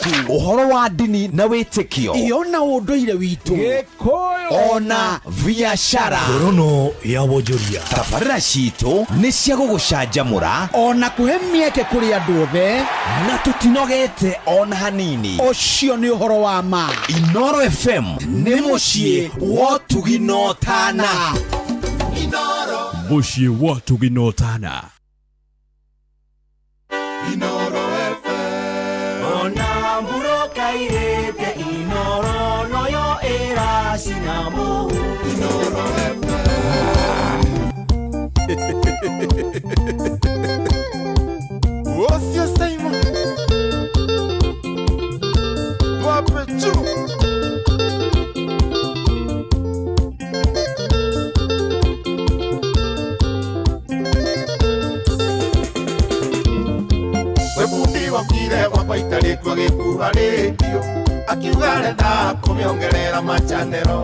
Ũgarũrũku ũhoro wa ndini na wĩtĩkio, Iyo na ũndũire witũ. Gĩkũyũ ona biacara. Ngorono ya wonjoria. Tabarĩra citũ nĩ cia gũgũcanjamũra Ona kũhe mĩeke kũrĩ andũ othe. Na tũtinogete ona hanini. Ũcio nĩ ũhoro wa ma. Inoro FM nĩ mũciĩ wa ũtugi na ũtana. Mũciĩ wa ũtugi na ũtana. Ona mburoka irĩte Inoro noyo ĩracina mũhu. Ocio Simon. Wape juu. We bundi wakire gwakwa itarĩtwo gĩkuha rĩndio, akiuga arenda kũmĩongerera machanero,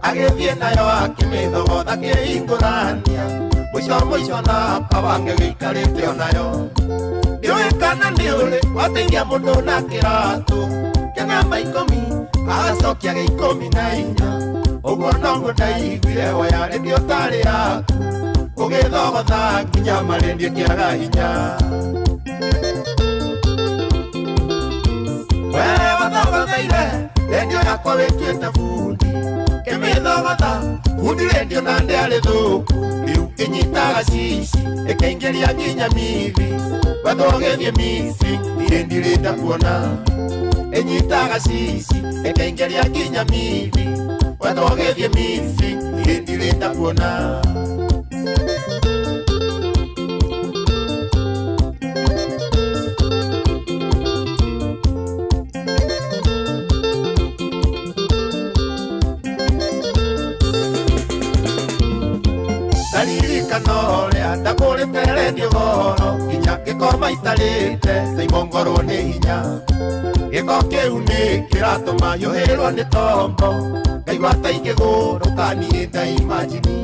agĩthiĩ nayo akĩmĩthogotha kĩhingũrania, mũico mũico na kabange gĩikarĩte onayo. Ndiũĩ kana nĩ ũrĩ wateithia mũndũ na kĩratũ kĩa namba 10, agacokia gĩa 14. Ũguo noguo ndaiguire waya rĩndio tarĩ yaku ũgĩthogotha nginya marĩndio kĩaga hinya. We wathogotheire rendio yakwa wĩtuĩte bundi, kĩmĩthogotha bundi rendio na ndĩarĩ thũku, rĩu ĩnyitaga cici ĩkaingĩria nginya mithi, wethwo ũgĩthiĩ misi niĩ ndirĩte kuona. Ĩnyitaga cici ĩkaingĩria nginya mithi, wethwo ũgĩthiĩ misi niĩ ndirĩte kuona. Ndaririkana ũrĩa ndagũrĩte rendio goro nginya ngĩkoma itarĩte caimongorwo nĩ hinya, gĩko kĩu nĩ kĩratũma hiũhĩrwo nĩ tombo, ngaigua ta ingĩgũrũka niĩ ndaimajini.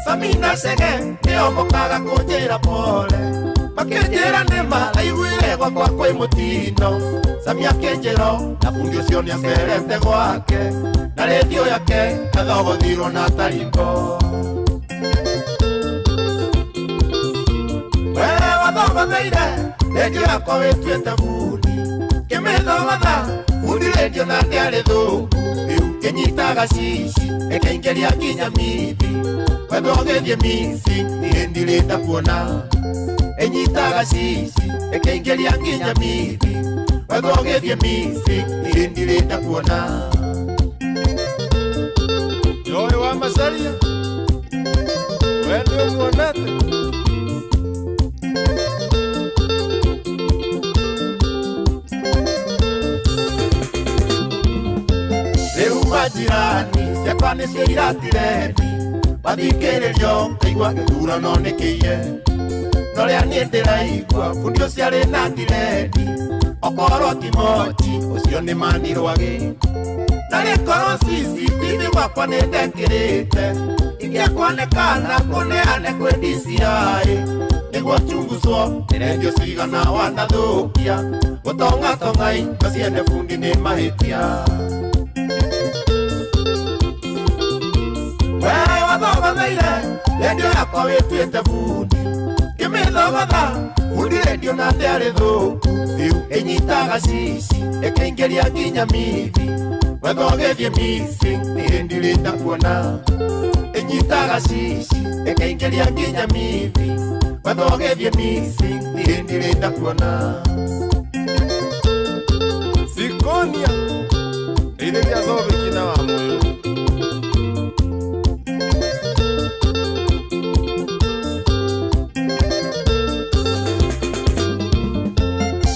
Samina Chege nĩo mokaga kũnjĩra pole, makĩnjĩra nĩma aiguire gwakwa kwĩ mũtino. Sami akĩnjĩra na bundi ũcio nĩacerete gwake na rendio yake athogothirwo na tarimbo. We wathogotheire rendio yakwa wĩtuĩte bundi, kĩmĩthogotha bundi rendio na ndĩarĩ thũku, rĩu ĩnyitaga cici ĩkaingĩria nginya mithi, wethwo ũgĩthiĩ misi niĩ ndirĩte kuona. Ĩnyitaga cici ĩkaingĩria nginya mithi, wethwo ũgĩthiĩ misi niĩ ndirĩte kuona. Joy wa Macharia, we nĩ ũmuonete? Rĩu majirani ciakwa nĩcio iratirendi, mathikĩrĩrio ngaigua gĩthurano nĩ kĩiye, no rĩa niĩ ndĩraigua bundi ũcio arĩ na ndirendi, okorwo ti mochi ũcio nĩ manirwagĩ, na rĩkorwo CCTV gwakwa nĩ ndekĩrĩte, ingĩkuonekana kũneane kwĩ DCI nĩguo chunguzwo nĩ rendio cigana wanathũkia, gũtongatonga indo ciene bundi nĩ mahĩtia. We wathogotheire rendio yakwa wĩtuĩte bundi, kĩmĩthogotha bundi rendio na ndĩarĩ thũku, rĩu ĩnyitaga cici ĩkaingĩria nginya mithi, wethwo ũgĩthiĩ misi niĩ ndirĩte kuona. Ĩnyitaga cici ĩkaingĩria nginya mithi, wethwo ũgĩthiĩ misi niĩ ndirĩte kuona. Sikonia ĩrĩria Zobeki na wa Mũyũ.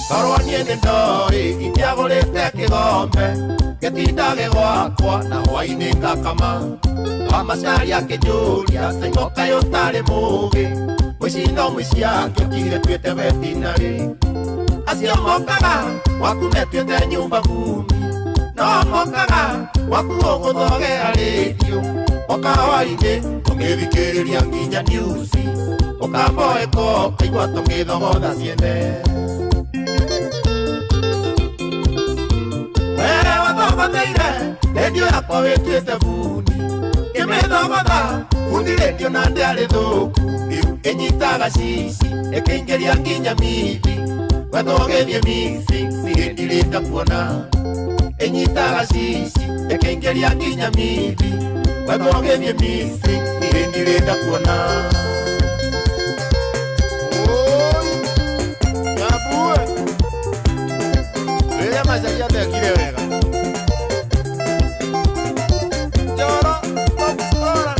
Korwo niĩ nĩ ndoĩ ingĩagũrĩte kĩgombe gĩtindage gwakwa na hwainĩ ngakama. Wamacaria akĩnjũria Saimo kaĩ ũtarĩ mũũgĩ, mũici no mũici angĩokire tuĩte wetinarĩ. Acio mokaga gwaku metuĩte nyumba kumi, no mokaga gwaku ũgũthogera rĩndiũ, moka hwainĩ tũgĩthikĩrĩria nginya newsi, ũkamboeko kaigua tũgĩthogotha ciene. Ngotheire redio yakwa wĩtuĩte bundi Kĩmĩthogotha bundi redio na ndĩarĩ thũku Rĩu ĩnyitaga cici ĩkĩingĩria nginya mithi Wetwo ũgĩthiĩ misi niĩ ndirĩte kuona Ĩnyitaga cici ĩkĩingĩria nginya mithi Wetwo ũgĩthiĩ misi niĩ ndirĩte kuona Oi, Nyambue. Rĩrĩa Macharia atekire wega. Njoro, top scorer.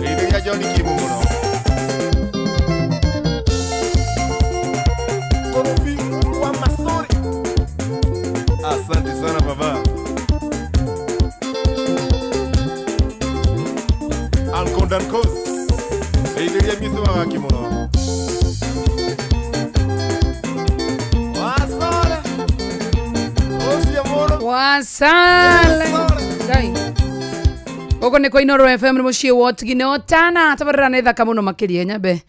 Rĩithĩria John Kimu mũno. Kofi wa Masori. Asante sana baba. Uncle Dankos. Rĩithĩria Miso wa waki mũno. Wasore. Ũcio mũno. Wasale. Wasore. Ngai. Gũkũ nĩ kwa Inoro FM nĩ mũciĩ wa ũtigi nĩ ũtana tabarĩra nĩ thaka mũno makĩria nyambe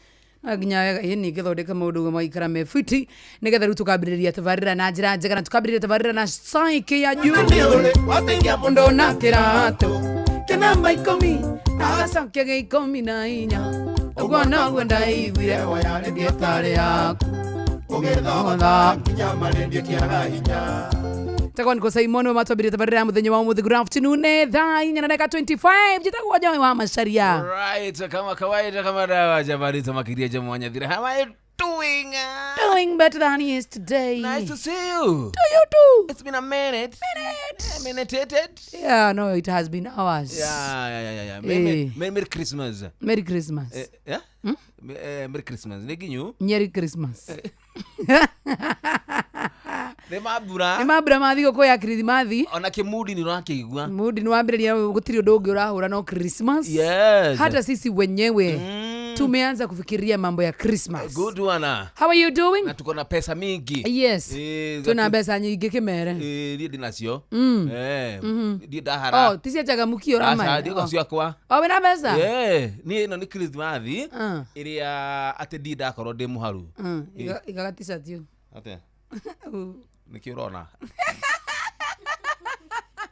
no nginya ĩni ngĩthondeka maũndũ ũguo magaikara me fiti nĩgetha rĩu tũkambĩrĩria tabarĩra na njĩra njega na tũkambĩrĩria tabarĩra na saiki ya juu Nĩ wateithia mũndũ mũndũ na kĩratũ kĩnamba ikũmi agacokia gĩa 14 ũguo noguo ndaiguire hewa ya redio tarĩ yaku ũgĩthogotha nginya marendio kĩaga hinya tagwo niko Simon wa matwambĩrĩria tabarĩra ya mũthenya wa ũmũthĩ. Good afternoon, thaa 4 na dakika 25. Njĩtagwo Joy wa Macharia. Right, kama kawaida kama dawa jamani tamakiria jamwanyathira. How are you doing? Doing better than yesterday. Nice to see you. To you too. It's been a minute. Minute. A minute it. Yeah, no, it has been hours. Yeah. Eh. Merry Christmas. Merry Christmas. Yeah? Merry Christmas. Nĩ nginyu. Merry Christmas. Nĩ mambura. Nĩ mambura ma thigũkũ ya Kirithimathi. Ona kĩmudi nĩ ũrakĩigua. Mudi nĩ wambĩrĩria gũtirĩ ũndũ ũngĩ ũrahũra no Christmas. Yes. Hata sisi wenyewe tumeanza kufikiria mambo ya Christmas. Good one. How are you doing? Na tuko na pesa mingi. Yes. Eh, Twĩna mbeca nyingĩ kĩmere. Eh, niĩ ndĩnacio. Eh, ndiĩ ndahara. Oh, ti cia changamkio Aca, ũramaya. ndiũka ciakwa. Oh, wĩna mbeca? Yeah, niĩ ĩno nĩ Christmas Ah. ĩrĩa atĩ ndirĩ ndakorwo ndĩ mũharu. Igaga t-shirt ĩyo. Atĩa? Nĩkĩ ũrona?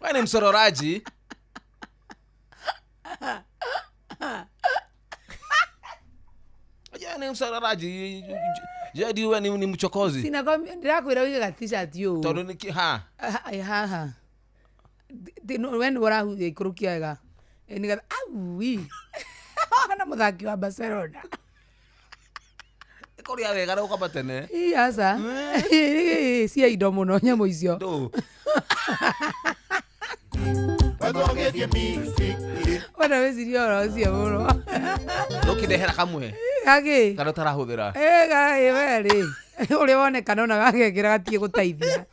We ni msororaji. Je, ni msororaji. Je, we ni mchokozi. Sinakwambia ndĩrakwĩra wĩige ga t-shirt ĩyo. Tondũ nĩkĩ ha? Haha. We nĩwe ũrahuria ikũrũkia wega. Nĩgetha aui. Na mũthaki wa Barcelona. Kũrĩa wega na gũkoma tene. Ĩ, aca. Cia indo mũno nyamũ icio. Ndũ. Wetwo ũgĩthiĩ misi Wenda wĩcirie ũhoro ũcio mũno. Ndũkĩndehera kamwe. Gakĩ? Kana ũtarahũthĩra. Ĩ, we rĩ. Ũrĩa wonekana ona gagekĩra gatige gũteithia.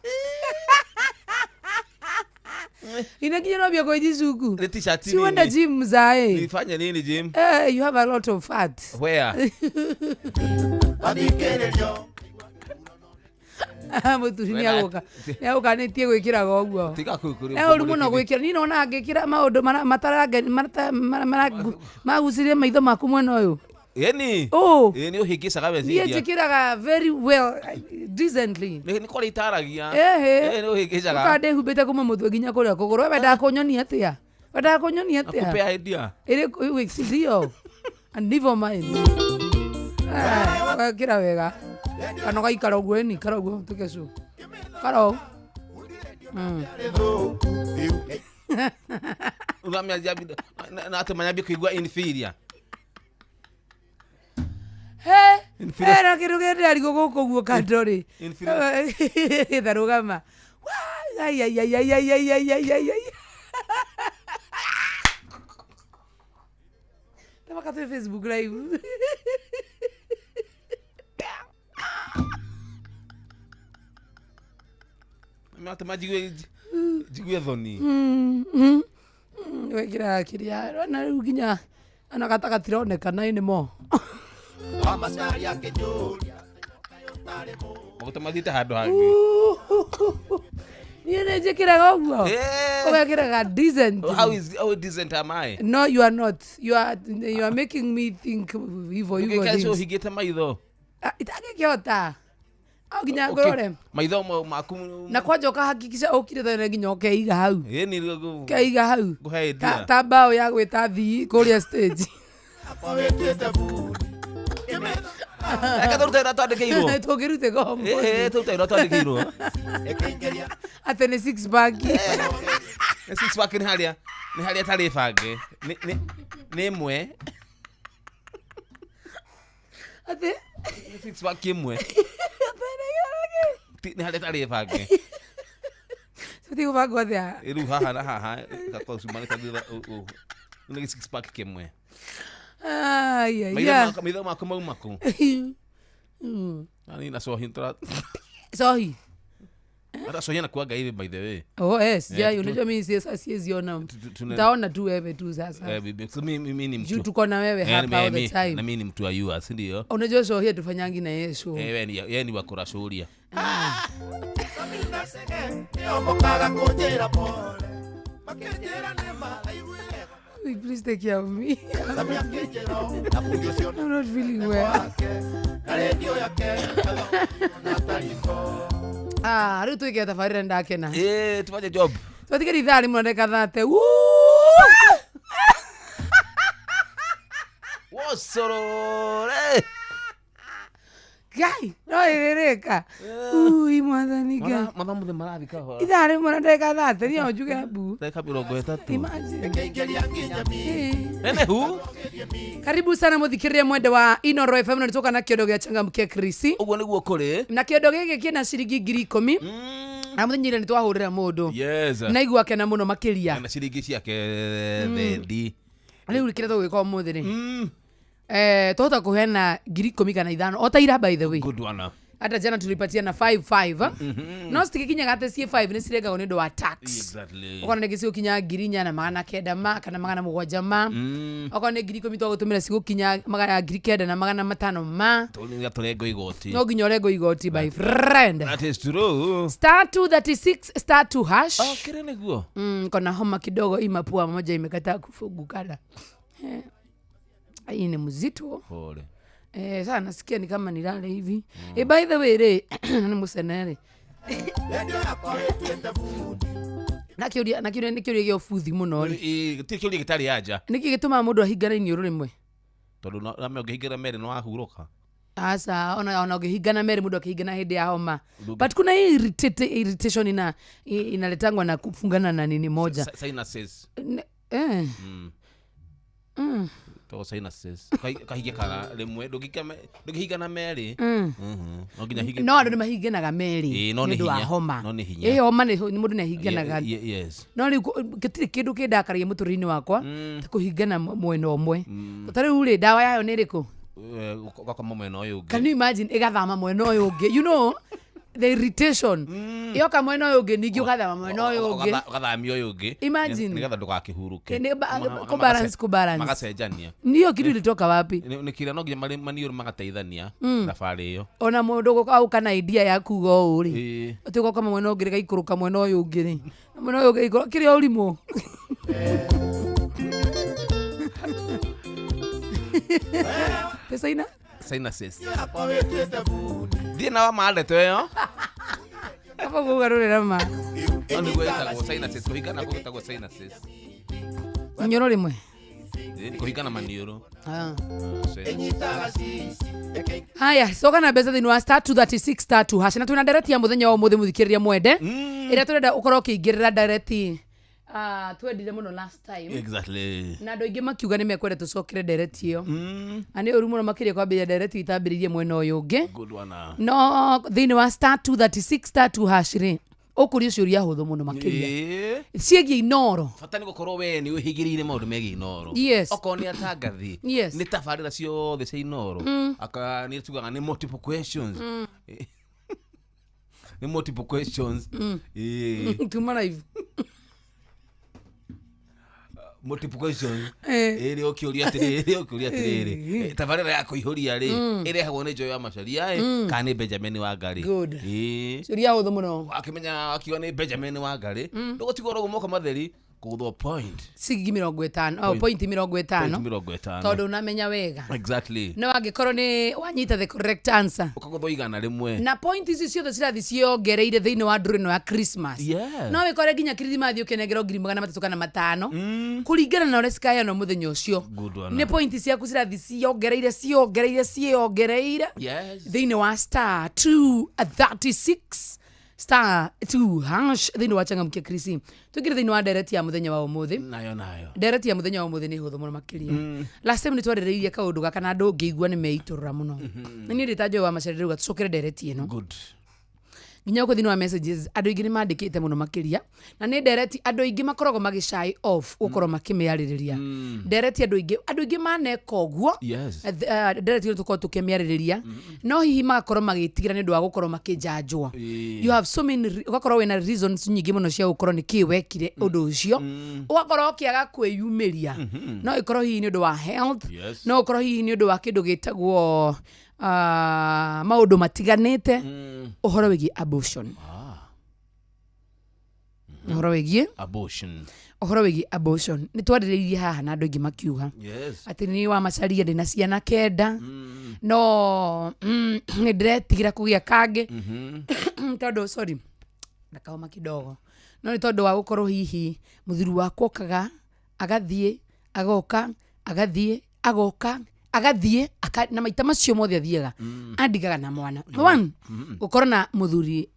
Ina nginya no mbia kwĩjicuku. Nĩ t-shirt Si uende nini? gym mzae. Nifanye nini gym? You have a lot of fat. Where? Wathikĩrĩrio Mũthuri nĩ agũka. Nĩ agũkanĩtie gwĩkĩraga ũguo. Tiga kũ- Nĩ ũru mũno gwĩkĩra. Niĩ nona ngĩkĩra maũndũ magucĩrĩrie maitho maku mwena ũyũ. Ĩni. Ũ. Ĩ, nĩ ũhĩngĩcaga Niĩ meciria. njĩkĩraga very well, decently. Nĩ kũrĩa itaragia. Ĩhĩ. Ĩ, nĩ ũhĩngĩcaga. Ũka ndĩhumbĩte kuma mũtwe nginya kũrĩa kũgũrũ. We wendaga kũnyonia atĩa? Wendaga kũnyonia atĩa? Nakupea idea. Ĩrĩ si ndio? And never mind. Ũgekĩra wega. Kana ũgaikara ũguo ĩni, ikara ũguo tuke cu. Ikara ũũ. Na atĩ manyambie kũigua inferior. He, Inferior. na kĩndũ kĩndĩrarigwo gũkũ ũguo kando rĩ. Inferior. Tharũgama. Ai ai ai ai ai ai ai ai ai ai. Tama twĩ Facebook live. Atĩ njigue njigue thoni. Wekĩraga kĩrĩa na rĩu nginya ona gata gatironekana anymore. Wa Macharia akĩnjũria Maguta mathiĩte handũ hangĩ. Niĩ nĩ njĩkĩraga ũguo. Eh. Ũgekĩraga decent. How decent am I? No, you are not. You are making me think evil, evil Ũngĩkĩra things. ũhingĩte maitho. Itangĩkĩhota. Nginya ngorore. Maitho maku na kwanja ukahakikisha ukire tene nginya ukeiga hau. Ĩni keiga hau. Nguhe idea. Ta bao ya gwita thii kuria stage. Eka tũrute ĩrĩa twandĩkĩirwo. Tũngĩrute ngombo. Tũrute ĩrĩa twandĩkĩirwo. Atĩ nĩ six pack. Nĩ six pack nĩ harĩa nĩ harĩa tarĩ bange. Nĩ ĩmwe. Atĩ nĩ six pack ĩmwe. Nĩ harĩa tarĩ bange. Tũtige gũbangwo atĩa? Rĩu haha na haha gakorwo ciumanĩte thutha ũũ. Nĩ six pack kĩmwe. Ai ai. Maitho maku mauma kũ? Nani na sohi ntra. Sohi. Hata sohi anakuwa hivi by the way. Oh yes, yeah, unajua mimi siwezi ona. Nitaona tu wewe tu sasa. Bibi, mimi ni mtu. Juu tuko na wewe hapa all the time. Na mimi ni mtu wa yua, si ndio? Unajua sohi tufanyangi na Yesu. Wewe ni yeye ni wa kurashuria. Please take care of me. I'm not feeling well. Ah, rĩu twĩke tabarĩra ndakena. Tufanye job. Twatigĩra ithaa rĩmwe na ndagĩka 30. Wocorore. Ngai, no ĩrĩrĩka. Ui, mwathani Ngai. Mathaa mothe marathiĩ kahora. Ithaa rĩmwe na ndagĩka 30 niĩ no njuge mbu. Ndagĩka 30. Imagine. Nenehu. Karibu sana muthikiriria mwende wa Inoro FM na nitoka na kiondo gĩa changamkia Krisi. Ũguo nĩguo kũrĩ. Na kiondo gĩkĩ kĩna ciringi 10,000. Na mũthenya ira nĩtwahũrĩra mũndũ. Yes. Na igua kena mũno makĩria. Na ciringi ciake thendi. Rĩu kĩrĩa tũgwĩka ũmũthĩ rĩ. Tohota kuheana 10,000 kana 5 o ta ira by the way. Good one. Hata jana tulipatia na 5-5. No citigikinyaga atĩ ciĩ 5 nĩ cirengagwo nĩ ũndũ wa tax. Exactly. Okorwo nĩ cigũkinya 4,900 ma kana 700 ma. Okorwo nĩ 10,000 twagũtũmĩra cigũkinya 9,500 ma. Tũnginya tũrengo igoti. No nginya ũrengo igoti by friend. That is true. *236 *2#. Oh, kile nĩguo. Kona homa kidogo, hii mapua moja imekataa kufungukana. Hii ni mzito. Pole. Sasa nasikia ni kama nilale hivi. By the way re ni musenere. Na kiuria ni kiuria gĩa ubuthi muno ri. Ti kiuria gĩtarĩ anja. Niki gĩtũmaga mũndũ ahingane iniũrũ rĩmwe? Tondũ na ũngĩhingana merĩ no wahurũka. Asa ona ũngĩhingana merĩ mũndũ akĩhingana hĩndĩ ya homa. But kuna hii irritation inaletangwa na kufungana na nini moja. Sinuses. To sinuses. Kahinge kana rĩmwe ndũngĩhingana merĩ. No nginya hinge. No andũ nĩ mahinganaga merĩ. No nĩ hinya. Homa. No nĩ hinya. Homa nĩ mũndũ nĩ ahinganaga. Yes. No rĩu gĩtirĩ kĩndũ kĩndakaragia mũtũrĩre-inĩ wakwa ta kũhingana mwena ũmwe. Ta rĩu rĩ ndawa yayo nĩ ĩrĩkũ? Ũgakoma mwena ũyũ ũngĩ. Can you imagine ĩgathama mwena ũyũ ũngĩ? You know the irritation. Yoka mwena ũyũ ũngĩ ningĩ ũgathama mwena ũyũ ũngĩ. Ũgathamia ũyũ ũngĩ. Imagine. Nĩgetha ndũgakĩhurũke. Kubalance. Magacenjania. Niyo kitu ilitoka wapi? Nĩ kĩrĩa no nginya maniũrũ magateithania thabarĩ ĩyo. Ona mũndũ gũka na idea ya kuga ũũ rĩ. Atĩ ũgakoma mwena ũngĩ rĩgaikũrũka mwena ũyũ ũngĩ rĩ. Mwena ũyũ ũngĩ kĩrĩa ũrimũ. Pesa ina? Sinuses. Thiĩ na wa ma ndeto ĩyo. Kaba kũgarũrĩra ma. No nĩguo ĩtagwo sinuses, kũhingana kũu gwĩtagwo sinuses. Iniũrũ rĩmwe. Kũhingana maniũrũ. Haya, coka na mbeca thĩinĩ wa *236 *2# na twĩna ndereti ya mũthenya wa ũmũthĩ mũthikĩrĩria mwende. Ĩrĩa tũrenda ũkorwo ũkĩingĩrĩra ndereti. Twendire mũno last time. Exactly. Na andũ aingĩ makiuga nĩ mekwenda tũcokere ndereti ĩyo. Na nĩ ũru mũno makĩria kwambĩrĩria ndereti itambĩrĩirie mwena ũyũ ũngĩ. Good one. No thĩinĩ wa *236 *2# rĩ ũkũria ciũria hũthũ mũno makĩria. Ciĩgiĩ Inoro. Bata nĩ gũkorwo we nĩ ũhingĩrĩire maũndũ megiĩ Inoro. Yes. Okorwo nĩ atangathi. Yes. Nĩ tabarĩra ciothe cia Inoro. Aka nĩ tugaga nĩ multiple questions. Nĩ multiple questions. Tuma live. Multiple questions. Ĩrĩ ũkĩũria atĩrĩrĩ tabarĩra ya kũihũria rĩ ĩrehagwo nĩ Joy wa Macharia kana nĩ Benjamin Wangari. Good. Ciũria hũthũ mũno. Akĩmenya akiuga nĩ Benjamin Wangari ndũgũtigwo ũguo moko matheri. Kũgũthwo point. Ciringi 50, oh, Point. point 50. Point 50. Tondũ unamenya wega. Exactly. No angĩkorwo nĩ wanyita the correct answer, ũkagũthwo 100. Na point ici ciothe cirathi ciongereire thĩinĩ wa ndũrũ ĩno ya Christmas. Yes. No wĩkore nginya kirithimathi ũkĩnengerwo 300,000 kana 500, kũringana na ũrĩa cikaheanwo mũthenya ũcio. Good one. Nĩ point ciaku cirathi ciongereire, ciongereire, ciongereire Yes. thĩinĩ wa star 236 star 2 hash thĩinĩ wa Changamkia Krisi. Tũingĩre thĩinĩ wa ndereti ya mũthenya wa ũmũthĩ. Nayo nayo. Ndereti ya mũthenya wa ũmũthĩ nĩ hũthũ mũno makĩria. Last time nĩ twarĩrĩirie kaũndũ gaka na andũ ngĩigua nĩ meitũrũra mũno, na niĩ ndĩta Joy wa Macharia rĩu tũcokere ndereti ĩno. Good. Nginya gũkũ thĩinĩ wa messages andũ aingĩ nĩ mandĩkĩte mũno makĩria, na nĩ ndereti andũ aingĩ makoragwo magĩshy off gũkorwo makĩmĩarĩrĩria. Ndereti andũ aingĩ maneka ũguo. Yes. Ndereti ĩno tũkorwo tũkĩmĩarĩrĩria, no hihi magakorwo magĩtigĩra nĩ ũndũ wa gũkorwo makĩnjanjwo. You have so many ũgakorwo wĩna reasons nyingĩ mũno cia gũkorwo nĩ kĩ wekire ũndũ ũcio, ũgakorwo ũkĩaga kwĩyumĩria. No ĩkorwo hihi nĩ ũndũ wa health, no ũkorwo hihi nĩ ũndũ wa kĩndũ gĩtagwo maũndũ matiganĩte. Ũhoro wĩgiĩ abortion, ũhoro wĩgiĩ Abortion. Ũhoro wĩgiĩ abortion nĩ twarĩrĩirie haha na andũ aingĩ makiuga atĩ nĩ wa Macaria, ndĩna ciana 9, no nĩ ndĩretigĩra kũgĩa kangĩ tondũ, sorry, ndakauma kidogo, no nĩ tondũ wa gũkorwo hihi mũthuri wakwa okaga agathiĩ agoka, agathiĩ agoka, agathiĩ na maita macio mothe athiaga andigaga na mwana. One, gũkorwo na mũthuri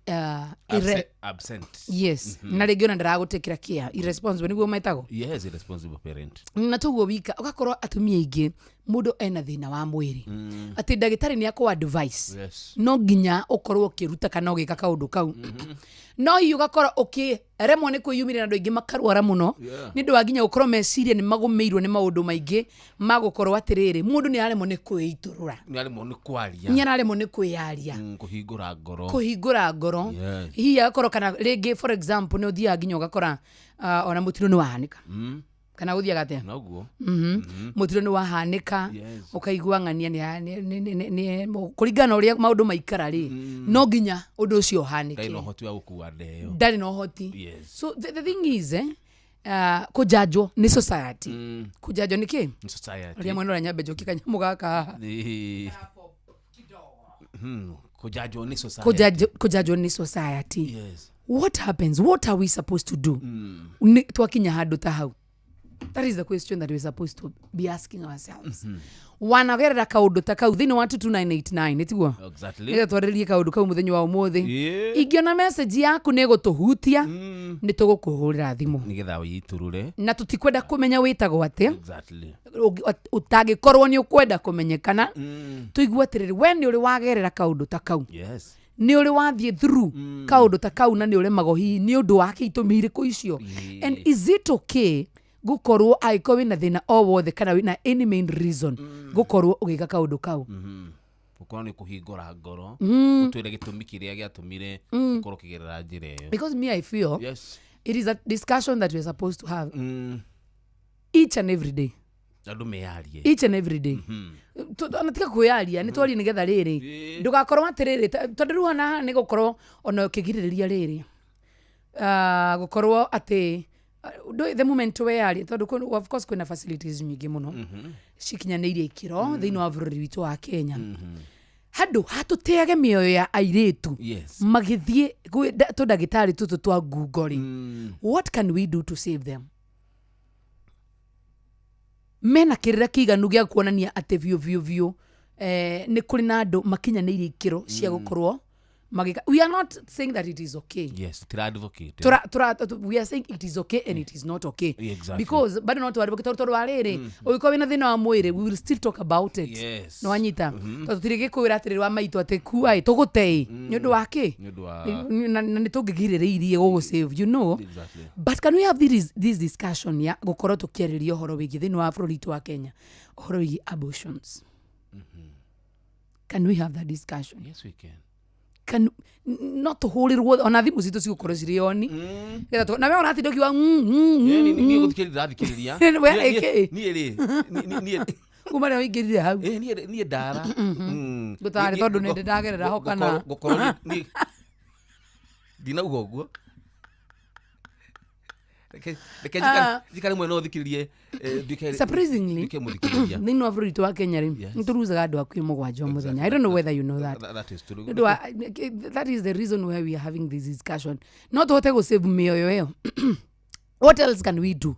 Absent. Yes, na rĩngĩ ona ndaragũtĩkĩra care, irresponsible nĩguo metagwo. Yes, irresponsible parent. Na toguo wika ũgakorwo atumia aingĩ mũndũ ena thĩna wa mwĩrĩ atĩ ndagĩtarĩ nĩ akũ advice no nginya ũkorwo ũkĩruta kana ũgĩka kaũndũ kau, no hihi ũgakorwo ũkĩremwo nĩ kwĩyumĩria, na andũ aingĩ makarwara mũno nĩ ũndũ wa nginya gũkorwo meciria nĩ magũmĩirwo nĩ maũndũ maingĩ ma gũkorwo atĩrĩrĩ, mũndũ nĩ araremwo nĩ kwĩitũrũra. Nĩ aremwo nĩ kwaria. Nĩ araremwo nĩ kwĩyaria. Kũhingũra ngoro. Kũhingũra ngoro. Hihi agakorwo kana rĩngĩ, for example, nĩ ũthiaga nginya ũgakora ona mũtino nĩ wahanĩka, kana gũthiaga atĩa? Noguo. Mũtino nĩ wahanĩka, ũkaigua ng'ania kũringana na ũrĩa maũndũ maikara rĩ, no nginya ũndũ ũcio Ndarĩ ũhanĩke. na ũhoti wa gũkua ndeo. Ndarĩ na ũhoti. So the thing is, kũjanjwo nĩ society, kũjanjwo nĩ kĩ? Nĩ society. Ũrĩa mwena ũrĩa nyambe njokie kanyamũ gaka haha. Kũjanjwo nĩ society. Kũjanjwo nĩ society. What happens? What are we supposed to do? Twakinya handũ ta hau, that is the question that we're supposed to be asking ourselves. Wanagerera kaũndũ ta kau thĩinĩ wa 22989 nĩtiguo? Exactly. Nĩgetha twarĩrĩrie kaũndũ kau mũthenya wa ũmũthĩ. Ingĩona message yaku nĩ ĩgũtũhutia, nĩ tũgũkũhũrĩra thimũ Nĩgetha wĩitũrũre. Na tũtikwenda kũmenya wĩtagwo atĩa. Ũtangĩkorwo nĩ ũkwenda kũmenyekana, tũigue atĩrĩrĩ, we nĩ ũrĩ wagerera kaũndũ ta kau? Nĩ ũrĩ wathiĩ through kaũndũ ta kau, na nĩ ũremagwo hihi nĩ ũndũ wa kĩ, itũmi irĩkũ icio? And is it okay gũkorwo angĩkorwo wĩna thĩna o wothe kana wĩna any main reason gũkorwo ũgĩka kaũndũ kau? Gũkorwo nĩ kũhingũra ngoro, ũtwĩre gĩtũmi kĩrĩa gĩatũmire ũkorwo ũkĩgerera njĩra ĩyo. Because me, I feel it is a discussion that we're supposed to have each and every day. Andũ meyarie. Each and every day. Ona tiga kwĩyaria, nĩ twarie nĩgetha rĩrĩ ndũgakorwo atĩrĩrĩ, tondũ rĩu ona haha nĩ gũkorwo ona ũkĩgirĩrĩria rĩrĩ, gũkorwo atĩ the moment weyaria, tondũ of course kwĩna facilities nyingĩ mũno cikinyanĩirie ikĩro thĩinĩ wa bũrũri witũ wa Kenya, handũ hatũteage mĩoyo ya airĩtu magĩthiĩ gwĩ tũndagĩtarĩ tũtũ twa ngungo rĩ, what can we do to save them? Mena kĩrĩra kĩiganu gĩa kuonania atĩ biũ biũ biũ nĩ kũrĩ na andũ makinyanĩirie ikĩro cia gũkorwo magĩka. We are not saying that it is okay. Yes, tira advocate. We are saying it is okay and it is not okay. Because bado no twarĩ tondũ wa rĩrĩ, ũngĩkorwo wĩna thĩna wa mwĩrĩ, we will still talk about it. Nĩ wanyita? Tondũ tũtirĩgĩkwĩra atĩrĩrĩ wa maitũ atĩ kua ĩ tũgũte ĩ nĩ ũndũ wa kĩ? Nĩ ũndũ wa Na nĩ tũngĩgirĩrĩirie gũgũ save. But can we have this discussion ya gũkorwo tũkĩarĩria ũhoro wĩgiĩ thĩinĩ wa bũrũri witũ wa Kenya, ũhoro wĩgiĩ abortions? Can we have that discussion? Yes, we can. Can no tũhũrĩrwo ona thimũ citũ cigũkorwo cirĩ oni. Nĩgetha na we ũratinda ũkiuga Niĩ gũthikĩrĩria ndĩrathikĩrĩria. We ĩkĩ? Niĩ rĩ, niĩ Kuma rĩrĩa ũingĩrire hau. Niĩ ndara. Ngũtarĩ tondũ nĩ ndĩragerera ho kana- Gũkorwo ndinauga ũguo. Reke njikare mwena ũthikĩrĩrie, Surprisingly, nduĩke mũthikĩrĩria. Thĩinĩ wa bũrũri witũ wa Kenya rĩ, Yes. nĩ tũrucaga andũ hakuhĩ 7 o mũthenya. I don't know whether you know that. That is true. Nĩ ũndũ wa that is the reason why we are having this discussion. No tũhote gũ save mĩoyo ĩyo. What else can we do?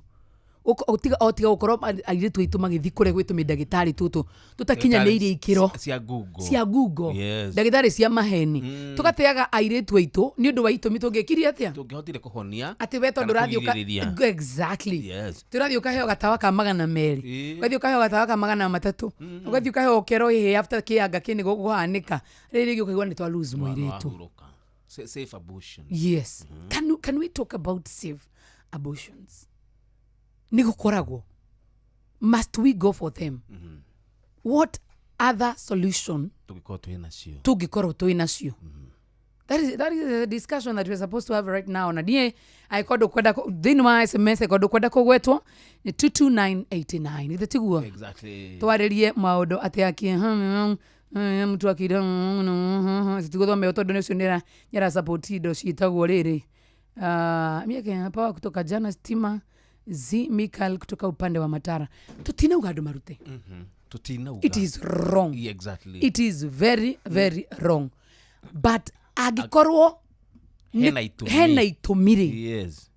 O tiga gũkorwo airĩtu aitũ magĩthiĩ kũrĩa gwĩ tũmĩndagĩtarĩ tũtũ tũtakinyanĩirie ikĩro cia Google. Cia Google. Yes. Ndagĩtarĩ cia maheni. Tũgateaga airĩtu aitũ nĩ ũndũ wa itũmi tũngĩkirie atĩa Tũngĩhotire kũhonia atĩ we tondũ kana ũrathiĩ kũgirĩrĩria. Exactly. Yes. Tũrathiĩ ũkaheo gatawa ka 200, ũgathiĩ ũkaheo gatawa ka 300, ũgathiĩ ũkaheo ũkerwo ĩhĩ after kĩanga kĩ nĩ gũkũhanĩka rĩrĩ rĩngĩ ũkaigua nĩ twa lose mũirĩtu. Wahurũka. Safe abortion. Yes. Can we talk about safe abortions? Nĩ gũkoragwo, must we go for them? What other solution Tũngĩkorwo twĩ nacio? Tũngĩkorwo twĩ nacio? That is the discussion that we're supposed to have right now. Na niĩ angĩkorwo ndũkwenda thĩinĩ wa SMS, angĩkorwo ndũkwenda kũgwetwo nĩ 22989, githĩ tiguo? Exactly. Twarĩrie maũndũ atĩ aki mtu akira tigũthomeo tondũ nĩ ũcio nĩ support indo ciĩtagwo rĩrĩ. Mieke power kutoka jana, stima z Michael kutoka upande wa Matara. Tutinauga andũ marute. Tutinauga. It is wrong. Yeah, exactly. It is very very wrong, but angĩkorwo Hena itũmi. Hena itũmi rĩ, Yes.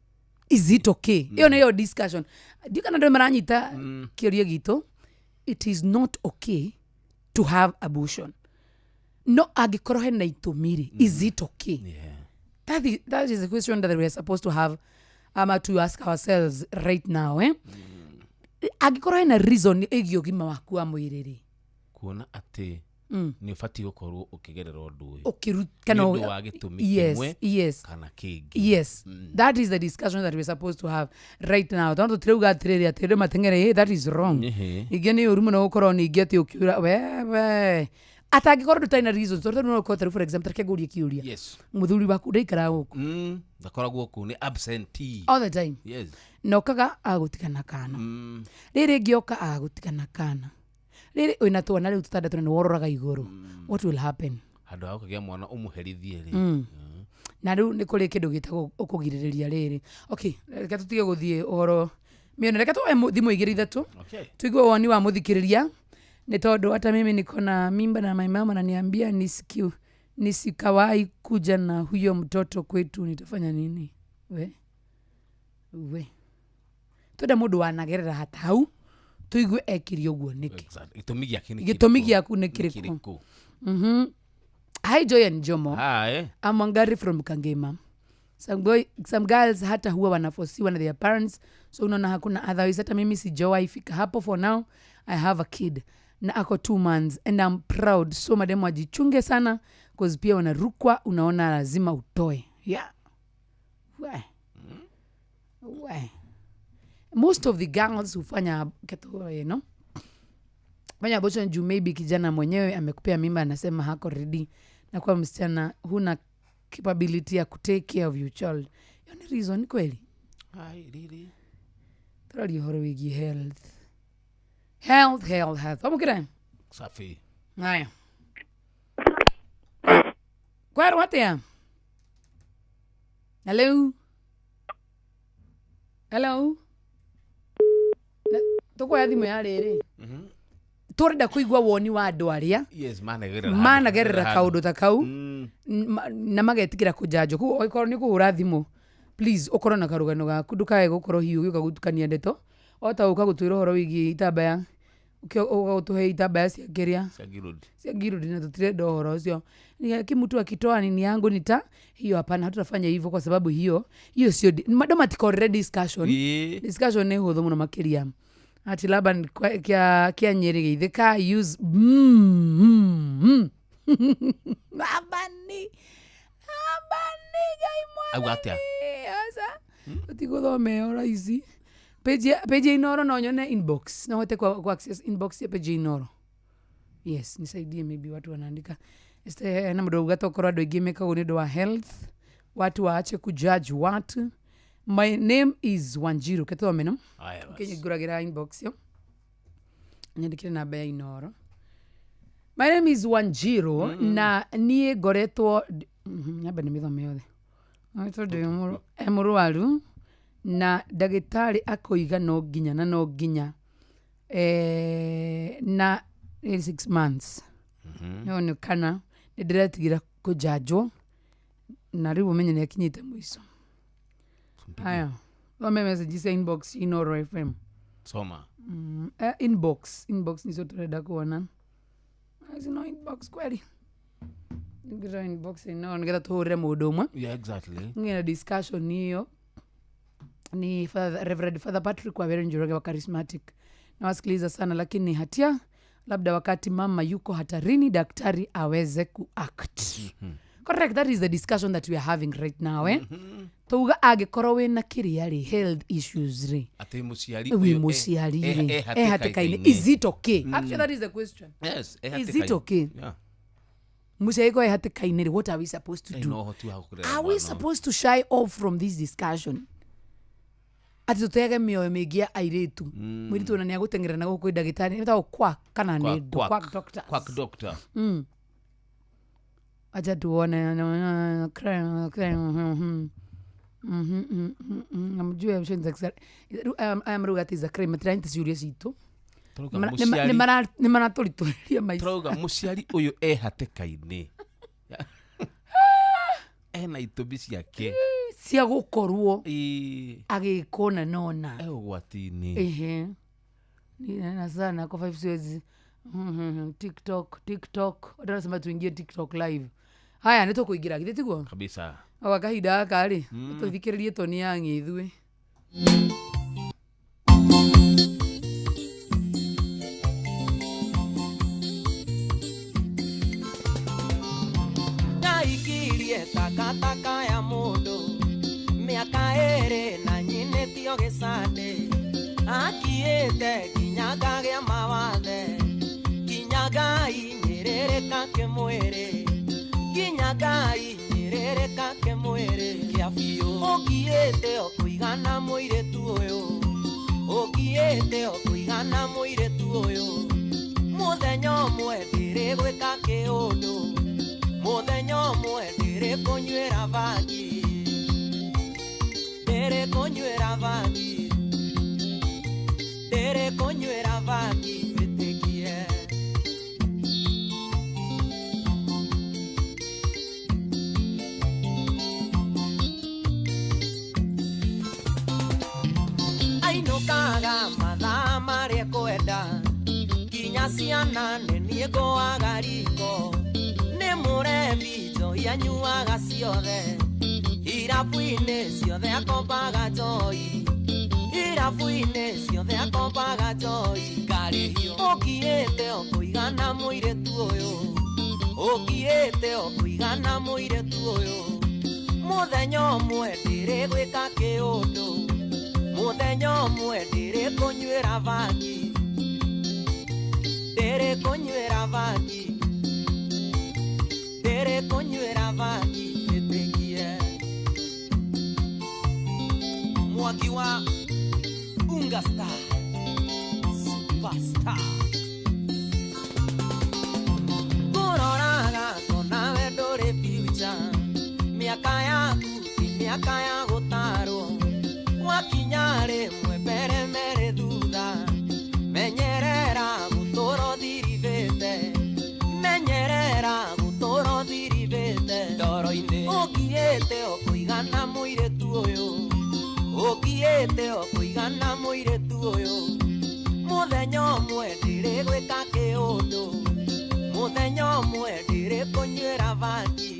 is it okay? Ĩyo nĩyo discussion. Ndiũ kana andũ maranyita kĩũria gitũ. It is not okay to have abortion, no angĩkorwo hena itũmi rĩ, is it okay? Yeah. That is the question that we are supposed to have to ask ourselves right now, eh? Angĩkorwo hena reason ĩgiĩ ũgima waku wa mwĩrĩ rĩ, Kuona atĩ nĩ ũbatiĩ gũkorwo ũkĩgerera ũndũ ũyũ ũkĩru kana nĩ ũndũ wa gĩtũmi yes, kĩmwe yes kana kĩngĩ. Yes, that is the discussion that we're supposed to have right now, tondũ tũtirauga atĩrĩrĩ atĩ andũ mateng'ere. That is wrong. Ningĩ nĩ ũru mũno gũkorwo ningĩ atĩ ũkiura wewe atangĩkorwo ndũtarĩ na reasons, tondũ no ũkorwo tarĩu, for example, tareke ngũrie kĩũria. Yes. Mũthuri waku ndaikaraga gũkũ? Ndakoragwo kũu, nĩ absentee. All the time? Yes. Na ũkaga agũtigana kana rĩrĩ rĩngĩ oka agũtigana kana rĩrĩ wĩna twana rĩu tũtandatũ na nĩ wororaga igũrũ, what will happen? Handũ ha gũkagĩa mwana ũmũherithie rĩ. Na rĩu nĩ kũrĩ kĩndũ gĩtagwo ũkũgirĩrĩria rĩrĩ. Okay, reke tũtige gũthiĩ ũhoro mĩone, reke tuoe thimũ igĩrĩ ithatũ, Okay. tuigue woni wa mũthikĩrĩria, nĩ tondũ hata mimi niko na mimba na my mama ananiambia nisikawahi kuja na huyo mtoto kwetu, nitafanya nini? We twenda mũndũ wanagerera hata hau, tuigue ekire ũguo nĩkĩ. Exactly. Gĩtũmi gĩake nĩ Gĩtũmi kĩrĩkũ? gĩaku nĩ Nĩ kĩrĩkũ? kĩrĩkũ? Hi Joy and Jomo. Hi. I'm Wangari from Kangema. Some girls hata huwa wanafosiwa na their parents, so unaona hakuna otherwise. Hata mimi sijawahi fika hapo. For now I have a kid na ako 2 months and I'm proud. So mademu wajichunge sana, cause pia wanarukwa, unaona lazima utoe. Yeah. We. We. Most of the girls hufanya kitu, you know, fanya abortion juu maybe kijana mwenyewe amekupea mimba, anasema hako ready, na kwa msichana huna capability ya kutake care of your child. Hiyo ni reason kweli? Hi, really? Tũraria ũhoro wĩgiĩ health, health, health, health. Wamũkĩra. Safi. Haya, kwerwo atĩa? Hello, hello. Tũkuoya thimũ ya rĩrĩ, tũrenda kũigua woni wa andũ arĩa Yes, managerera managerera handũ. kaũndũ ta kau na magetikĩra kũnjanjwo. Koguo angĩkorwo nĩ kũhũra thimũ, please ũkorwo na karũgano gaku, ndũkae gũkorwo hihi ũgĩũka gũtukania ndeto o ta ũka gũtwĩra ũhoro wĩgiĩ itambaya, ũka gũtũhe itambaya cia kĩrĩa Cia Giroud. Cia Giroud, na tutirenda ũhoro ũcio. Ni mtu akitoa nini yangu nita hiyo, hapana, hatutafanya hivyo kwa sababu hiyo sio andũ matikorere discussion. Ĩĩ. Discussion nĩ hũthũ mũno makĩria ati Laban kĩa Nyĩrĩ geithĩka use Labani, Labani Ngai. Auga atĩa? Mwathani, aca ũtigũthomeo raici. Page ya Inoro no nyone inbox, no hote ku access inbox ya page ya Inoro. Yes, nisaidie, maybe watu wanaandika. Este, na mũndũ auga tokorwo andũ aingĩ mekaga nĩ ũndũ wa health, watu waache kujudge watu. My name is Wanjiru kethome no. Aya, basi. Kinyingũragĩra inbox yo nyandĩkĩre namba ya Inoro. My name is Wanjiru na niĩ ngoretwo nyambe nĩ mĩthome yothe. Nĩ tondũ e mũrwaru Na ndagĩtarĩ akoiga no nginya na no nginya na nĩ 6 months nonekana nĩ ndĩretigĩra kũnjanjwo na rĩu ũmenye nĩ akinyĩte mũico. Haya, thome message cia inbox Inoro FM. Soma. Inbox nicio tũrenda kuona. Ici no inbox kweli. Ngira inbox ino nĩgetha tũhũrĩre mũndũ ũmwe. Yeah, exactly. Ngina discussion hiyo ni Father, Reverend Father Patrick Wawere Njoroge wa Charismatic. Nawasikiliza sana lakini ni hatia, labda wakati mama yuko hatarini daktari aweze kuact. Correct, that is the discussion that we are having right now, eh? Tuga angĩkorwo wĩna kĩrĩa rĩ, health issues rĩ, Atĩ mũciari wĩ ũyũ mũciari rĩ, e e hatĩka-inĩ, is it okay? Actually, that is the question. Yes, e Is it hatĩka-inĩ. okay? Yeah. Mũciari korwo e hatĩka-inĩ rĩ, what are we supposed to Ena do? ũhoti wa gũkũrera Are we mwana. supposed to shy off from this discussion, atĩ tũtege mĩoyo mĩingĩ ya airĩtu? Mũirĩtu ona nĩ agũteng'era na gũkũ kwĩ ndagĩtarĩ ĩtagwo quack kana nĩ ndũ? Quack doctors. Quack doctor. Acha tuone. Namjua aya marauga atĩ is a crime, matiranyita ciũria citũ. Tũrauga Nĩ maratũritũhĩria maica. Tũrauga mũciari ũyũ e hatĩka-inĩ, ena itũmi ciake cia gũkorwo Ĩĩ, agĩkwo na nona e ũgwati-inĩ. Ehe. Na sana kwa five siwezi. TikTok, TikTok. Watu wanasema tuingie TikTok live. Haya, nĩ tũkũingĩra githĩ tiguo? Kabisa. Oga kahinda gaka rĩ, tũthikĩrĩrie toni ya ng'ithuĩ. Ndaikirie takataka ya mũndũ mĩaka 2 na nyinĩtio gĩcandĩ, akiĩte nginya ngagĩa mawathe, nginya ngainyĩrĩrĩka kĩmwĩrĩ, nginya ngainyĩrĩrĩka kĩmwĩrĩ kĩa biũ. Ũngiĩte o kũigana mũirĩtu ũyũ, ũngiĩte o kũigana mũirĩtu ũyũ, mũthenya ũmwe ndĩrĩgwĩka kĩũndũ, mũthenya ũmwe ndĩrĩkũnyuĩra bangi, ndĩrĩkũnyuĩra bangi, ndĩrĩkũnyuĩra bangi, wĩtĩkie. Ainũkaga mathaa marĩa kwenda, nginya ciana nĩ niĩ ngũaga riko, nĩ mũrebi njohi anyuaga ciothe, irabu-inĩ ciothe akombaga njohi, irabu-inĩ ciothe akombaga njohi, ngarĩhio. Ũngiĩte o kũigana mũirĩtu ũyũ, ũngiĩte o kũigana mũirĩtu ũyũ, mũthenya ũmwe ndĩrĩgwĩka kĩũndũ, mũthenya ũmwe ndĩrĩkũnyuĩra bangi, ndĩrĩkũnyuĩra bangi, ndĩrĩkũnyuĩra bangi, ĩtĩkie. Mwaki wa Unga Star Superstar, ngũroraga tonawe ndũrĩ future, mĩaka yaku ti mĩaka ya gũtarwo, wakinya rĩmwe mbere merĩ thutha, menyerera gũtũra ũthiribĩte, menyerera gũtũra ũthiribĩte ndoro-inĩ. Ũngiĩte o kũigana mũirĩtu ũyũ, ũngiĩte o kũigana mũirĩtu ũyũ, mũthenya ũmwe ndĩrĩgwĩka kĩũndũ, mũthenya ũmwe ndĩrĩkũnyuĩra bangi,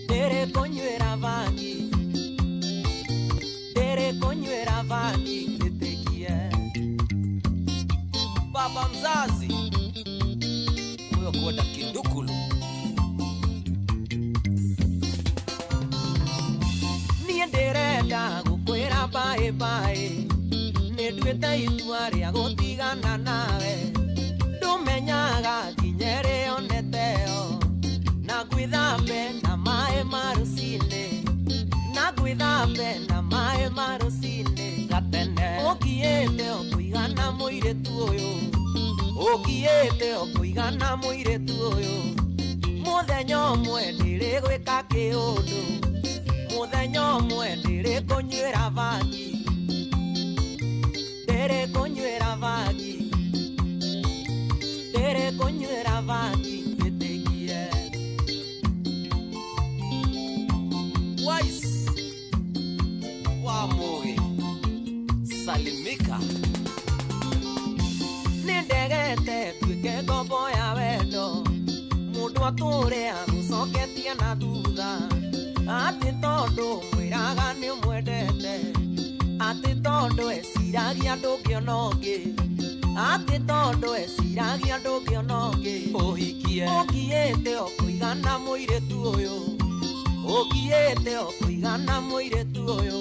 ndĩrĩkũnyuĩra bangi, ndĩrĩkũnyuĩra bangi, ĩtĩkie. Baba mzazi huyo kwenda kindukulu, niĩ ndĩrenda gũkwĩra bye bye, nĩ nduĩte itua rĩa gũtigana nawe, ndũmenyaga nginya ĩrĩa oneteo, na ngwĩthambe na maĩ ma rũcinĩ, na ngwĩthambe na maĩ ma rũcinĩ gatene. Ũngiĩte o kũigana mũirĩtu ũyũ, ũngiĩte o kũigana mũirĩtu ũyũ, mũthenya ũmwe ndĩrĩgwĩka kĩũndũ, mũthenya ũmwe ndĩrĩkũnyuĩra kũnyuĩra bangi, ndĩrĩ kũnyuĩra bangi, ndĩrĩ kũnyuĩra bangi njĩtĩkie. Wise wa Mugi salimika. Nĩndegete nduĩke ngombo ya wendo, mũndũ atũre agũcoketie na thutha, atĩ tondũ mwĩraga nĩ ũmwendete, atĩ tondũ eciragia ndũngĩona ũngĩ, atĩ tondũ eciragia ndũngĩona ũngĩ. Ũhikie Ũngiĩte o kũigana mũirĩtu ũyũ, ũngiĩte o kũigana mũirĩtu ũyũ,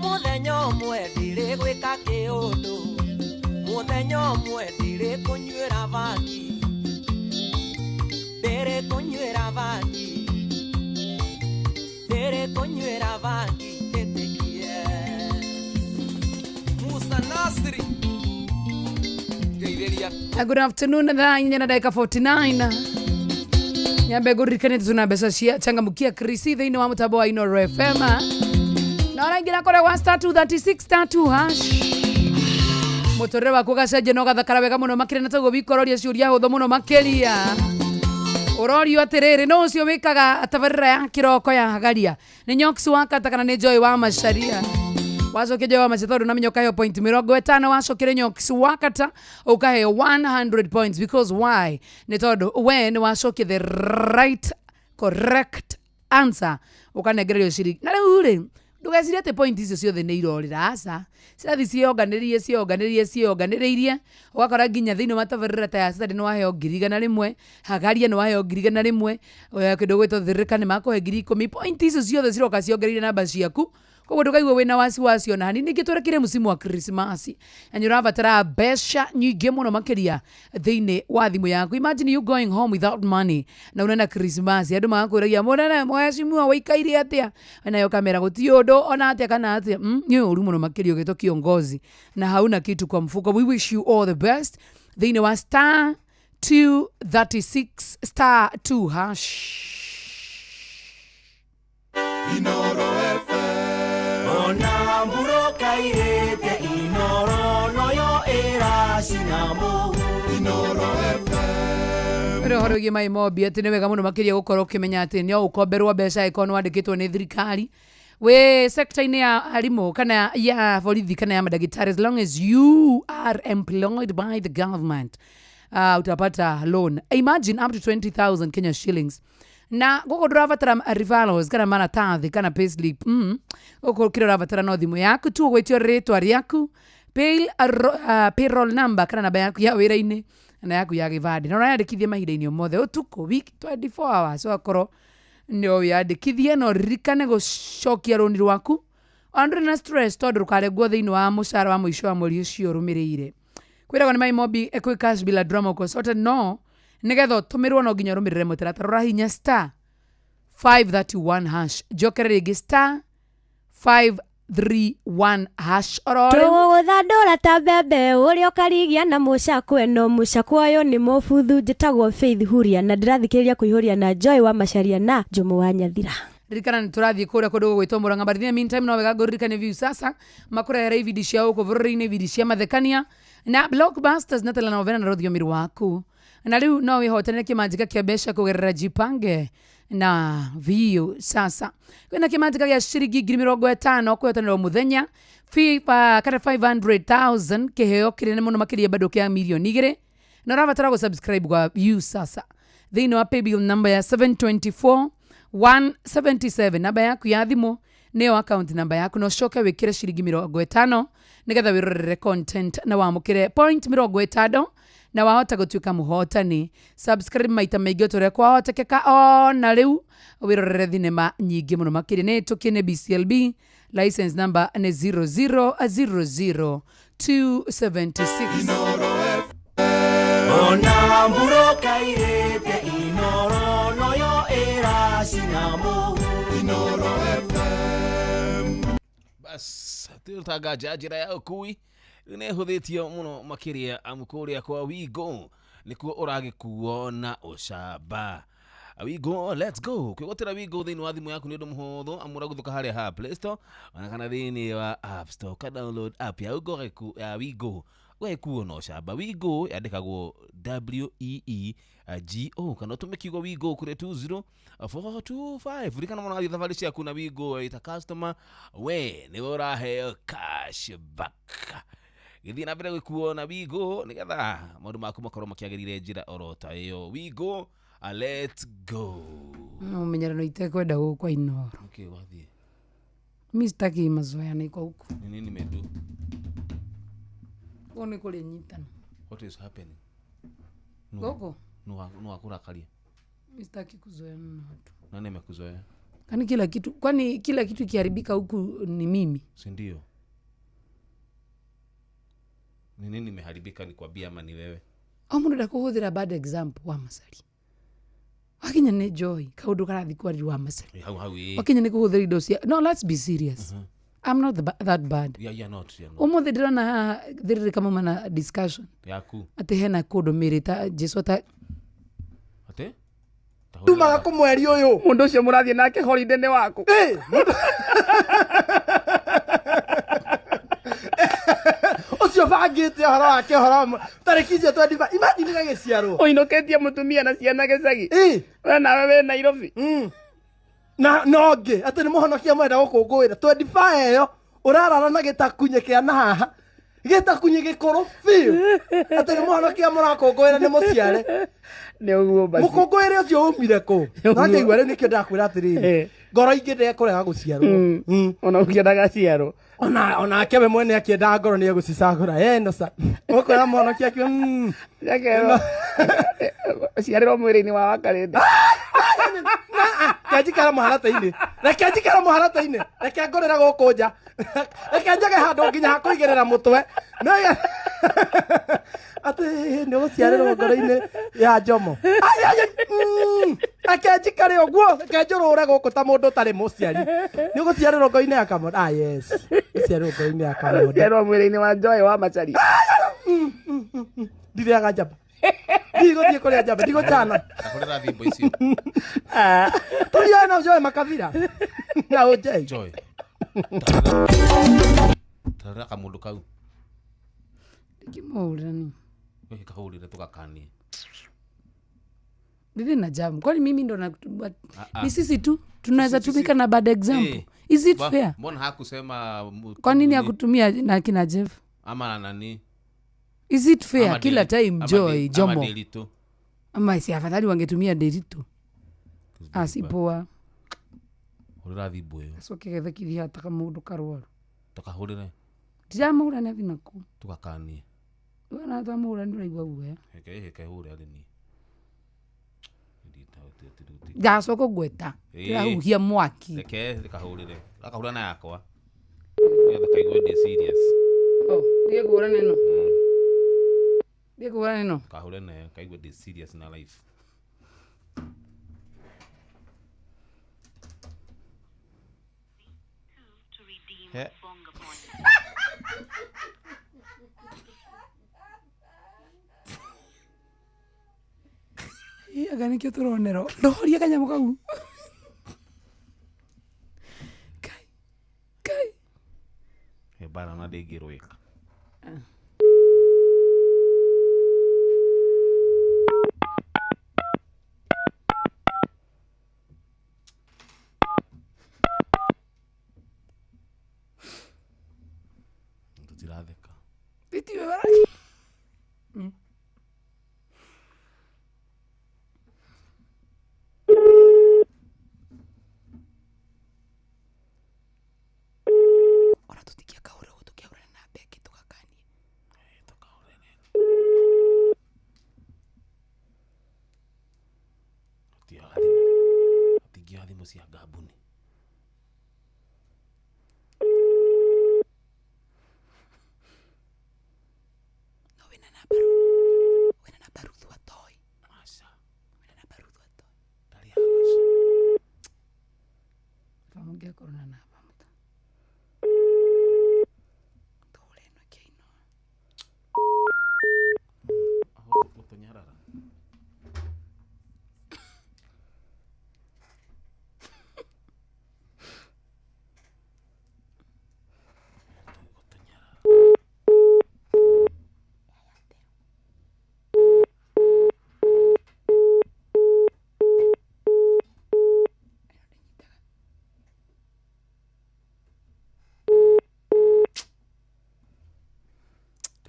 mũthenya ũmwe ndĩrĩ gwĩka kĩũndũ, mũthenya ũmwe ndĩrĩ kũnyuĩra bangi, ndĩrĩ kũnyuĩra bangi, ndĩrĩ kũnyuĩra bangi njĩtĩkie. Musa Nasri ngeithĩria. Good afternoon, thaa 4 na dakika 49. Nyambe ngũririkanie tuna mbeca cia changamkia Krisi thĩinĩ wa mũtambo wa Inooro FM. Na ũraingĩra kũrĩa gwa star 236 star 2 hash. Mũtũrĩre waku ũgacenjia na ũgathakara wega mũno makĩria, na toguo wikororia ciũria hũthũ mũno makĩria. Ũrorio atĩrĩrĩ, no ũcio wĩkaga tabarĩra ya kĩroko ya Hagaria nĩ Nyox wa Kata kana nĩ Joy wa Macharia? Wacokia Joy wa Macharia tondũ namenya ũkaheo point 50, wacokere Nyox wa Kata ũkaheo 100 points. Because why? Nĩ tondũ we nĩ wacokia the right correct answer, ũkanengererio ciringi. Na rĩu rĩ, ndũgecirie atĩ point icio ciothe nĩ irorĩra, aca, cirathiĩ ciĩyonganĩrĩirie ciĩyonganĩrĩirie ciĩyonganĩrĩirie, ũgakora nginya thĩinĩ wa tabarĩra ta ya Saturday nĩ waheo 100,000, Hagaria nĩ waheo 100,000, kĩndũ gwĩtwo Thĩrĩka nĩ makũhe 10,000. Point icio ciothe ciroka ciongereire namba ciaku, koguo ndũkaigue wĩna wasiwasi ona hanini. Ningĩ twerekire msimu wa Krismasi na nĩ ũrabatara mbeca nyingĩ mũno makĩria thĩinĩ wa thimũ yaku. Imagine you going home without money na unaenda Krismasi, andũ magakwĩragia mũnene mheshimiwa waikaire atĩa, nayo kamera gũtirĩ ũndũ ona atĩa kana atĩa. Nĩ ũru mũno makĩria ũgĩtwo kiongozi na hauna kitu kwa mfuko. We wish you all the best thĩinĩ wa star 236 star 2 hash. Inooro FM. Ona mburoka irĩte Inooro noyo ĩracina mũhu. Inooro FM. Rä horo wĩgiĩ maĩ mombi atĩ nĩ wega mũno makĩria gũkorwo ũkĩmenya atĩ no ũkomberwo mbeca ĩkorwo nĩ wandĩkĩtwo nĩ thirikari wĩ sekta-inĩ ya arimũ kana ya borithi kana ya madagĩtarĩ. As long as you are employed by the government, utapata loan. Imagine up to 20,000 Kenya shillings. Na gũkũ ndũrabatara referrals kana maratathi kana payslip. Gũkũ kĩrĩa ũrabatara no thimũ yaku tu, ũgwĩtio rĩtwa rĩaku, payroll number kana namba yaku ya wĩra-inĩ na yaku ya gĩbandĩ, na ũrayandĩkithia mahinda-inĩ o mothe, ũtukũ, week, 24 hours, ũgakorwo nĩ wĩyandĩkithie. Na ũririkane gũcokia rũni rwaku ona ndũrĩ na stress, tondũ rũkarengwo thĩinĩ wa mũcara wa mũico wa mweri ũcio ũrũmĩrĩire. Kwĩragwo nĩ maimobi kwĩ cash bila drama uko sorted, no nĩgetha ũtũmĩrwo no nginya ũrũmĩrĩre mũtaratara. Ũrahinya star 531 hash, njokere rĩngĩ, star 531 hash oro rĩu. Tũgũgũthandũra ta mbembe ũrĩa ũkarigia na mũcakwe, no mũcakwe ũyũ nĩ mũbuthu. Njĩtagwo Faith Huria na ndĩrathikĩrĩria kũihũria na Joy wa Macharia na Njumu wa Nyathira. Ririkana nĩ tũrathiĩ kũrĩa kũndũ gũgwĩtwo Murang'a, but in the meantime no wega ngũririkane Viu Sasa makũrehere ibindi cia gũkũ bũrũri-inĩ, ibindi cia mathekania na blockbusters na telenovela na rũthiomi rwaku. Na rĩu no wĩhotanĩre kĩmanjĩka kĩa mbeca kũgerera Jipange na Viu Sasa. Kwĩna kĩmanjĩka gĩa ciringi 50,000 kwĩhotanĩra o mũthenya, kana 500,000, kĩheo kĩnene mũno makĩria bado kĩa 2 mirioni, na ũrabatara gũ-subscribe kwa Viu Sasa thĩinĩ wa paybill number ya 724 177, namba yaku ya thimũ nĩyo account namba yaku, na ũcoke wĩkĩre ciringi 50 nĩgetha wĩrorere content na wamũkĩre point 50 na wahota gũtuĩka mũhotani. Subscribe maita maingĩ o ta ũrĩa kwahotekeka ona rĩu, wĩrorere thinema nyingĩ mũno makĩria. Nĩ tũkĩ nĩ BCLB license number nĩ 0000276. Ona mburoka irĩte Inooro noyo ĩracina mũhu. Inooro FM. Bas tũtanga njĩra ya ũkui rĩu nĩ ĩhũthĩtio mũno makĩria, amu kũrĩa kwa Wigo nĩkuo ũragĩkuo na ũcamba. Wigo let's go. Kwĩgwatĩra Wigo thĩinĩ wa thimũ yaku nĩ ũndũ mũhũthũ amũra gũthũka harĩa ha Play Store ona kana thĩinĩ wa App Store ka download app ya Wigo ya Wigo ũgagĩkuo na ũcamba. Wigo yandĩkagwo WEEGO kana ũtũme kiugo Wigo kũrĩ 20425. Ririkana mũno wathiĩ thabarĩ ciaku na Wigo ĩta customer we nĩwe ũraheo cash back. Gĩthiĩ na mbere gwĩkuo na Wigo nĩgetha maũndũ maku makorwo makĩagĩrĩire njĩra oro ta ĩyo. Wigo let's go. Umenyerano itekwenda gũkwa Inoro. Okay, wathiĩ. Mi sitaki mazoea niko huku. Ni nini medu? Huko ni kule nyitana. What is happening? Goko? No akurakaria. Mi sitaki kuzoeana na watu. Nani amekuzoea? Kwani kila kitu, kwani kila kitu kiharibika huku ni mimi? Si ndio? Ni nini imeharibika ni kwambia ama ni wewe? Au mundu ndakuhuthira bad example wa Macari. Wakinya ni Joy kaundu karathi kwari wa Macari. Hau Wakinya ni kuhuthira indo cia. No, let's be serious. I'm not that bad. Yeah, you're not. You're not. Umuthi ndirona haha thiririka muma na discussion. Yaku. Ati hena kundu mirita Jesu ata ate tumaga ku mweri uyu mundu ucio murathie nake holiday ni waku. Ucio bangite horo wake horo tariki icio 25 imagine gagiciarwo uinukitie mutumia na ciana gicagi we nawe we Nairobi na no ngi ati ni muhonokia mwenda gukungũĩra 25 ĩyo ũrarara na gĩtakunye kĩa na haha gĩtakunye gĩkũrũ biũ ati ni muhonokia mũrakũngũĩra nĩ mũciare nĩ ũguo basi mũkũngũĩre ũcio umire kũ na ngĩigua rĩu nĩkĩo ndakwĩra atĩrĩrĩ ngoro ingĩ ndekũrega gũciarwo ona ũkĩendaga ciarwo ona ake we mwene akĩendaga ngoro nĩ egũcicagũra eno sa ũkwĩra mũhonokia akiuga Nĩakerwo ciarĩrwo mwĩrĩ-inĩ wa Wakarĩndĩ. Reke njikare mũharatĩ-inĩ, reke njikare mũharatĩ-inĩ, reke ngũrĩre gũkũ nja, reke njage handũ nginya ha kũigĩrĩra mũtwe. Atĩ nĩ ũgũciarĩrwo ngoro-inĩ ya Jomo. Reke njikare ũguo, reke njũrũre gũkũ ta mũndũ ũtarĩ mũciari. Nĩ ũgũciarĩrwo ngoro-inĩ ya Kamondo. Ah yes, ũciarĩrwo ngoro-inĩ ya Kamondo. Ũciarĩrwo mwĩrĩ-inĩ wa Joy wa Macari. Ndirĩaga njamba. Ndigũthiĩ kũrĩa njamba, ndigũcana. Ndakũrĩra thimbo icio. Tũthiaga na Joy makabira. Na ũnjei. Joy. Tarĩra kamũndũ kau. Ndikĩmũhũrĩra ni. Wewe kahũrĩre tũgakanie. Ndiri na jamu. Kwani mimi ndo na ni sisi tu tunaweza tumika na bad example. Is it fair? Mbona hakusema kwa nini hakutumia na kina Jeff? Ama na nani? Is it fair ama kila time Joy Jomo? Ama Delito. Ama si afadhali wangetumia Delito. Ah si poa. Hurira thimbo iyo. So kigetha kithi hata kamundu karwaru. Tukahurire. Ndiramũhũra na thina ku. Tukakanie. Wana twamũhũra ndũraigua guoya. Heke hure ari ni. Ndacoka ngweta. Ndĩrahuhia mwaki. Reke kahũrĩre. Akahũra na yakwa. Nĩgetha kaigue ndĩ serious. Oh, ndiye kũhũra neno. Ndiye kũhũra neno. Kahũre nayo kaigue ndĩ serious na life. He. Anga nĩkĩo tũronerwo. Ndohoria kanyamũ kau. Kai. Kai. He bara na ndĩngĩrũĩka. Tũtiratheka. Itiwe bara. Ona tutikia kaura tukiaurana na Becky tukakanie. Atingĩoya thimũ cia ngambuni. No wĩna namba wĩna namba Ruthu Atoi. Aca. Wĩna namba Ruthu Atoi. Ndarĩ agaca. Bamũngĩakorwo na namba mũta. Tũhũre ĩno kĩino. Gũtũnyarara.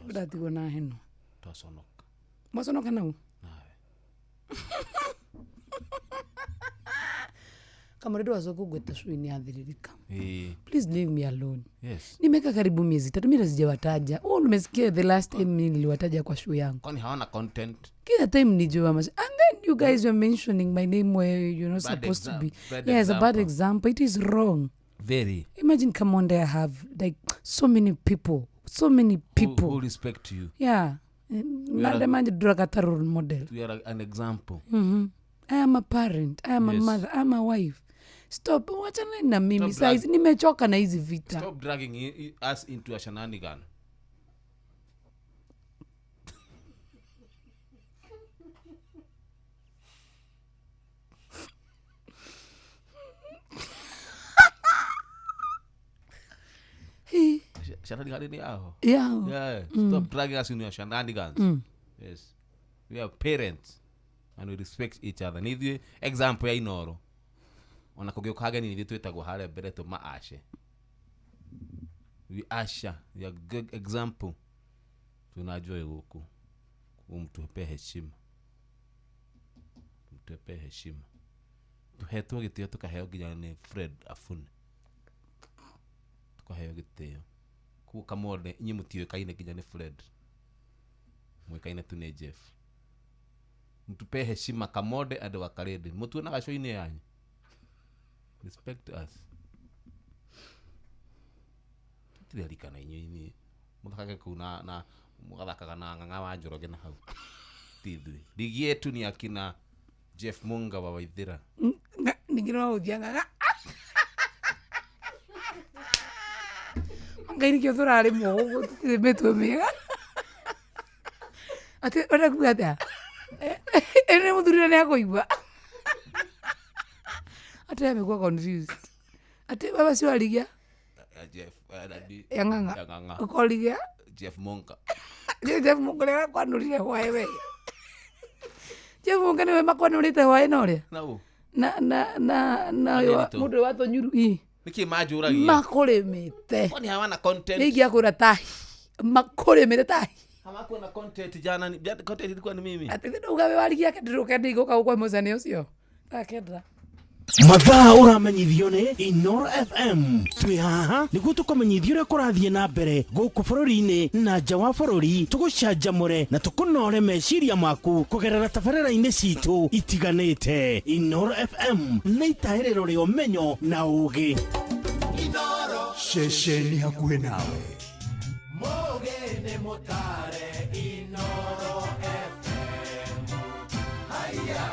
Ndatigwo na heno. Twaconoka. Mwaconoka nau? Nawe. Kamore ndwacoka kungweta cui ni athiririka. Ĩĩ. Please leave me alone. Yes. Nimeka karibu miezi 3 mimi sijawataja. Oh, nimesikia the last time mimi niliwataja kwa show yangu. Kwani hawana content? Kila time ni Joe Amasha. And then you guys were mentioning my name where you're not Bad supposed to be. bad Yeah, it's a bad example. example. It is wrong. Very. Imagine Kamonde, I have like so many people. So many people. Who respect you. Yeah. We are Nade manje nduragata role model. We are an example. I am a parent. I am a Yes. mother. I am a wife. Stop. Wachana na mimi. Stop Saizi nimechoka na hizi vita. Stop dragging us into a shenanigan. Hey. Shenanigan ni yao. Yao. Yeah. Stop dragging us into your shenanigans. Yes. We are parents and we respect each other. Nĩ ithuĩ example ya Inoro. Ona kũngĩũka ageni nĩ ithuĩ twĩtagwo harĩa mbere tũma ashe. We usher. We are good example. Tunajua gũkũ. Mtupe heshima. Mtupe heshima. Tuhetwo gĩtĩo tũkaheo nginya nĩ Fred Afune. Tukaheo gĩtĩo. Koguo Kamode inyuĩ mũtiũĩkaine nginya nĩ Fred. Mũĩkaine tu nĩ Jeff. Mtupe heshima Kamode and Wakaredi. Mũtuonaga show-inĩ yanyu. Respect us. Tũtirerikana inyuĩ inyuĩ. Mũthakage kũu na mũgathakaga na Ng'ang'a wa Njoroge na hau. Ti ithuĩ. Ligi yetu ni akina Jeff Munga wa Waithira. Ningĩ no ũthia Ng'ang'a. Ngai nĩkĩo tũrarĩmwo gũkũ tũtirĩ mĩtwe mĩega. Atĩ ũrenda kuga atĩa? Ĩ nĩ mũthuri nĩ akũigua. Atĩ amekuwa confused. Atĩ baba cio arigia Jeff nani? ya Ng'ang'a. Ya Ng'ang'a. Ũkorigia Jeff Munga. Jeff Munga ũrĩa wakwanũrire hwaĩ we. Jeff Munga nĩwe makwanũrĩte hwaĩ na ũrĩa? Na ũ? Na na na na ũyũ Ndĩritũ. mũndũ ũyũ wa tũnyuru ĩ. Nĩkĩ manjũragia? Makũrĩmĩte. Kwani hawana content? Nĩ ingĩakwĩra tahi. Makũrĩmĩte tahi. Hawakuwa na content jana, content ilikuwa ni mimi. Atĩ ndauga wĩ warigia ndĩrũke ndĩgũka gũkwa mũcane ũcio. Thaa 9. Mathaa ũramenyithio nĩ Inoro FM. Twĩ haha nĩguo tũkũmenyithia ũrĩa kũrathiĩ na mbere gũkũ bũrũri-inĩ na nja wa bũrũri, tũgũcanjamũre na tũkũnore meciria maku kũgerera tabarĩra-inĩ citũ itiganĩte. Inoro FM nĩ itahĩrĩro rĩa ũmenyo na ũũgĩ. Ceceni hakuhĩ nawe. Mũgĩ nĩ mũtare Inoro FM. Haya,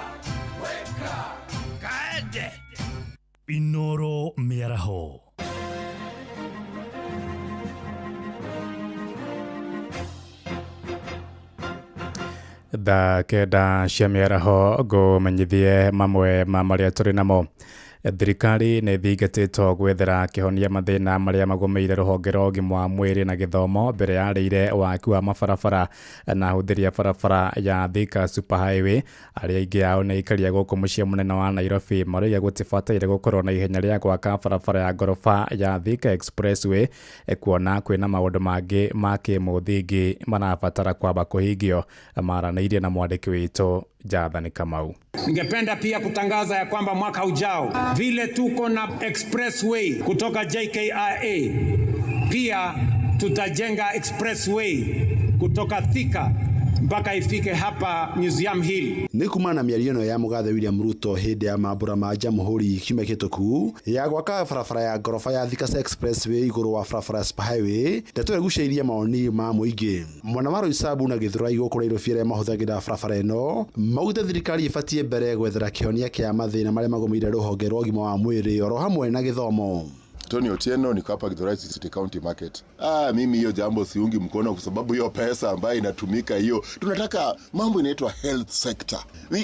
weka kaende. Inoro mĩaraho. Thaa 9 cia mĩaraho ngũmenyithie mamwe ma marĩa tũrĩ namo. Thirikari nĩ ĩthingatĩtwo gwethera kĩhonia mathĩna marĩa magũmĩire rũhonge rwa ũgima wa mwĩrĩ na gĩthomo mbere ya rĩire waki wa mabarabara na ahũthĩri a barabara ya Thika Super Highway. Arĩa aingĩ ao nĩ aikaria gũkũ mũciĩ mũnene wa Nairobi marauga gũtibataire gũkorwo na ihenya rĩa gwaka barabara ya ngoroba ya Thika Expressway kuona kwĩna maũndũ mangĩ ma kĩmũthingi marabatara kwamba kũhingio. Maranĩirie na mwandĩki witũ Jathani Kamau. Ningependa pia kutangaza ya kwamba mwaka ujao vile tuko na expressway kutoka JKIA, pia tutajenga expressway kutoka Thika mpaka ifike hapa Museum Hill. Nĩ kumana na mĩario ĩno ya mũgathe William Ruto hĩndĩ ya mambũra ma Jamhuri kiumia kĩhĩtũku ya gwaka barabara ya ngoroba ya Thika Expressway igũrũ wa barabara ya Super Highway, ndeto ĩgucĩrĩirie mawoni ma mũingĩ. Mwena wa Roysambu na Gĩthũrai gũkũ Nairobi arĩa mahũthagĩra barabara ĩno maugĩte thirikari ĩbatiĩ mbere gwethera kĩhonia kĩa mathĩna marĩa magũmĩire rũhonge rwa ũgima wa mwĩrĩ oro hamwe na gĩthomo. Tony Otieno, niko hapa Githurai City County Market. Mimi hiyo jambo siungi mkono kwa sababu hiyo pesa ambayo inatumika hiyo, tunataka mambo inaitwa health sector.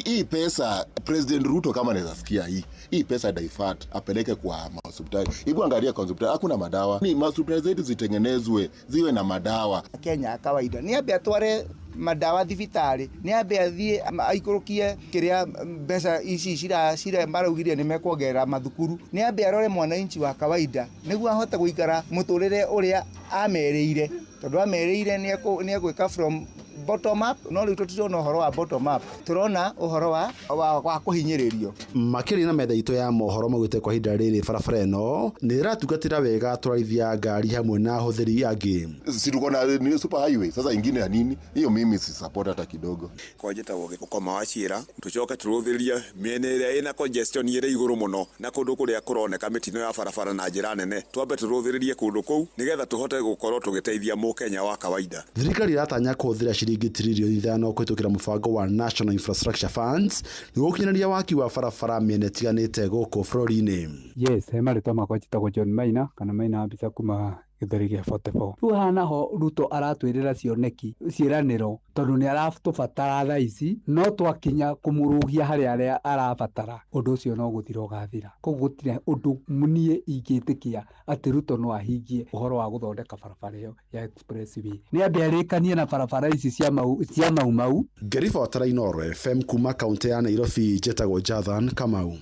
Hii pesa President Ruto kama anaweza sikia hii pesa divert apeleke kwa hospitali. Hebu angalia kwa hospitali hakuna madawa. Ni hospitali zetu zitengenezwe ziwe na madawa. Kenya kawaida ni ambe atware madawa thibitarĩ, nĩ ambe athiĩ aikũrũkie kĩrĩa mbeca ici cira maraugire nĩ mekuongerera mathukuru, nĩ ambe arore mwananchi wa kawaida nĩguo ahote gũikara mũtũrĩre ũrĩa amerĩire. Tondũ amerĩire nĩ egwĩka from bottom up, no rĩu tũtirona ũhoro wa bottom up, tũrona ũhoro wa kũhinyĩrĩrio. Makĩria na metha itũ ya mohoro maugĩte kwa ihinda rĩrĩ barabara ĩno nĩ ĩratungatĩra wega atwarithia ngari hamwe na ahũthĩri angĩ. Si tuko na ni super highway sasa, ingine ya nini hiyo? Mimi si support hata kidogo. Kwa njĩtagwo Gĩkoma wa Ciĩra, tũcoke tũrũthĩrie mĩena ĩrĩa ĩna congestion ĩrĩ igũrũ mũno na kũndũ kũrĩa kũroneka mĩtino ya barabara na njĩra nene, twambe tũrũthĩrĩrie kũndũ kũu nĩgetha tũhote gũkorwo tũgĩteithia mũkenya wa kawaida. Thirikari ĩratanya kũhũthĩra ciringi tririoni 5 kũhĩtũkĩra mũbango wa National Infrastructure Funds nĩguo gũkinyanĩria waki wa barabara mĩena ĩtiganĩte gũkũ bũrũri-inĩ. Yes, he marĩtwa makwa njĩtagwo John Maina kana Maina Mbica kuma gĩthũri gĩa 44. Rĩu haha naho Ruto aratwĩrĩra cioneki ciĩranĩro tondũ nĩ aratũbatara thaa ici, no twakinya kũmũrũgia harĩa arĩa arabatara ũndũ ũcio no gũthira ũgathira. Koguo gũtirĩ ũndũ niĩ ingĩtĩkia atĩ Ruto no ahingie ũhoro wa gũthondeka barabara ĩyo ya expressway. Nĩ ambe arĩkanie na barabara ici cia mau cia Mau Mau. Ngĩribotera Inooro FM kuma kaũntĩ ya Nairobi, njĩtagwo Jathan Kamau.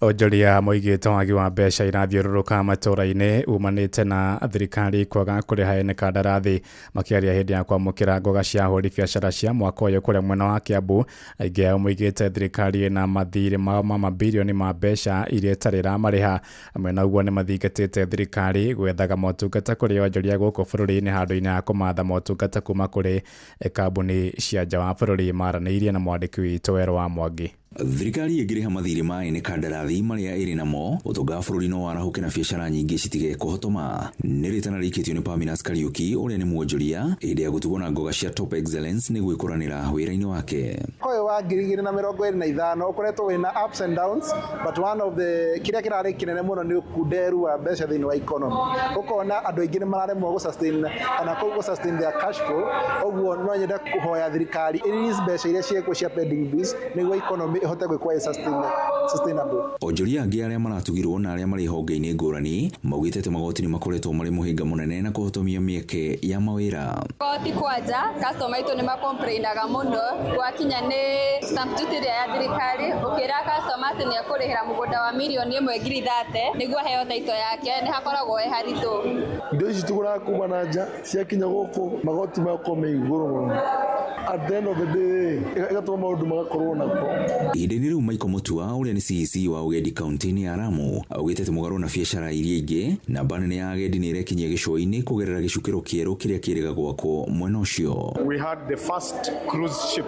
Onjoria moigĩte wagi wa mbeca irathiũrũrũka matũũra-inĩ umanĩte na thirikari kwaga kũrĩha ene kandarathi. Makĩaria hĩndĩ ya kwamũkĩra ngoga cia ahũri biacara cia mwaka ũyũ kũrĩa mwena wa Kiambu, aingĩ ao moigĩte thirikari ĩna mathirĩ mao ma mabirioni ma mbeca iria ĩtarĩ ĩramarĩha. Hamwe na ũguo nĩ mathingatĩte thirikari gwethaga motungata kũrĩ onjoria gũkũ bũrũri-inĩ handũ-inĩ ha kũmatha motungata kuma kũrĩ kambuni cia nja wa bũrũri. Maranĩirie na mwandĩki witũ Werũ wa Mwangi. Thirikari ĩngĩrĩha mathirĩ ma ene kandarathi marĩa ĩrĩ namo, ũtonga wa bũrũri no warahũke na biacara nyingĩ citige kũhotoma. Nĩ rĩtana rĩikĩtio nĩ Paminas Kariuki ũrĩa nĩ mwonjoria hĩndĩ ya gũtugwo na ngoga cia Top Excellence nĩ gwĩkũranĩra wĩra-inĩ wake. Mwaka ũyũ wa 2025 ũkoretwo wĩna ups and downs, but one of the kĩrĩa kĩrarĩ kĩnene mũno nĩ ũkunderu wa mbeca thĩinĩ wa economy. Ũkona andũ aingĩ nĩ mararemwo gũ sustain kana gũ sustain their cash flow. Ũguo no nyende kũhoya thirikari ĩ release mbeca iria ciĩkuo cia pending bills nĩguo economy ĩhote gwĩkwo ĩ sustainable. Onjoria angĩ arĩa maratugirwo na arĩa marĩ honge-inĩ ngũrani maugĩte atĩ magoti nĩ makoretwo marĩ mũhĩnga mũnene na kũhotomia mĩeke ya mawĩra. Goti kwanja customer aitũ nĩ makomplainaga mũno gwakinya nĩ stamp duty ĩrĩa ya thirikari, ũkĩra customer atĩ nĩ ekũrĩhĩra mũgũnda wa mirioni 1 ngiri 30 nĩguo aheo title yake, nĩ hakoragwo he haritũ. Indo ici tũgũraga kuma na nja ciakinya gũkũ magoti magakorwo me igũrũ mũno. At the end of the day ĩgatũma maũndũ magakorwo nako. Ihinda-inĩ rĩu Michael Mutua ũrĩa nĩ CEC wa ũgendi kaunti-inĩ ya Lamu augĩte atĩ mũgarũ na biacara iria ingĩ, namba nene ya agendi nĩ ĩrekinyia gĩcũa-inĩ kũgerera gĩcukĩro kĩerũ kĩrĩa kĩrĩga gwakwo mwena ũcio. We had the first cruise ship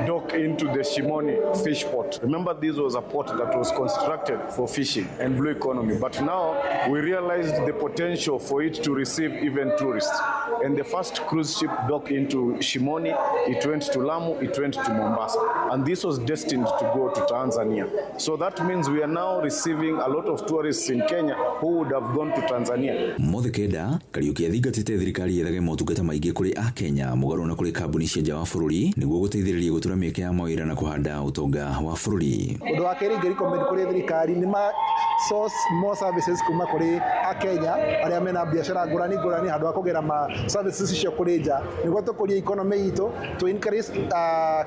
dock into the Shimoni fish port. Remember, this was a port that was constructed for fishing and blue economy, but now we realized the potential for it to receive even tourists. And the first cruise ship docked into Shimoni, it went to Lamu, it went to Mombasa. And this was destined to go to Tanzania. So that means we are now receiving a lot of tourists in Kenya who would have gone to Tanzania. Mothe kenda Kariuki athingatĩte thirikari yethage motungata maingĩ kũrĩ akenya mũgarũ na kũrĩ kambuni cia nja wa bũrũri nĩguo gũteithĩrĩria gũtura mĩeke ya mawĩra na kũhanda ũtonga wa bũrũri. Ũndũ wa kerĩ ingĩ recommend kũrĩ thirikari nĩ ma source more services kuma kũrĩ akenya arĩa mena biacara ngũrani ngũrani handũ ha kũgĩra ma services icio kũrĩ nja nĩguo tũkũrie economy itũ to increase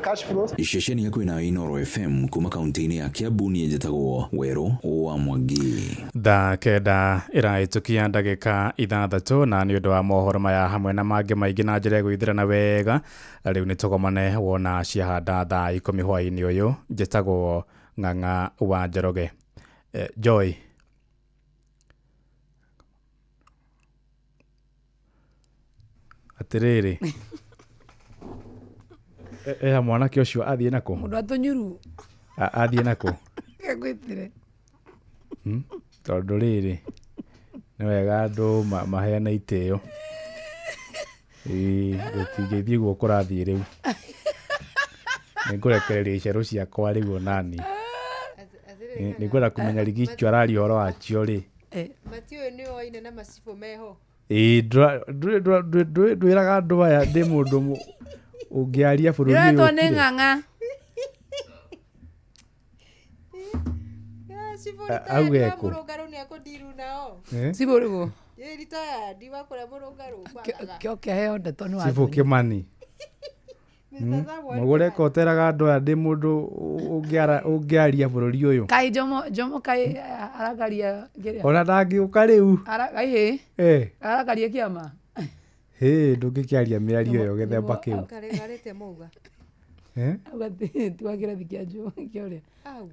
cash flows. Ceceni hakuhĩ nawe Inooro FM kuma kaunti-inĩ ya Kiambu niĩ njĩtagwo Werũ wa Mwangi. Thaa 9 ĩrahĩtũkia ndagĩka 6, na nĩ ũndũ wa mohoro maya hamwe na mangĩ maingĩ na njĩra ĩgũithĩrana wega, rĩu nĩ tũgomane wona ciahanda thaa 10 hwaĩ-inĩ ũyũ. Njĩtagwo Ng'ang'a wa Njoroge. Joy atĩrĩrĩ, eha mwanake ũcio athiĩ nakũ? Mũndũ atũnyuru. Athiĩ nakũ? Ngwĩtire. Tondũ rĩrĩ nĩ wega andũ maheane itĩo. Ĩĩ, gũtingĩthiĩ guo kũrathiĩ rĩu. Nĩ ngũrekereria icerũ ciakwa rĩu onani nĩ ngwenda kũmenya Rigicho araria ũhoro wacio rĩ. Matiũĩ nĩ oine na macibũ meho. Ĩĩ, ndwĩraga andũ aya ndĩ mũndũ ũngĩaria bũrũri ũyũ Ndĩretwo nĩ ũkire. Ng'ang'a. Cibũ Auge retired wa kũ? Mũrũngarũ nĩ akũndiru nao. Eh? Cibũ rĩguo. Ĩ retired wa kũrĩa Mũrũngarũ kwagaga. Kĩo kĩaheo ndeto nĩ Cibũ Kĩmani. Mr. Samuel. Mũgũre koteraga andũ aya ndĩ mũndũ ũngĩaria bũrũri ũyũ. Kaĩ Jomo Jomo kaĩ arakaria kĩrĩa? Ona ndangĩũka rĩu. Kaĩ Eh. arakaria kĩama. Hĩ, ndũngĩkĩaria mĩario ĩyo gĩthemba kĩu. Karĩgarĩte mauga. Eh? Auga ti wa kĩrathi kĩa kĩa ũrĩa. Au.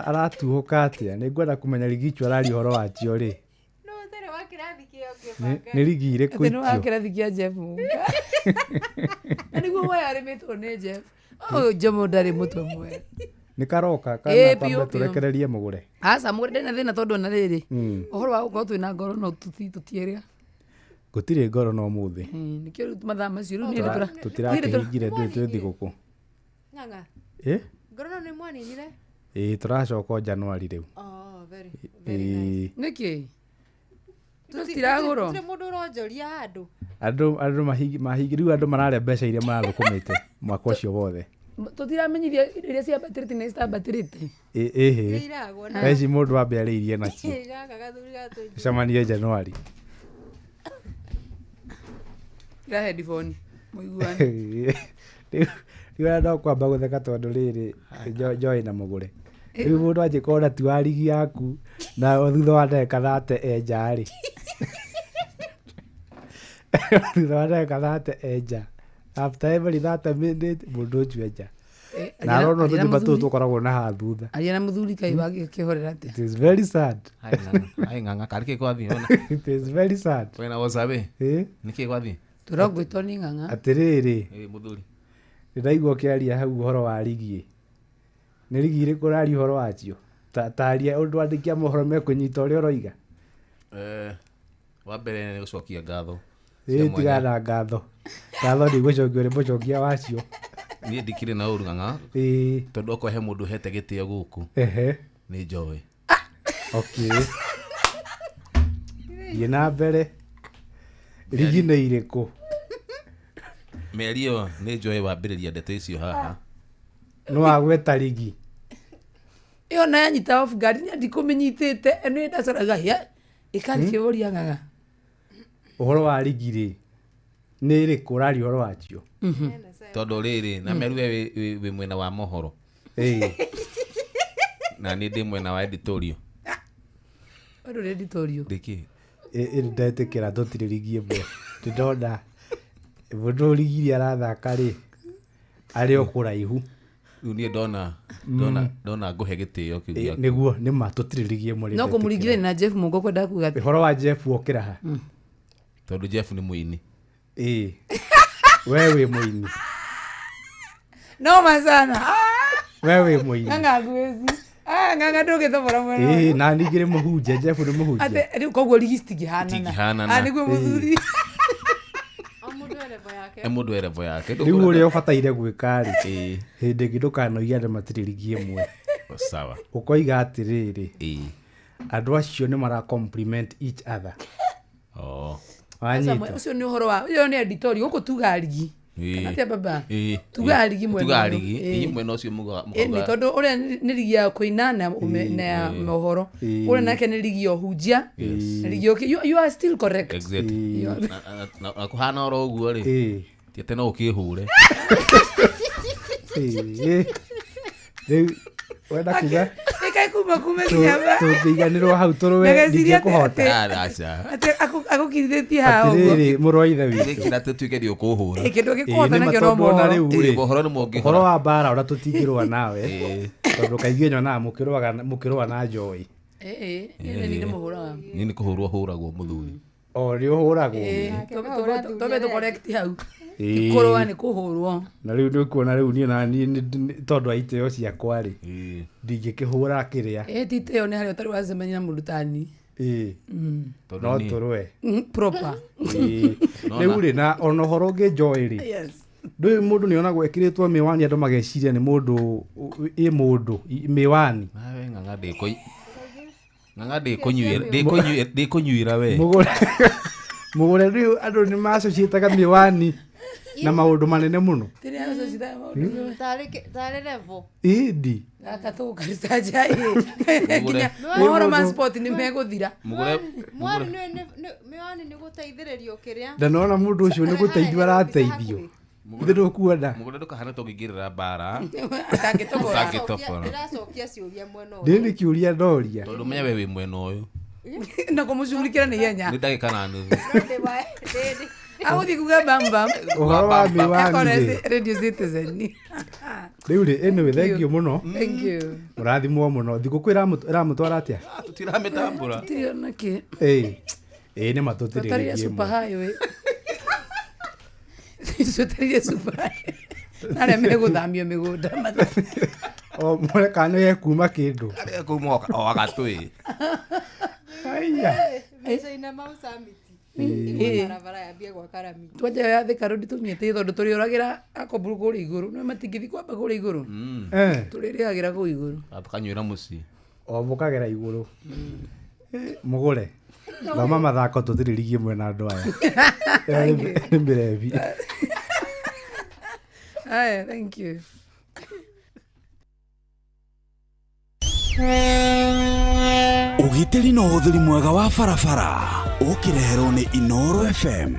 Aratuhũka atĩa? Nĩ ngwenda kũmenya rigi icio araria ũhoro wacio rĩ. No ũtarĩ wa kĩrathi kĩo Nĩ rigi irĩkũ Atĩ nĩ wa icio? kĩrathi kĩa Jeff Mũnga. Na nĩguo we arĩmĩtwo nĩ Jeff. Ũyũ Jomo ndarĩ mũtwe mwega. Nĩ karoka Ĩ, kana biũ, twambe biũ. tũrekererie mũgũre. Aca mũgũre ndarĩ na thĩna tondũ ona rĩrĩ. Ũhoro wa gũkorwo twĩna ngoro no tũtiĩrĩga. Gũtirĩ ngoro no mũthĩ. Nĩkĩo rĩu mathaa macio rĩu nĩ hĩndĩ Tũtirakĩhingire ndũĩ twĩ thigũkũ. Ng'ang'a. Ĩ? Ngoro no nĩ mwaninire? Ĩ, tũracoka o Januari rĩu. Oh, very. Ĩ. Nĩkĩ? Tũtiragũrwo. Gũtirĩ mũndũ ũronjoria handũ. Andũ mahingi rĩu andũ mararĩa mbeca iria marathũkũmĩte mwaka ũcio wothe. Tũtiramenyithia indo iria ciambatĩrĩte na citambatĩrĩte. Ĩhĩ. Iragwo Thaa ici mũndũ ambe arĩirie nacio. Gaka gathuri gatũnjũ. Tũcemanie Januari. Ira headphone. Mũiguane. Rĩu rĩu no kwamba gũtheka tondũ rĩrĩ Joy na mũgũre. Rĩu mũndũ angĩkorwo na ti wa rigi yaku na thutha wa ndagĩka 30 enja rĩ. Thutha wa ndagĩka 30 enja. After every 30 minutes mũndũ ũcio enja. Na arona aria na tũnyũmba tũtũ mũthuri. tũkoragwo na haha thutha. Aria na mũthuri kaĩ wagĩkĩhorera atĩa. It is very sad. Ai ng'ang'a karĩ kĩ kwathiĩ ona. It is very sad. Wena wasabe. Ĩ? Nĩ kĩ kwathiĩ? Tũrongwĩtwo nĩ ng'ang'a. Atĩrĩrĩ. Ĩ mũthuri. Ndĩraigua ũkĩaria hau ũhoro wa rigi. Nĩ rigi irĩkũ ũraria ũhoro wacio? Taria ũndũ andĩki a mohoro mekũnyita ũrĩa ũroiga. Wa mbere nĩ gũcokia ngatho. Ĩ, cia mwanya. tigana na ngatho. Ngatho ndigũcokia ũrĩ mũcokia wacio. Niĩ ndikĩrĩ na ũru ng'ang'a. Ĩ. Tondũ okorwo he mũndũ ũhete gĩtĩo gũkũ. Ehe. Nĩ Joy. Okay. Thiĩ na mbere. Rigi nĩ irĩkũ? Mĩario ĩyo nĩ Joy wambĩrĩria ndeto icio haha. Nĩ wagweta rigi. Ĩyo na yanyita off guard nĩ ndikũmĩnyitĩte nĩ ndacoraga hĩa ĩkarĩ kĩũria ng'ang'a. Ũhoro wa rigi rĩ, nĩ ĩrĩkũ ũraria ũhoro wacio? Tondũ rĩrĩ na meru we wĩ mwena wa mohoro. Ĩ. Na niĩ ndĩ mwena wa editorial. We ndũrĩ editorial. Ndĩkĩ? Ĩ ndetĩkĩra tũtirĩ rigi ĩmwe. Ndĩrona mũndũ rigi iria arathaka rĩ, arĩ o kũraihu. Rĩu niĩ ndona ndona ngũhe gĩtĩo kĩu gĩaku. Nĩguo nĩ ma tũtirĩ rigi ĩmwe. No kũmũringithania na Jeff Mũngo kwenda kuga atĩa? Ũhoro wa Jeff wokĩra ha? Tondũ Jeff nĩ mũini. Ĩ. We wĩ mũini. Noma sana. We wĩ mũini. Ng'ang'a nguĩci. Ng'ang'a ndũngĩtobora mwena Ĩ, ũyũ. na ningĩ nĩ mũhunjia, Jeff nĩ mũhunjia. Atĩ rĩu koguo rigi citingĩhanana. Citingĩhanana. Ah, nĩguo mũthuri. O mũndũ e level yake. E mũndũ e level yake. Rĩu ũrĩa ũbataire gwĩka rĩ, hĩndĩ ĩngĩ ndũkanoige andũ matirĩ rigi ĩmwe. Sawa. Ũkoiga atĩrĩrĩ, andũ acio nĩ mara compliment each other. Oh. Wanyita. Ũcio nĩ ũhoro wa ũyũ nĩ editorial gũkũ tugaga rigi. Kana atĩa baba? Tugaga rigi mwena Tugaga ũyũ. rigi. Ĩ. Inyuĩ mwena ũcio Ĩni mũkauga. tondũ ũrĩa nĩ rigi ya kũina na na ya mohoro. Ĩ. Ũrĩa nake nĩ rigi ya ũhunjia. Na rigi ya you are still correct. Exactly. You are- Na kũhana oro ũguo rĩ. Ti atĩ no ũkĩhũre. Ĩ. Rĩu wenda kuga Ĩkaĩ kuma kuma nginya ba. tũngĩiganĩrwo hau tũrũe Ndageciria ndingĩkũhota. Aca. Atĩ agũkirithĩtie haha ũguo. Atĩrĩrĩ mũrũ wa ithe witũ. Gĩkĩra tũtuĩke nĩ ũkũhũra. Ĩ, kĩndũ gĩkũhota Ĩ, nĩ ma nakĩo no tondũ ona mohoro. rĩu rĩ, Ĩ, mohoro nĩ mongĩhora. ũhoro wa mbara ũrĩa tũtingĩrũa nawe tondũ kaingĩ nyonaga mũkĩrũa na Joy. Ĩ, ĩ, niĩ nĩ ndĩmũhũraga. Niĩ nĩ kũhũrwo hũragwo mũthuri. O nĩ ũhũragwo. Ĩ, twambe tũ-correct hau. Ĩ. Ti kũrũa nĩ kũhũrwo. Na rĩu nĩ ũkuona rĩu niĩ na niĩ tondũ wa itĩo ciakwa rĩ, ndingĩkĩhũra kĩrĩa. Ĩ, ti itĩo nĩ harĩa ũtarĩ wacemania na mũndũ ta niĩ. Ĩ. No tũrũe. Proper. Ĩ. Rĩu rĩ, na ona ũhoro ũngĩ Joy rĩ, Yes. ndũĩ mũndũ nĩ onagwo ekĩrĩtwo mĩwani andũ mageciria nĩ mũndũ ĩ mũndũ mĩwani. Nawe ng'ang'a ng'ang'a ndĩkũnyuĩra we. Mũgũre rĩu andũ nĩ macociĩtaga mĩwani na maũndũ manene mũno. Tĩrĩ acocitaga maũndũ. Tarĩ level. Ĩndi. Gaka tũgũkaruta nja ĩ. Nginya mohoro ma sport nĩ megũthira. Mwani mĩwani nĩ gũteithĩrĩrio kĩrĩa. Ndanona mũndũ ũcio nĩ gũteithio arateithio. Ithe ndũkuona. Mũgũre ndũkahane ta ũngĩingĩrĩra mbara. Ũtangĩtobora. Ũtangĩtobora. Ndĩracokia ciũria mwena ũyũ. Ndĩ nĩ kĩũria ndoria. Tondũ menya we wĩ mwena ũyũ. Na kũmũshughulikĩra nĩ ihenya. Nĩ ndagĩka na nuthu. Agũthiĩ kuga bambam. Ũhoro wa mĩwani Ekore rĩ. Radio Citizen. Rĩu rĩ, anyway, thank you mũno. Thank you. Mũrathimwo mũno. Thigũkũ ĩramũtwara atĩa? Tũtiramĩtambũra. Tũtirĩ ona kĩ. Ĩĩ. Ĩĩ nĩ ma tũtirĩ Tũtarire rigi super ĩmwe. highway. Tũtarire super highway. Na arĩa megũthamio mĩgũnda O mwone kana nĩ gekuma kĩndũ. Arĩa kuma o agatwĩ. Aya. Mbica-inĩ Mau Summit. Ĩĩ. Ĩguo barabara yambie gwaka rami. Twanja ya Thika Road tũmĩtĩte tondũ tũrĩũragĩra akomburu kũrĩa igũrũ. No matingĩthiĩ kwamba kũrĩa igũrũ. Eh. Tũrĩrĩagĩra kũu igũrũ. Tukanyuĩra mũciĩ. O mũkagera igũrũ. Mũgũre. Thoma mathako tũtirĩ rigi ĩmwe na andũ aya. Thank you. Nĩ mĩrebi. Aya, thank you. Ũgitĩri na ũhũthĩri mwega wa barabara ũkĩreherwo nĩ Inoro FM.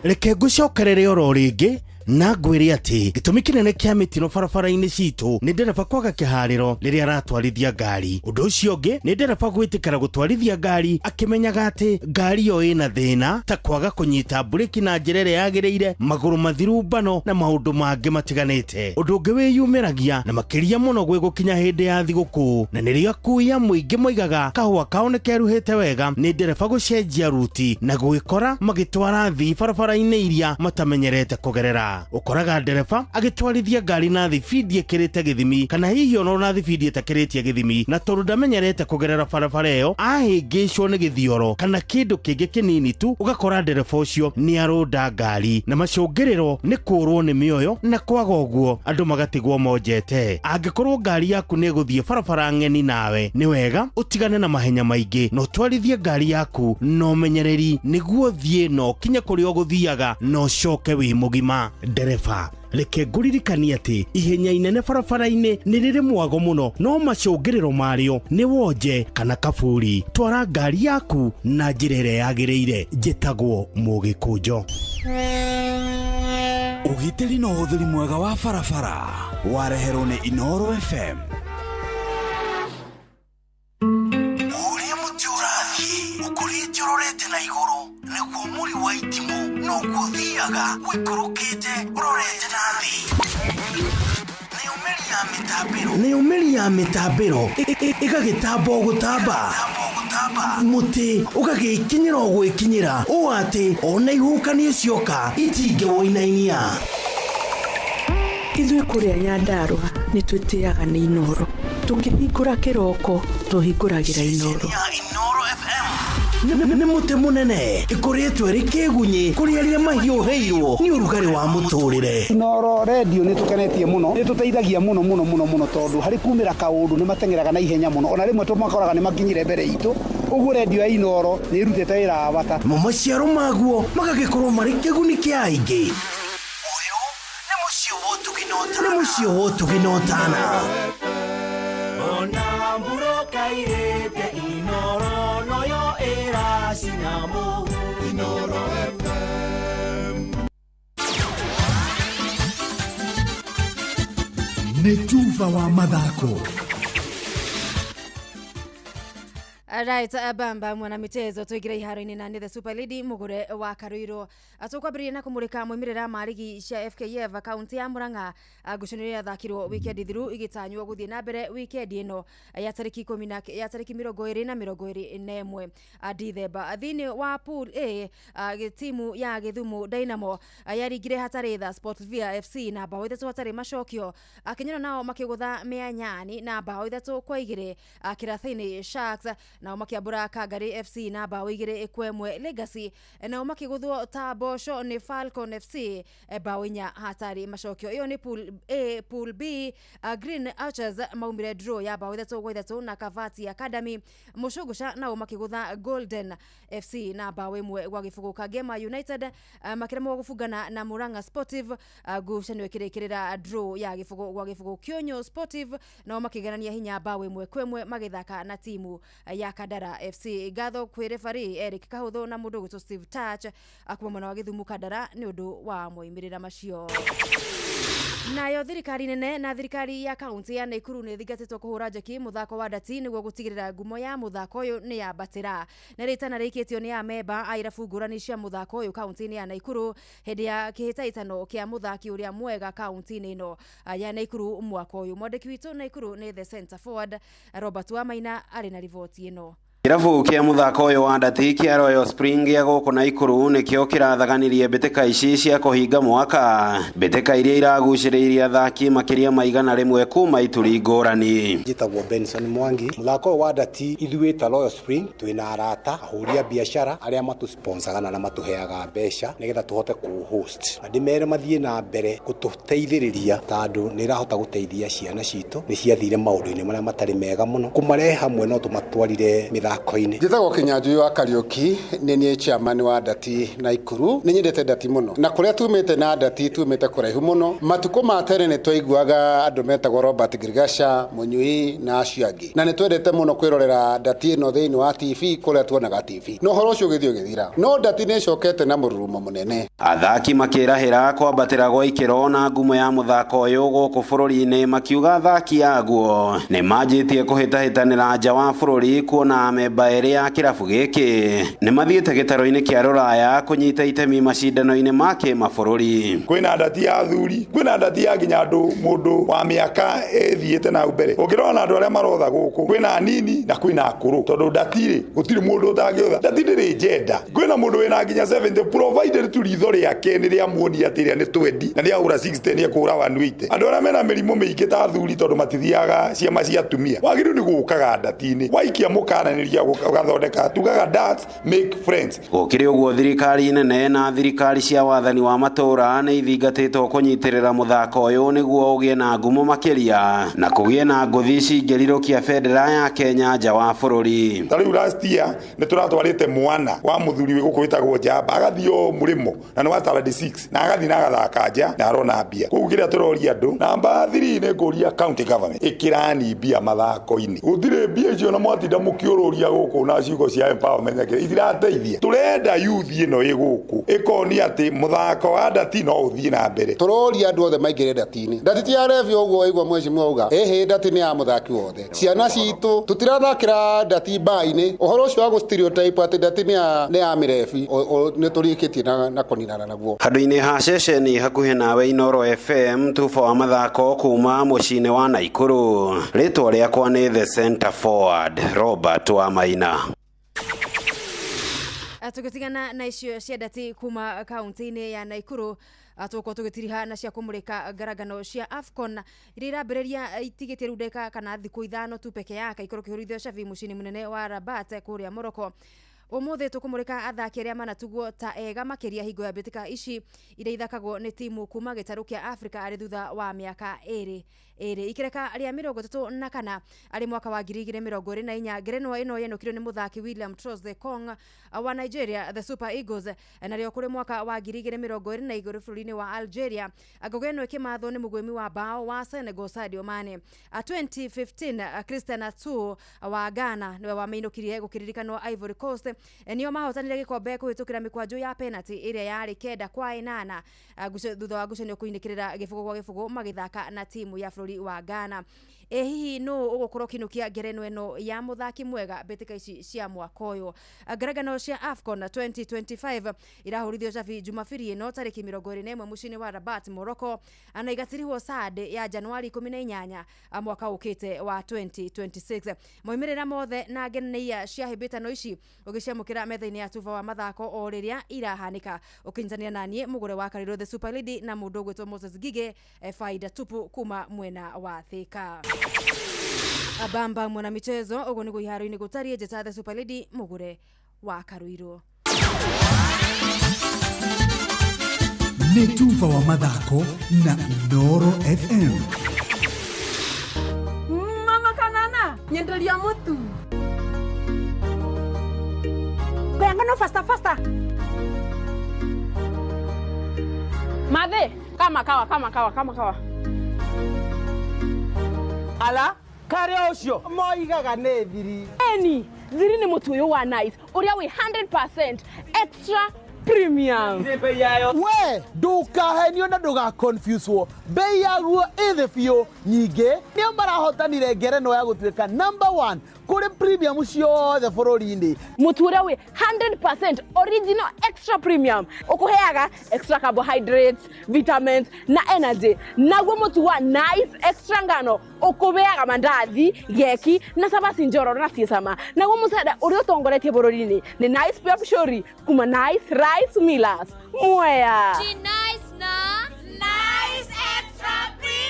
Reke ngũcokerere oro rĩngĩ na ngwĩre atĩ gĩtũmi kĩnene kĩa mĩtino barabara-inĩ citũ nĩ ndereba kwaga kĩharĩro rĩrĩa aratwarithia ngari. Ũndũ ũcio ũngĩ nĩ ndereba gwĩtĩkĩra gũtwarithia ngari akĩmenyaga atĩ ngari ĩyo ĩna thĩna ta kwaga kũnyita mburĩki na njĩra ĩrĩa yagĩrĩire, magũrũ mathiru mbano na maũndũ mangĩ matiganĩte. Ũndũ ũngĩ wĩyumĩragia na makĩria mũno gwĩ gũkinya hĩndĩ ya thigũkũ na nĩrĩo akui a mũingĩ moigaga kahũa kao nĩ keruhĩte wega nĩ ndereba gũcenjia ruti na gwĩkora magĩtwara thii barabara-inĩ iria matamenyerete kũgerera. Ũkoraga ndereba agĩtwarithia ngari na thibindi ĩkĩrĩte gĩthimi kana hihi ona na thibindi ĩtakĩrĩtie gĩthimi, na tondũ ndamenyerete kũgerera barabara ĩyo ahĩngĩcwo nĩ gĩthioro kana kĩndũ kĩngĩ kĩnini tu, ũgakora ndereba ũcio nĩ arũnda ngari na macũngĩrĩro nĩ kũrwo nĩ mĩoyo na kwaga ũguo andũ magatigwo monjete. Angĩkorwo ngari yaku nĩ ĩgũthiĩ barabara ng'eni nawe, nĩ wega ũtigane na mahenya maingĩ na ũtwarithie ngari yaku na ũmenyereri nĩguo ũthiĩ na ũkinye kũrĩa ũgũthiaga na ũcoke wĩ mũgima. Ndereba, reke ngũririkanie atĩ ihenya inene barabara-inĩ nĩ rĩrĩ mwago mũno no macũngĩrĩro marĩo nĩ wonje kana kaburi. Twara ngari yaku na njĩra ĩrĩa yagĩrĩire. Njĩtagwo Mũgĩkũnjo. Ũgitĩri na ũhũthĩri mwega wa barabara wareherwo nĩ Inoro FM. Ũrĩa mũtĩ ũrathiĩ ũkũrĩte ũrorete na igũrũ nĩguo mũri wa itimũ noguo ũthiaga ũikũrũkĩte ũrorete na thĩ. Nayo mĩri ya mĩtambĩro ĩgagĩtamba o gũtamba, mũtĩ ũgagĩkinyĩra o gwĩkinyĩra ũũ atĩ ona ihuhũkanio cioka itingĩwũinainia. Ithuĩ kũrĩa Nyandarũa nĩ twĩtĩaga nĩ Inoro. Tũkĩhingũra kĩroko tũhingũragĩra Inoro. Nĩ mũtĩ mũnene ĩkũrĩtwo ĩrĩ kĩgunyĩ kũrĩ arĩa mahiũhĩirwo nĩ ũrugarĩ wa mũtũrĩre. Inoro redio nĩ tũkenetie mũno, nĩ tũteithagia mũno mũno mũno mũno tondũ harĩ kumĩra kaũndũ nĩ mateng'eraga na ihenya mũno, ona rĩmwe tũmakoraga nĩ makinyire mbere itũ. Ũguo redio ya Inoro nĩ ĩrutĩte wĩra wa bata. Mo maciaro maguo magagĩkorwo marĩ kĩguni kĩa aingĩ. Nĩ mũciĩ wa ũtugi na ũtana. Ona mbura kairĩte Inoro noyo ĩracina mũhu. Inoro FM. Nĩ tuba wa mathako. Right, bamba mwana michezo tuingire iharo-inĩ na nĩ the super lady mugure wa Karuiro. Tũkwambĩrĩria na kũmũrĩka moimĩrĩra ma rigi cia FKF kaunti ya Murang'a. Ngucanio iria yathakirwo wikendi thiru igĩtanywo gũthiĩ na mbere wikendi ĩno ya tarĩki ikũmi na ya tarĩki 20 na 21 Dithemba. Thĩinĩ wa pool A, timu ya Gĩthumo Dynamo yaringire hatarĩ tha Sportvia FC na bao 3 hatarĩ macokio. Kenyona nao makĩgũtha Mĩanyani na bao 3-2. Kĩrathĩinĩ Sharks nao makĩambũra Kangari FC na bao 2-1. Legacy nao makĩgũthwo ta mboco nĩ Falcon FC bao 4 hatarĩ macokio. Ĩyo nĩ pool A. Pool B, Green Archers maumire draw ya bao 3-3 na Kavati Academy. Mũcũngũca nao makĩgũtha Golden FC na bao 1-0. Kangema United makĩremwo gũbungana na Murang'a Sportive, ngucanio ĩkĩrĩkĩrĩra draw ya 0-0. Kĩonyo Sportive nao makĩgerania hinya bao 1-1 magĩthaka na timu ya Kandara FC. Ngatho kwĩ referee Eric Kahũthũ na mũndũ ũgwĩtwo Steve Touch akuma mwena wa Gĩthumo Kandara nĩ ũndũ wa moimĩrĩra macio. Nayo thirikari nene na thirikari ya kaunti ya Naikuru nĩ thingatĩtwo kũhũra njeki mũthako wa ndati nĩguo gũtigĩrĩra ngumo ya mũthako ũyũ nĩ yambatĩra. Nĩ rĩtana rĩikĩtio nĩ amemba a irabu ngũrani cia mũthako ũyũ kaunti-inĩ ya Naikuru hĩndĩ ya kĩhĩtahĩtano kĩa mũthaki ũrĩa mwega kaunti-inĩ ĩno ya Naikuru mwaka ũyũ. Mwandĩki witũ Naikuru nĩ The Center Forward Robert Wamaina arĩ na riboti ĩno. Kĩrabu kĩa mũthako ũyũ wa ndati kĩa Royal Spring gĩa gũkũ Naikuru nĩkĩo kĩrathaganirie mbĩtĩka ici cia kũhinga mwaka, mbĩtĩka iria iragucĩrĩirie athaki makĩria ma 100 kuma ituri ngũrani. Njĩtagwo Benson Mwangi. Mũthako ũyũ wa ndati ithuĩ ta Royal Spring twĩna arata ahũri a biacara arĩa matũsponsaga na matũheaga mbeca nĩgetha tũhote kũ-host na ndĩmere mathiĩ na mbere gũtũteithĩrĩria tondũ nĩ ĩrahota gũteithia ciana citũ nĩ ciathire maũndũ-inĩ marĩa matarĩ mega mũno kũmarehe hamwe no tũmatwarire mĩthako. Njĩtagwo Kinyanjui wa Kariuki, nĩ niĩ chairman wa ndati Naikuru. Nĩ nyendete ndati mũno na kũrĩa tumĩte na ndati tumĩte kũraihu mũno. Matukũ ma tene nĩ twaiguaga andũ metagwo Robert Girgasha, Mũnyui na acio angĩ, na nĩ twendete mũno kwĩrorera ndati ĩno thĩinĩ wa TV kũrĩa tuonaga TV, no ũhoro ũcio ũgĩthiĩ ũgĩthira, no ndati nĩ ĩcokete na mũrurumo mũnene. Athaki makĩrahĩra kwambatĩra gwa ikĩro na ngumo ya mũthako ũyũ gũkũ bũrũri-inĩ, makiuga athaki aguo nĩ manjĩtie kũhĩtahĩtanĩra nja wa bũrũri kuona amemba erĩ ya kĩrabu gĩkĩ nĩ mathiĩte gĩtaro-inĩ kĩa rũraya kũnyita itemi macindano-inĩ ma kĩmabũrũri. Kwĩna ndati ya athuri, kwĩna ndati ya nginya andũ mũndũ wa mĩaka ĩthiĩte na mbere. Ũngĩrora na andũ arĩa marotha gũkũ, kwĩna anini na kwĩna akũrũ, tondũ ndati rĩ gũtirĩ mũndũ ũtangĩotha. Ndati ndĩrĩ njenda, kwĩna mũndũ wĩna nginya 70 provided tu ritho rĩake nĩ rĩamuonia atĩ ĩrĩa nĩ 20 na nĩahũra 60 nĩekũhũra 180. Andũ arĩa mena mĩrimũ mĩingĩ ta athuri tondũ matithiaga ciama cia atumia wagĩrĩirwo nĩ gũkaga ndati-inĩ, waikia mũkananĩria ugathondeka tugaga darts make friends. Gũkĩrĩ ũguo thirikari nene na thirikari cia wathani wa matũũra nĩ ithingatĩtwo kũnyitĩrĩra mũthako ũyũ nĩguo ũgĩe na ngumo makĩria na kũgĩe na ngũthi cingĩrirũkia bendera ya Kenya nja wa bũrũri. Ta rĩu last year nĩ tũratwarĩte mwana wa mũthuri wĩ gũkũ wĩtagwo Njamba agathiĩ o mũrĩmo na nĩ wa standard 6 na agathiĩ na agathaka nja na arona mbia. Koguo kĩrĩa tũroria andũ namba 3 nĩ ngũria county government ĩkĩrani mbia mathako-inĩ, gũtirĩ mbia icio na mwatinda mũkĩũrũria gũkũ na ciugo cia empowerment itirateithia. Turenda youth ĩno ĩ gũkũ ĩkonia atĩ mũthako wa ndati no ũthiĩ na mbere. Tũroria andũ othe maingĩre ndati-inĩ. Ndati ti ya rebi ũguo waigua mheshimiwa auga, ĩhĩ ndati nĩ ya mũthaki wothe. Ciana citũ tũtirathakĩra ndati mba-inĩ. Ũhoro ũcio wa gũ stereotype atĩ ndati nĩ ya mĩrebi nĩ tũrĩkĩtie na kũninana naguo. Handũ-inĩ ha ceceni hakuhĩ nawe Inooro FM, tuba wa mathako kuma mũciĩ-inĩ wa Naikuru. Rĩtwa rĩakwa nĩ The Center Forward Robert Wamaina. Tũgĩtigana na icio cia ndati kuma kaunti-inĩ ya Naikuru, tũgũkorwo tũgĩtiriha na cia kũmũrĩka ngarangano cia AFCON iria irambĩrĩria itigĩtie rĩu ndagĩka kana thikũ 5 tu peke yake ikorwo kĩhũrithio cabi mũciĩ-inĩ mũnene wa Rabat kũrĩa Morocco. Ũmũthĩ tũkũmũrĩka athaki arĩa manatugwo ta ega makĩria hingo ya mbĩtĩka ici iria ithakagwo nĩ timu kuma gĩtarũ kĩa Africa arĩ thutha wa mĩaka ĩrĩ ĩrĩ. Ikereka rĩa 34 arĩ mwaka wa 2024 ngerenwa ĩno yenũkirio nĩ mũthaki William Troost-Ekong wa Nigeria the Super Eagles, narĩo kũrĩ mwaka wa 2022 bũrũri-inĩ wa Algeria ngogo ĩno ĩkĩmathwo nĩ mũgwĩmi wa bao wa Senegal Sadio Mane. 2015 Christian Atsu wa Ghana nĩwe wamĩinũkirie gũkĩririkanwo Ivory Coast nĩo mahotanire gĩkombe kũhĩtũkĩra mĩkwanjũ ya penalty ĩrĩa yarĩ 9-8 thutha wa ngucanio kũinĩkĩrĩra 0-0 magĩthaka na timu ya bũrũri wa Ghana. Ĩ hihi nũ ũgũkorwo ũkĩinũkia ngerenwa ĩno ya mũthaki mwega mbĩtĩka ici cia mwaka ũyũ? Ngarangano cia AFCON 2025 irahũrithio cabi Jumabiri ĩno tarĩki 21 mũciĩ-inĩ wa Rabat Morocco na igatirihwo Sunday ya Januari 18 mwaka ũkĩte wa 2026. Moimĩrĩra mothe na ngeneia cia hĩmbĩtano ici ũgĩciamũkĩra metha-inĩ ya tuba wa mathako o rĩrĩa irahanĩka, ũkĩnyitanĩra na niĩ mũgũre wa Karĩrũ the Super Lady na mũndũ ũgwĩtwo Moses Ngigĩ faida tupu kuma mwena wa Thika. Abamba mwana michezo ũguo nĩguo iharo-inĩ gũtariĩ. Njĩta the Super Lady mũgũre wa Karũirũ. Nĩ tuba wa mathako na Inooro FM. Mama kanana nyenderia mũtu Ngano faster faster. Mathe kama kawa kama kawa kama kawa Ala karĩa ũcio moigaga nĩ thiri. Eni thiri nĩ mũtu ũyũ wa nice ũrĩa wĩ 100% extra Premium. We ndũkahenio na ndũgaconfuswo, bei yaguo ĩ thĩ biũ. Nyingĩ nĩo marahotanire ngerenwa ya gũtuĩka number one kũrĩ premium ciothe bũrũri-inĩ. Mũtu ũrĩa wĩ 100% original extra premium ũkũheaga extra carbohydrates, vitamins na energy. Naguo mũtu wa Nice Extra ngano ũkũheaga mandathi, geki na cabaci njororo na ciĩ cama. Naguo mũcere ũrĩa ũtongoretie bũrũri-inĩ nĩ Nice Pure Pishori kuma Nice Rice Millers, Mwea. Nice na Nice Extra Premium.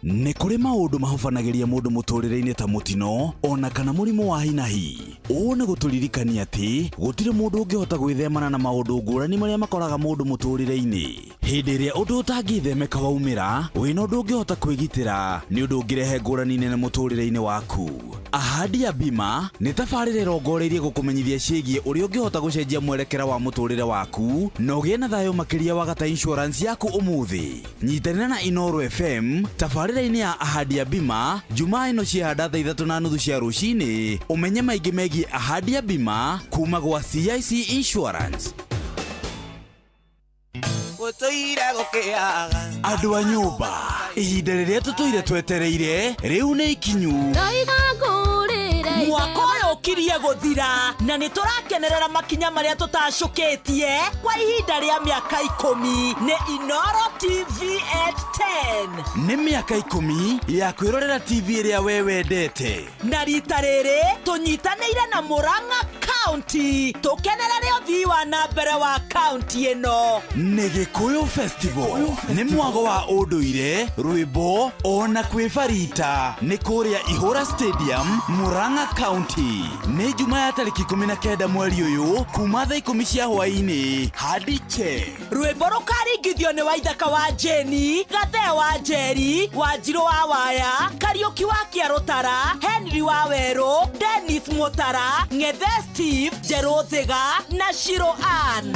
Nĩ kũrĩ maũndũ mahubanagĩria mũndũ mũtũrĩre-inĩ ta mũtino ona kana mũrimũ wa hinahi. Ũũ nĩ gũtũririkania atĩ gũtirĩ mũndũ ũngĩhota gwĩthemana na maũndũ ngũrani marĩa makoraga mũndũ mũtũrĩre-inĩ. Hĩndĩ ĩrĩa ũndũ ũtangĩthemeka waumĩra, wĩna ũndũ ũngĩhota kwĩgitĩra nĩ ũndũ ũngĩrehe ngũrani nene mũtũrĩre-inĩ waku. Ahadi ya Bima nĩ tabarĩra ĩrongoreirie gũkũmenyithia ciĩgiĩ ũrĩa ũngĩhota gũcenjia mwerekera wa mũtũrĩre waku na ũgĩe na thayũ makĩria wagata insurance yaku ũmũthĩ. Nyitanĩra na Inooro FM tabarĩra-inĩ ya Ahadi ya Bima Jumaa ĩno ciahanda thaa 3:30 cia rũcinĩ, ũmenye maingĩ megiĩ Ahadi ya Bima kuma gwa CIC Insurance. Andũ a nyũmba, ihinda rĩrĩa tũtũire twetereire rĩu nĩ ikinyu. Mwaka ũyũ ũkirie gũthira na nĩ tũrakenerera makinya marĩa tũtacũkĩtie kwa ihinda rĩa mĩaka 10 nĩ Inooro TV at 10. Nĩ mĩaka 10 ya kwĩrorera TV ĩrĩa we wendete. Na rita rĩrĩ tũnyitanĩire na Murang'a County tũkenerere ũthii wa na mbere wa county ĩno. Nĩ Gĩkũyũ Festival nĩ mwago wa ũndũire, rwĩmbo ona kwĩbarita nĩ kũrĩa Ihũra Stadium, Murang'a County. Nĩ Jumaa ya tarĩki 19 mweri ũyũ kuma thaa 10 cia hwaĩ-inĩ hadi che. Rwĩmbo rũkaringithio nĩ Waithaka wa Jeni, Gathee wa Njeri, Wanjirũ wa Waya, Kariũki wa Kĩarũtara, Henry wa Werũ, Dennis Mũtara, Ng'ethe Steve, Njerũ Thiga na Shiro Ann.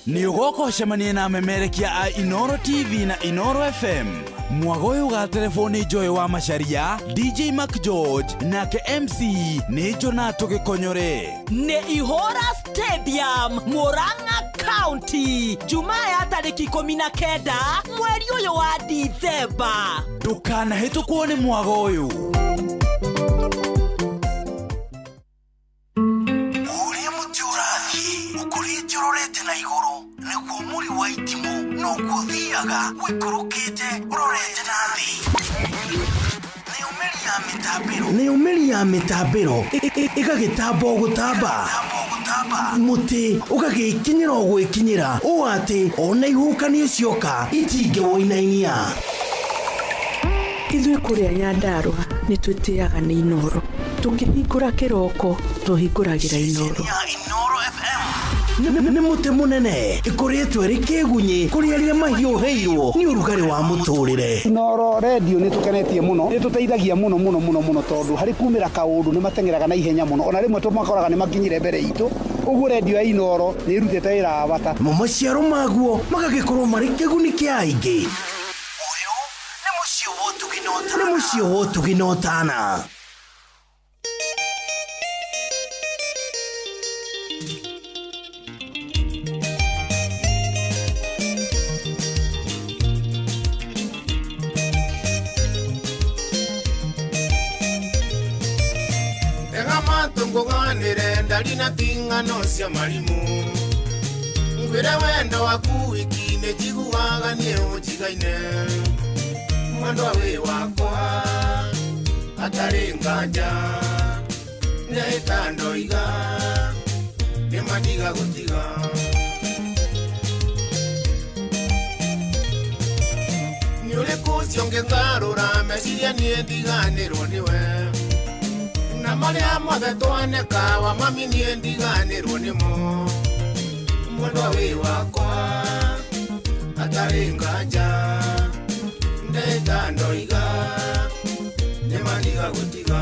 Nĩ ũgoka ũcemanie na amemerekia a Inooro TV na Inooro FM. Mwago ũyũ ũgaterebwo nĩ Joy wa Macharia, DJ Mac George nake MC nĩ Jonato Gĩkonyore. Nĩ Ihũra Stadium, Murang'a County, Jumaa ya tarĩki 19 mweri ũyũ wa Dithemba. Ndũkanahĩtũkwo nĩ mwago ũyũ. Ũrĩa mũtĩ ũrathiĩ ũkũrĩte ũrorete na igũrũ nĩguo mũri wa itimũ noguo ũthiaga ũikũrũkĩte ũrorete na thĩ. Nayo mĩri ya mĩtambĩro ĩgagĩtamba o gũtamba, mũtĩ ũgagĩkinyĩra o gwĩkinyĩra ũũ atĩ ona ihuhũkanio cioka itingĩwũinainia. Ithuĩ kũrĩa Nyandarũa nĩ twĩtĩaga nĩ Inooro. Tũkĩhingũra kĩroko tũhingũragĩra Inooro. Nĩ mũtĩ mũnene ĩkũrĩtwo ĩrĩ kĩgunyĩ kũrĩ arĩa mahiũhĩirwo nĩ ũrugarĩ wa mũtũrĩre. Inooro redio nĩ tũkenetie mũno, nĩ tũteithagia mũno mũno mũno mũno tondũ harĩ kumĩra kaũndũ nĩ mateng'eraga na ihenya mũno, ona rĩmwe tũmakoraga nĩ makinyire mbere itũ. Ũguo redio ya Inooro nĩ ĩrutĩte wĩra wa bata. Mo maciaro maguo magagĩkorwo marĩ kĩguni kĩa aingĩ. Nĩ mũciĩ wa ũtugi na ũtana. Nguganire ndari na ting'ano cia marimu ngwire wendo waku wiki-inĩ njiguaga niĩ ũnjigaine mwendwa wĩ wakwa hatarĩ nganja nĩhĩta ndoiga nĩmandiga gũtiga. Nĩ ũrĩkũ ũcio ũngĩngarũra meciria niĩ ndiganĩrwo nĩwe na marĩa mothe twaneka wa mami niĩ ndiganĩrwo nĩmo mwendwa wĩ wakwa hatarĩ nganja ndeta ndoiga nĩmandiga gũtiga.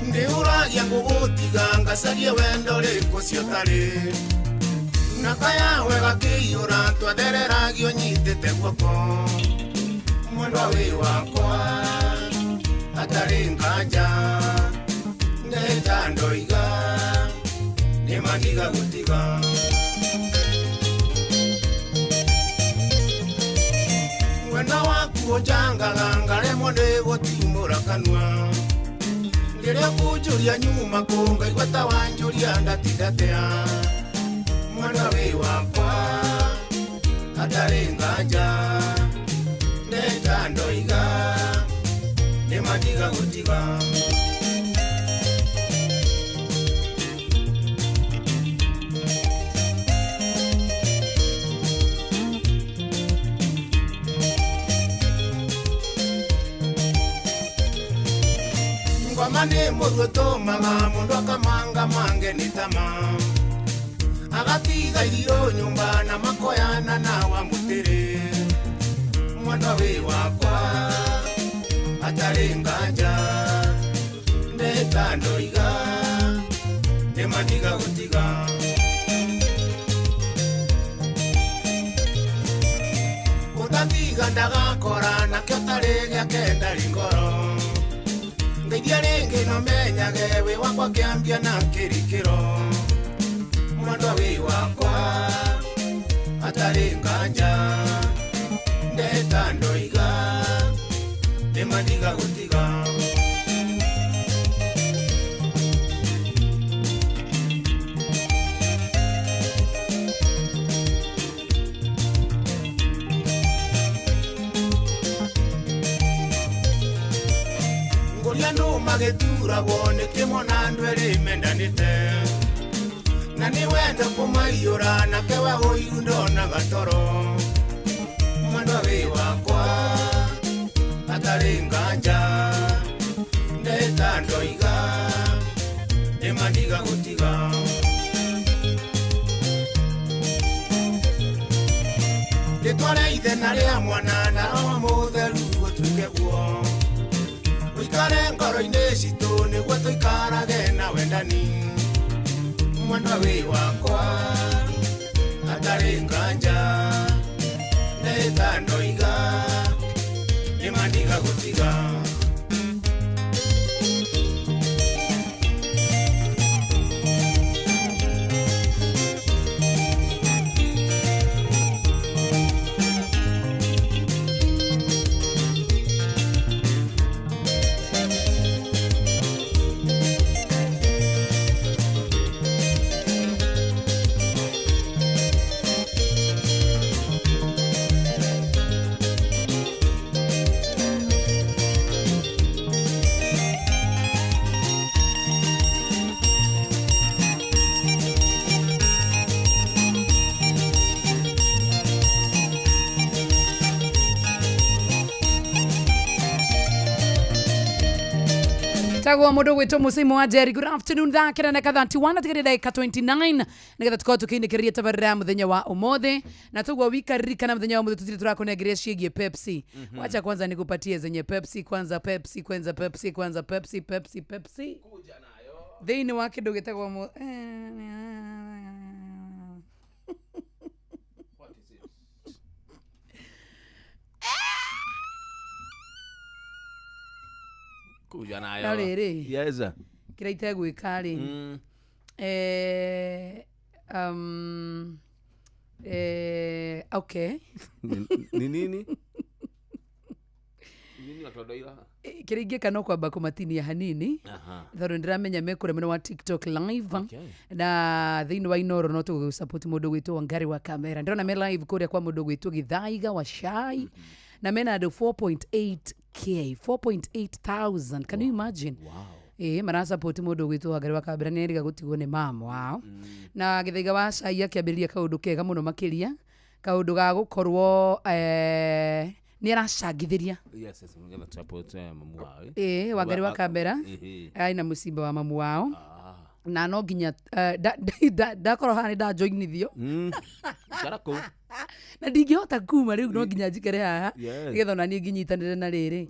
Ndiũragia ngũgũtiga Ngacarie wendo rĩkũ ciotarĩ na kayawe gakĩiyũra twathereragio nyitĩte guoko mwendwa wĩ wakwa hatarĩ nganja ndeta ndoiga nĩmandiga gũtiga. Mwena waku ũnjangaga ngaremwo nĩ gũtimũra kanua rĩrĩa kũnjũria nyuma kũ ngaigua ta wanjũria ndatindatea mwendwa wĩ wakwa hatarĩ nganja ndeta ndoiga nĩmandiga gũtiga. Ngoma nĩ mũru ũtũmaga mũndũ akamanga mange nĩ tama agatiga irio nyũmba na makoyana na wa mũtĩrĩ mwendwa wĩ wakwa hatarĩ nganja ndeta ndoiga nĩmandiga gũtiga. Ũtatiga ndagakora nakĩo tarĩ gĩake ndarĩ ngoro ngeithia rĩngĩ no menyage wĩ wakwa kĩambia na kĩrikĩro mwendwa wĩ wakwa hatarĩ nganja ndeta ndoiga nĩmandiga gũtiga. Ngũria andũ magĩturagwo nĩ kĩmo na andũ erĩ mendanĩte na nĩ wendo kũmaiyũra nake wa ũiru ndonaga toro mwendwa wĩ wakwa hatarĩ nganja ndeta ndoiga nĩmandiga gũtiga. Rĩtwa rĩa ithe na rĩa mwana na roho mũtheru gũtuĩke guo ũikare ngoro-inĩ citũ nĩguo tũikarage na wendani mwendwa wĩ wakwa hatarĩ nganja ndeta ndoiga nĩmandiga gũtiga. Tagwo mundu gwitwo Musimu wa Jerry. Good afternoon thaa kenda na 31 tigire ndagika 29 nigetha tukorwo tukiinikiria tabarĩra ya muthenya wa umuthi na tuguo wikaririkana muthenya wa umuthi tutire turakunengeria ciĩgiĩ Pepsi. Wacha kwanza nikupatie zenye Pepsi kwanza, Pepsi kwanza, Pepsi kwanza, Pepsi Pepsi Pepsi thĩinĩ wa kĩndũ gĩtagwo Kuja nayo. Na rĩrĩ. Yes. Kĩrĩa itegwĩka rĩ okay. Ni nini? Nini watu Kĩrĩa ingĩka no kwamba kũmatinia hanini tondũ ndĩramenya me kũrĩa mwena wa TikTok live na thĩinĩ wa Inoro no tũgũsupport mũndũ gwĩtwo Wangari wa Kamera. Ndĩrona me live kũrĩa kwa mũndũ gwĩtwo Githaiga wa Shai na mena andũ 4.8k 4.8 thousand. Can you imagine? Wow. Marasupport mũndũ gwĩtwo Wangari wa Kamera nĩ eriga gũtigwo nĩ mama wao na Githaiga wa Shai akĩambĩrĩria kaũndũ kega mũno makĩria kaũndũ ga gũkorwo nĩ aracangithĩria. Yes, yes, we're gonna support mamu wao. Wangari wa Kamera aina mũcimba wa mamu wao. Na no nginya ndakorwo haha nĩ ndajoinithio. Ikara kũu. Na ndingĩhota kuma rĩu, no nginya njikare haha nĩgetha ona niĩ nginyitanĩre na rĩrĩ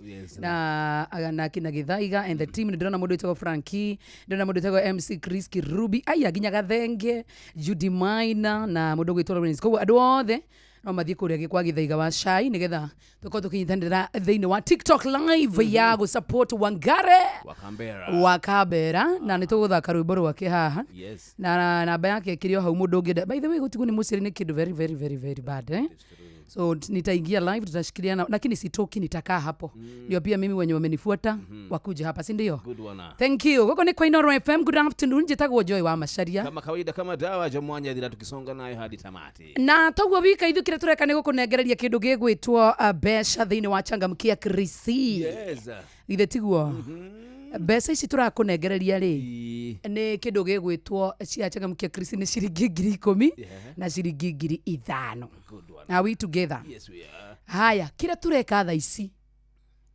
na kina Gĩthaiga and the team. Nĩ ndĩrona mũndũ wĩtagwo Franki, ndĩrona mũndũ wĩtagwo MC Chris Kirubi, aya nginya Gathenge, Judy Maina na mũndũ ũgwĩtwo Lawrence. Koguo andũ othe no mathiĩ kũrĩa kwa Gĩthaiga wa Cai nĩgetha tũkorwo tũkĩnyitanĩra thĩinĩ wa TikTok live ya gũsupport Wangare Wakambera. Wa Kambera, na nĩ tũgũthaka rwĩmbo rwake haha. Na namba yake ĩkĩrĩ o hau mũndũ ũngĩenda. By the way, gũtigwo nĩ mũciari nĩ kĩndũ very very very very bad, eh? So nitaingia live, tutashikiliana, lakini sitoki, nitakaa hapo ndio pia mimi wenye wamenifuata wakuja hapa, si ndio? Good one. Thank you. Gũkũ nĩ kwa Inoro FM. Good afternoon, njĩtagwo Joy wa Macharia. Kama kawaida, kama dawa jomwanya thira, tukisonga nayo hadi tamati. Na toguo wika ithuĩ kĩrĩa tũreka nĩ gũkũnengereria kĩndũ gĩgwĩtwo mbeca thĩinĩ wa Changamkia Krisi. Githĩ tiguo? Mbeca ici tũrakũnengereria rĩ, nĩ kĩndũ gĩgwĩtwo cia Changamkia Krisi, nĩ ciringi 10,000 na ciringi 5,000. Are we together? Yes, we are. Haya, kĩrĩa tũreka tha ici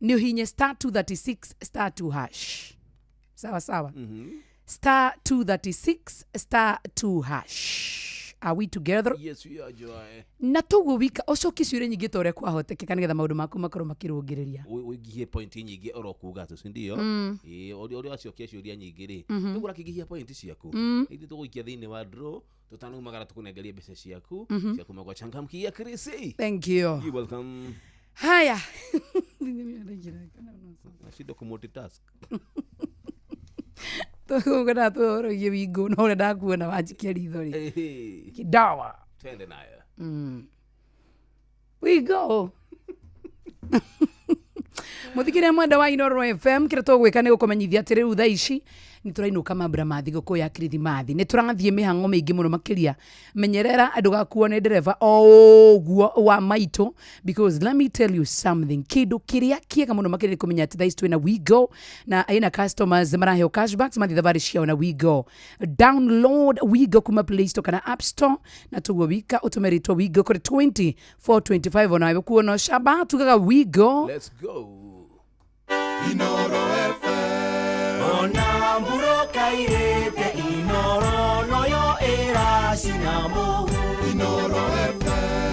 nĩ ũhinye *236*2#. Sawa sawa? *236*2#. Are we together? Yes, we are, Joy. Na toguo wika ũcokie ciũria nyingĩ ta ũrĩa kwahotekeka nĩgetha maũndũ maku makorwo makĩrũngĩrĩria. Ũingĩhie point nyingĩ oro kuga tu, si ndio? Mm. Ĩĩ, ũrĩa wacokia ciũria nyingĩ rĩ, nĩguo ũrakĩingĩhia point ciaku. Ithuĩ tũgũikia thĩinĩ wa draw tũtanaumagara tũkũnengerie mbeca ciaku cia kuma gwa Changamkia Krisi. Thank you. You welcome. Haya. Nashindwa kumultitask. Tũgũkena tũhorogie wingũ na ũrĩa ndakuona wanjikia ritho rĩ kidawa. Twende nayo. We go. Mũthikĩria mwenda wa Inoro FM, kĩrĩa tũgwĩka nĩ gũkũmenyithia atĩ rĩu thaa ici nĩ tũrainũka mambura ma thigũkũ ya Kirithimathi. Nĩ tũrathiĩ mĩhang'o mĩingĩ mũno makĩria. Menyerera ndũgakuo nĩ ndereba o ũguo wa maitũ, because let me tell you something, kĩndũ kĩrĩa kĩega mũno makĩria nĩ kũmenya atĩ thaa ici twĩna WeGo na ĩna customers maraheo cashbacks mathiĩ thabarĩ ciao na WeGo. Download WeGo kuma Play Store kana App Store, na tuguo wika ũtũme rĩtwa WeGo kũrĩ 2425 onawe kuona ũcamba. Tugaga WeGo. Let's go. Ona mburoka irĩte Inoro noyo ĩracina mũhu Inoro.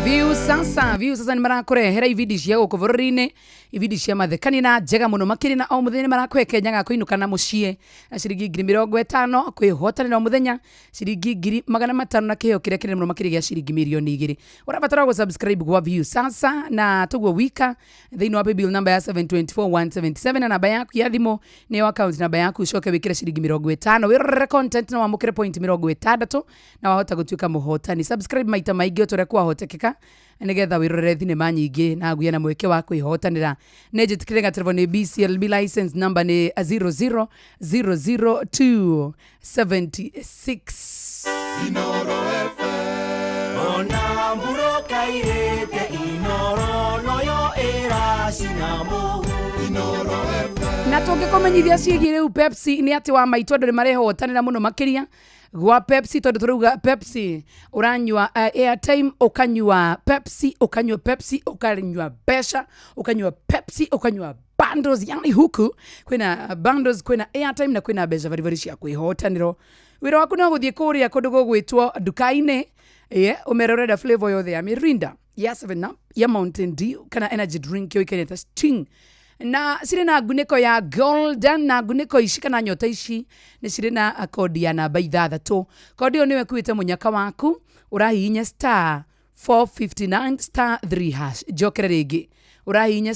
Viu sasa, Viu sasa nĩ marakũrehera ibindi cia gũkũ bũrũri-inĩ, ibindi cia mathekania na njega mũno makĩria, na o mũthenya nĩ marakũhe kenya ga kũinũka na mũciĩ na ciringi 50,000, kwĩhotanĩra o mũthenya ciringi 500,000, na kĩheo kĩrĩa kĩnene mũno makĩria gĩa ciringi 2,000,000. Ũrabatara gũ subscribe gwa Viu sasa na tuguo wika thĩinĩ wa paybill number ya 724177 na namba yaku ya thimũ nĩyo account namba yaku, ũcoke wĩkĩre ciringi 50 wĩrorere content na wamũkĩre point 60 na wahota gũtuĩka mũhotani. Subscribe maita maingĩ o ta ũrĩa kwahotekeka nĩgetha wĩrorere thinema nyingĩ na ngũgĩe na mweke wa kwĩhotanĩra. Nĩ njĩtĩkĩre gaterebo nĩ BCLB license number nĩ 0000276. Ona mburoka irĩte Inoro noyo ĩracina mũhu Inoro. Na tũngĩkũmenyithia ciĩgiĩ rĩu Pepsi nĩ atĩ wa maitũ andũ nĩ marehotanĩra mũno makĩria gwa Pepsi, tondũ tũrauga Pepsi ũranyua airtime, ũkanyua Pepsi, ũkanyua Pepsi, ũkanyua mbeca, ũkanyua Pepsi, ũkanyua bundles. Yani huku kwĩna bundles, kwĩna airtime na kwĩna mbeca baribari cia kwĩhotanĩrwo. Wĩra waku no gũthiĩ kũrĩa kũndũ gũgwĩtwo nduka-inĩ, ye ũmere ũrenda flavor yothe ya Mirinda, ya 7 Up, ya Mountain Dew kana energy drink yũĩkaine ta Sting, na cirĩ na ngunĩko ya golden. Na ngunĩko ici kana nyota ici nĩ cirĩ na kodi ya namba ithathatũ. Kodi ĩyo nĩyo ĩkuĩte mũnyaka waku. Ũrahihinya *459*3#. Njokere rĩngĩ, ũrahihinya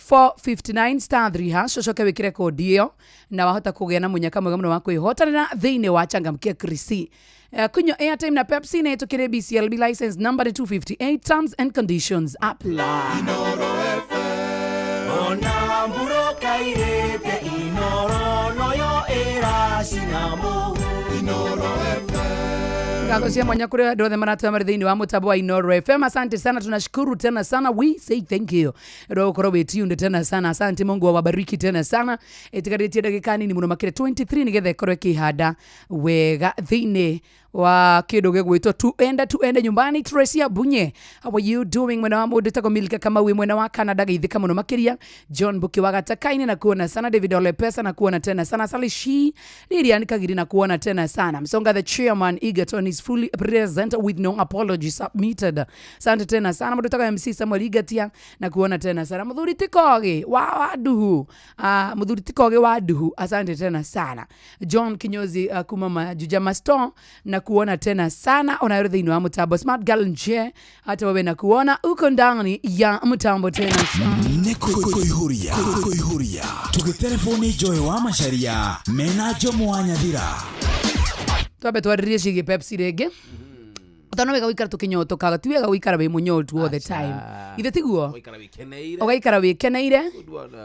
*459*3# ũcoke wĩkĩre kodi ĩyo na wahota kũgĩa na mũnyaka mwega mũno wa kwĩhotanĩra thĩinĩ wa Changamkia Krisi. Kunywa airtime na Pepsi na ĩtũkĩre BCLB license number nĩ 258. Terms and conditions apply. Ona mburoka irĩte Inoro noyo ĩracina mũhu Inoro. Ngatho cia mwanya kũrĩ andũ othe maratũya marĩ thĩinĩ wa mũtambo wa Inoro FM. Asante sana, tunashukuru tena sana, we say thank you rwa gũkorwo wĩ tuned tena sana. Asante, Mungu awabariki tena sana. Ĩtigarĩtie ndagĩka nini mũno makĩria 23 nĩgetha ĩkorwo ĩkĩhanda wega thĩinĩ Wa kindu gigwitwo tuende tuende nyumbani. Tracy Abunye, how are you doing? Mwena wa mundu tagwo Milka Kamau mwena wa Canada, geithika muno makiria. John Buki wa Gatakaini na kuona sana. David Ole Pesa na kuona tena sana. Salishi Lilian Kagiri na kuona tena sana. Msonga the chairman Egerton is fully present with no apology submitted. Asante tena sana. Mundu tagwo MC Samuel Igatia na kuona tena sana. Muthuri Tikogi wa Waduhu, Muthuri Tikogi wa Duhu, asante tena sana. John Kinyozi kuma Juja Masto na kuona tena sana. Ona yore thĩinĩ wa mũtambo. Smart Girl nje, hata wewe na kuona uko ndani ya mtambo tena sana. Nĩ kũihũria kũihũria tũgĩtereboni Joy wa Macharia mena Jomo wa Nyathira. Twambe twarĩrie ciĩgiĩ Pepsi rĩngĩ. Tondũ wega gũikara tũkĩnyotokaga, ti wega gũikara wĩ mũnyotu all the time, ithe tiguo? Ũgaikara wĩkeneire. Ũgaikara wĩkeneire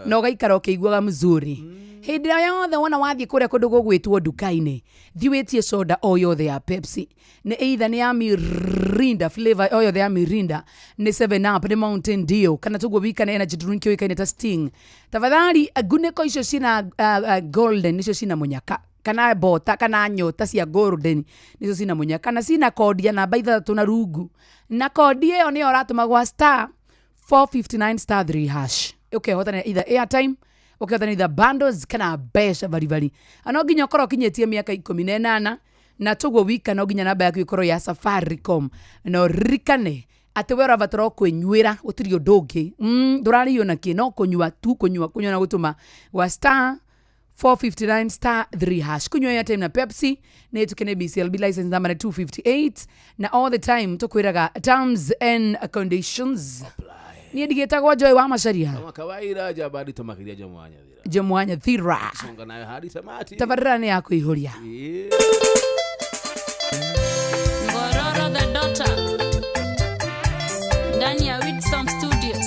na ũgaikara ũkĩiguaga mzuri. Hĩndĩ ĩrĩa yothe wona wathiĩ kũrĩa kũndũ gũgwĩtwo nduka-inĩ, thiĩ wĩtie soda o yothe ya Pepsi, nĩ either nĩ ya Mirinda, flavor o yothe ya Mirinda, nĩ 7 Up, nĩ Mountain Dew, kana tũguo wika nĩ energy drink yũĩkaine ta Sting. Tafadhali ngunĩko icio cina golden nicio cina mũnyaka, kana bota kana nyota cia golden nicio cina mũnyaka, na cina kodi ya namba 6 na rungu, na kodi ĩyo nĩyo ũratũma gwa star 459 star 3 hash, ũkehotana either airtime, ũkehotana either bundles kana mbeca baribari. No nginya ũkorwo ũkinyĩtie mĩaka 18 na tũguo wika, no nginya namba yaku ĩkorwo ya Safaricom, na ũririkane atĩ we ũrabatara o kwĩnyuĩra, gũtirĩ ũndũ ũngĩ. Ndũrarĩhio na kĩ, no kũnyua tu, kũnyua kũnyua na gũtũma gwa star 459 star 3 hash. Kunywa airtime na Pepsi nĩ tukene BCLB license number nĩ 258, na all the time tũkwĩraga terms and conditions. Niĩ ndigĩtagwo Joy wa Macharia. Kama kawaida jabari tũmakĩria Jomo wa Nyathira. Jomo wa Nyathira. Songa nayo hadi tamati. Tabarĩra nĩ ya kũihũria. Ngororo the daughter ndani ya Whitson Studios.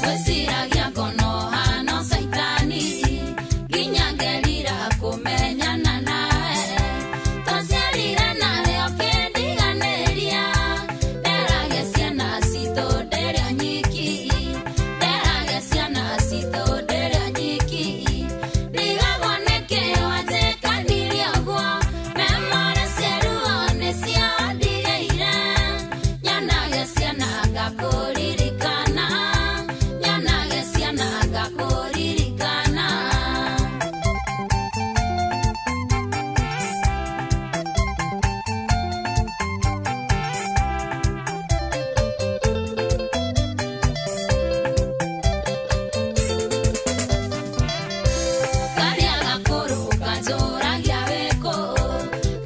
Wesiragia ngono hano saitani, nginya ngerira kũmenyana nawe. Twaciarire nawe ũkĩndiganĩria, nderage ciana citũ ndĩrĩ nyiki, nderage ciana citũ ndĩrĩ nyiki. Ndigagwo nĩkĩ wanjĩkanirie ũguo, memore cia ruo nĩcio ndigĩire. Nyonage ciana ngakũririkana, nyonage ciana ngakũririkana. Karĩa gakũrũ kanjũragia wĩkũ,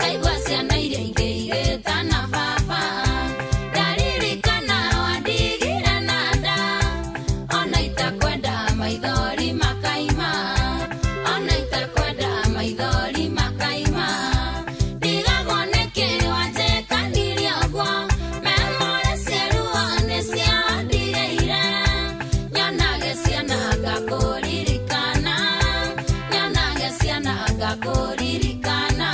kaigua ciana iria ingĩ igĩtana baba. Ndaririkana wandigire na nda, ona itakwenda maithori makaima, ona itakwenda maithori makaima. Ndigagwo nĩkĩ wanjĩkanirie ũguo, memore cia ruo nĩcio ndigĩire. Nyonage ciana ngakũririkana, nyonage ciana ngakũririkana.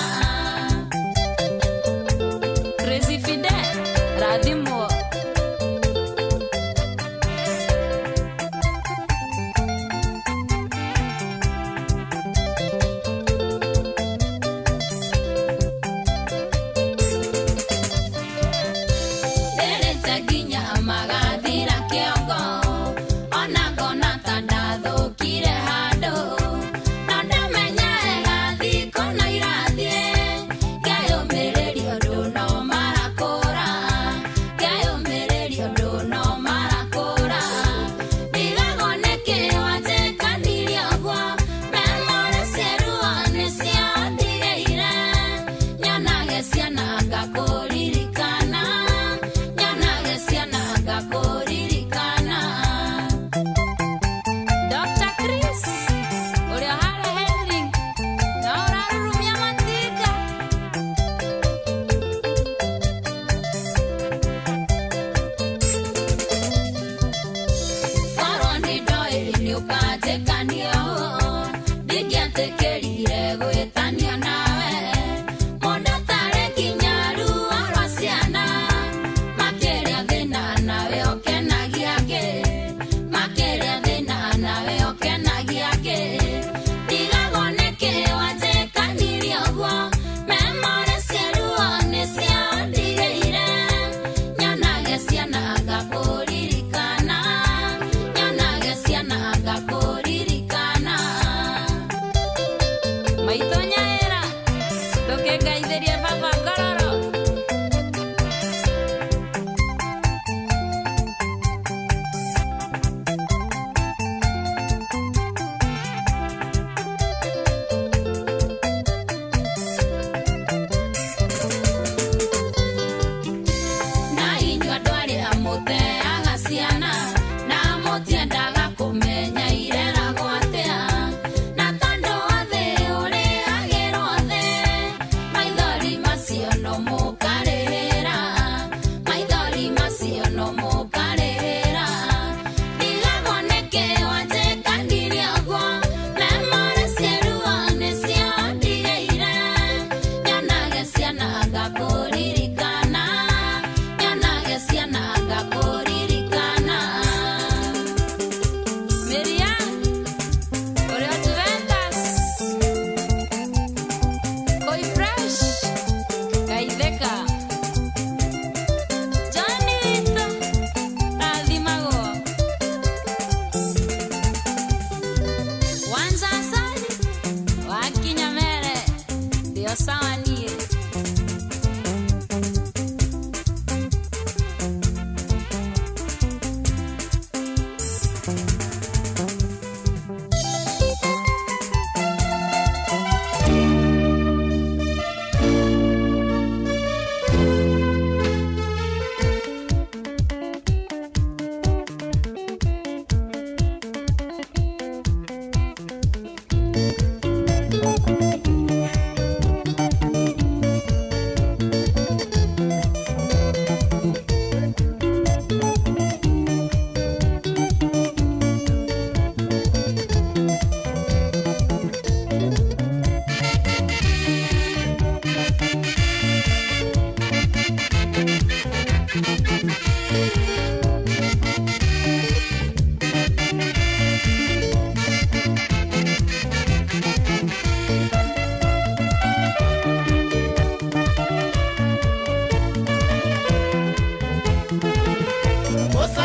Crazy Fidel, rathimwo. Nderete nginya magathira kĩongo, ona ngona ta ndathũkire handũ. No ndamenya wega thikũ no irathiĩ, ngeyũmĩrĩria ũndũ no marakũra, ngeyũmĩrĩria ũndũ no marakũra. Ndigagwo nĩkĩ wanjĩkanirie ũguo, memore cia ruo nĩcio ndigĩire. Nyonage ciana ngakũririkana, nyonage ciana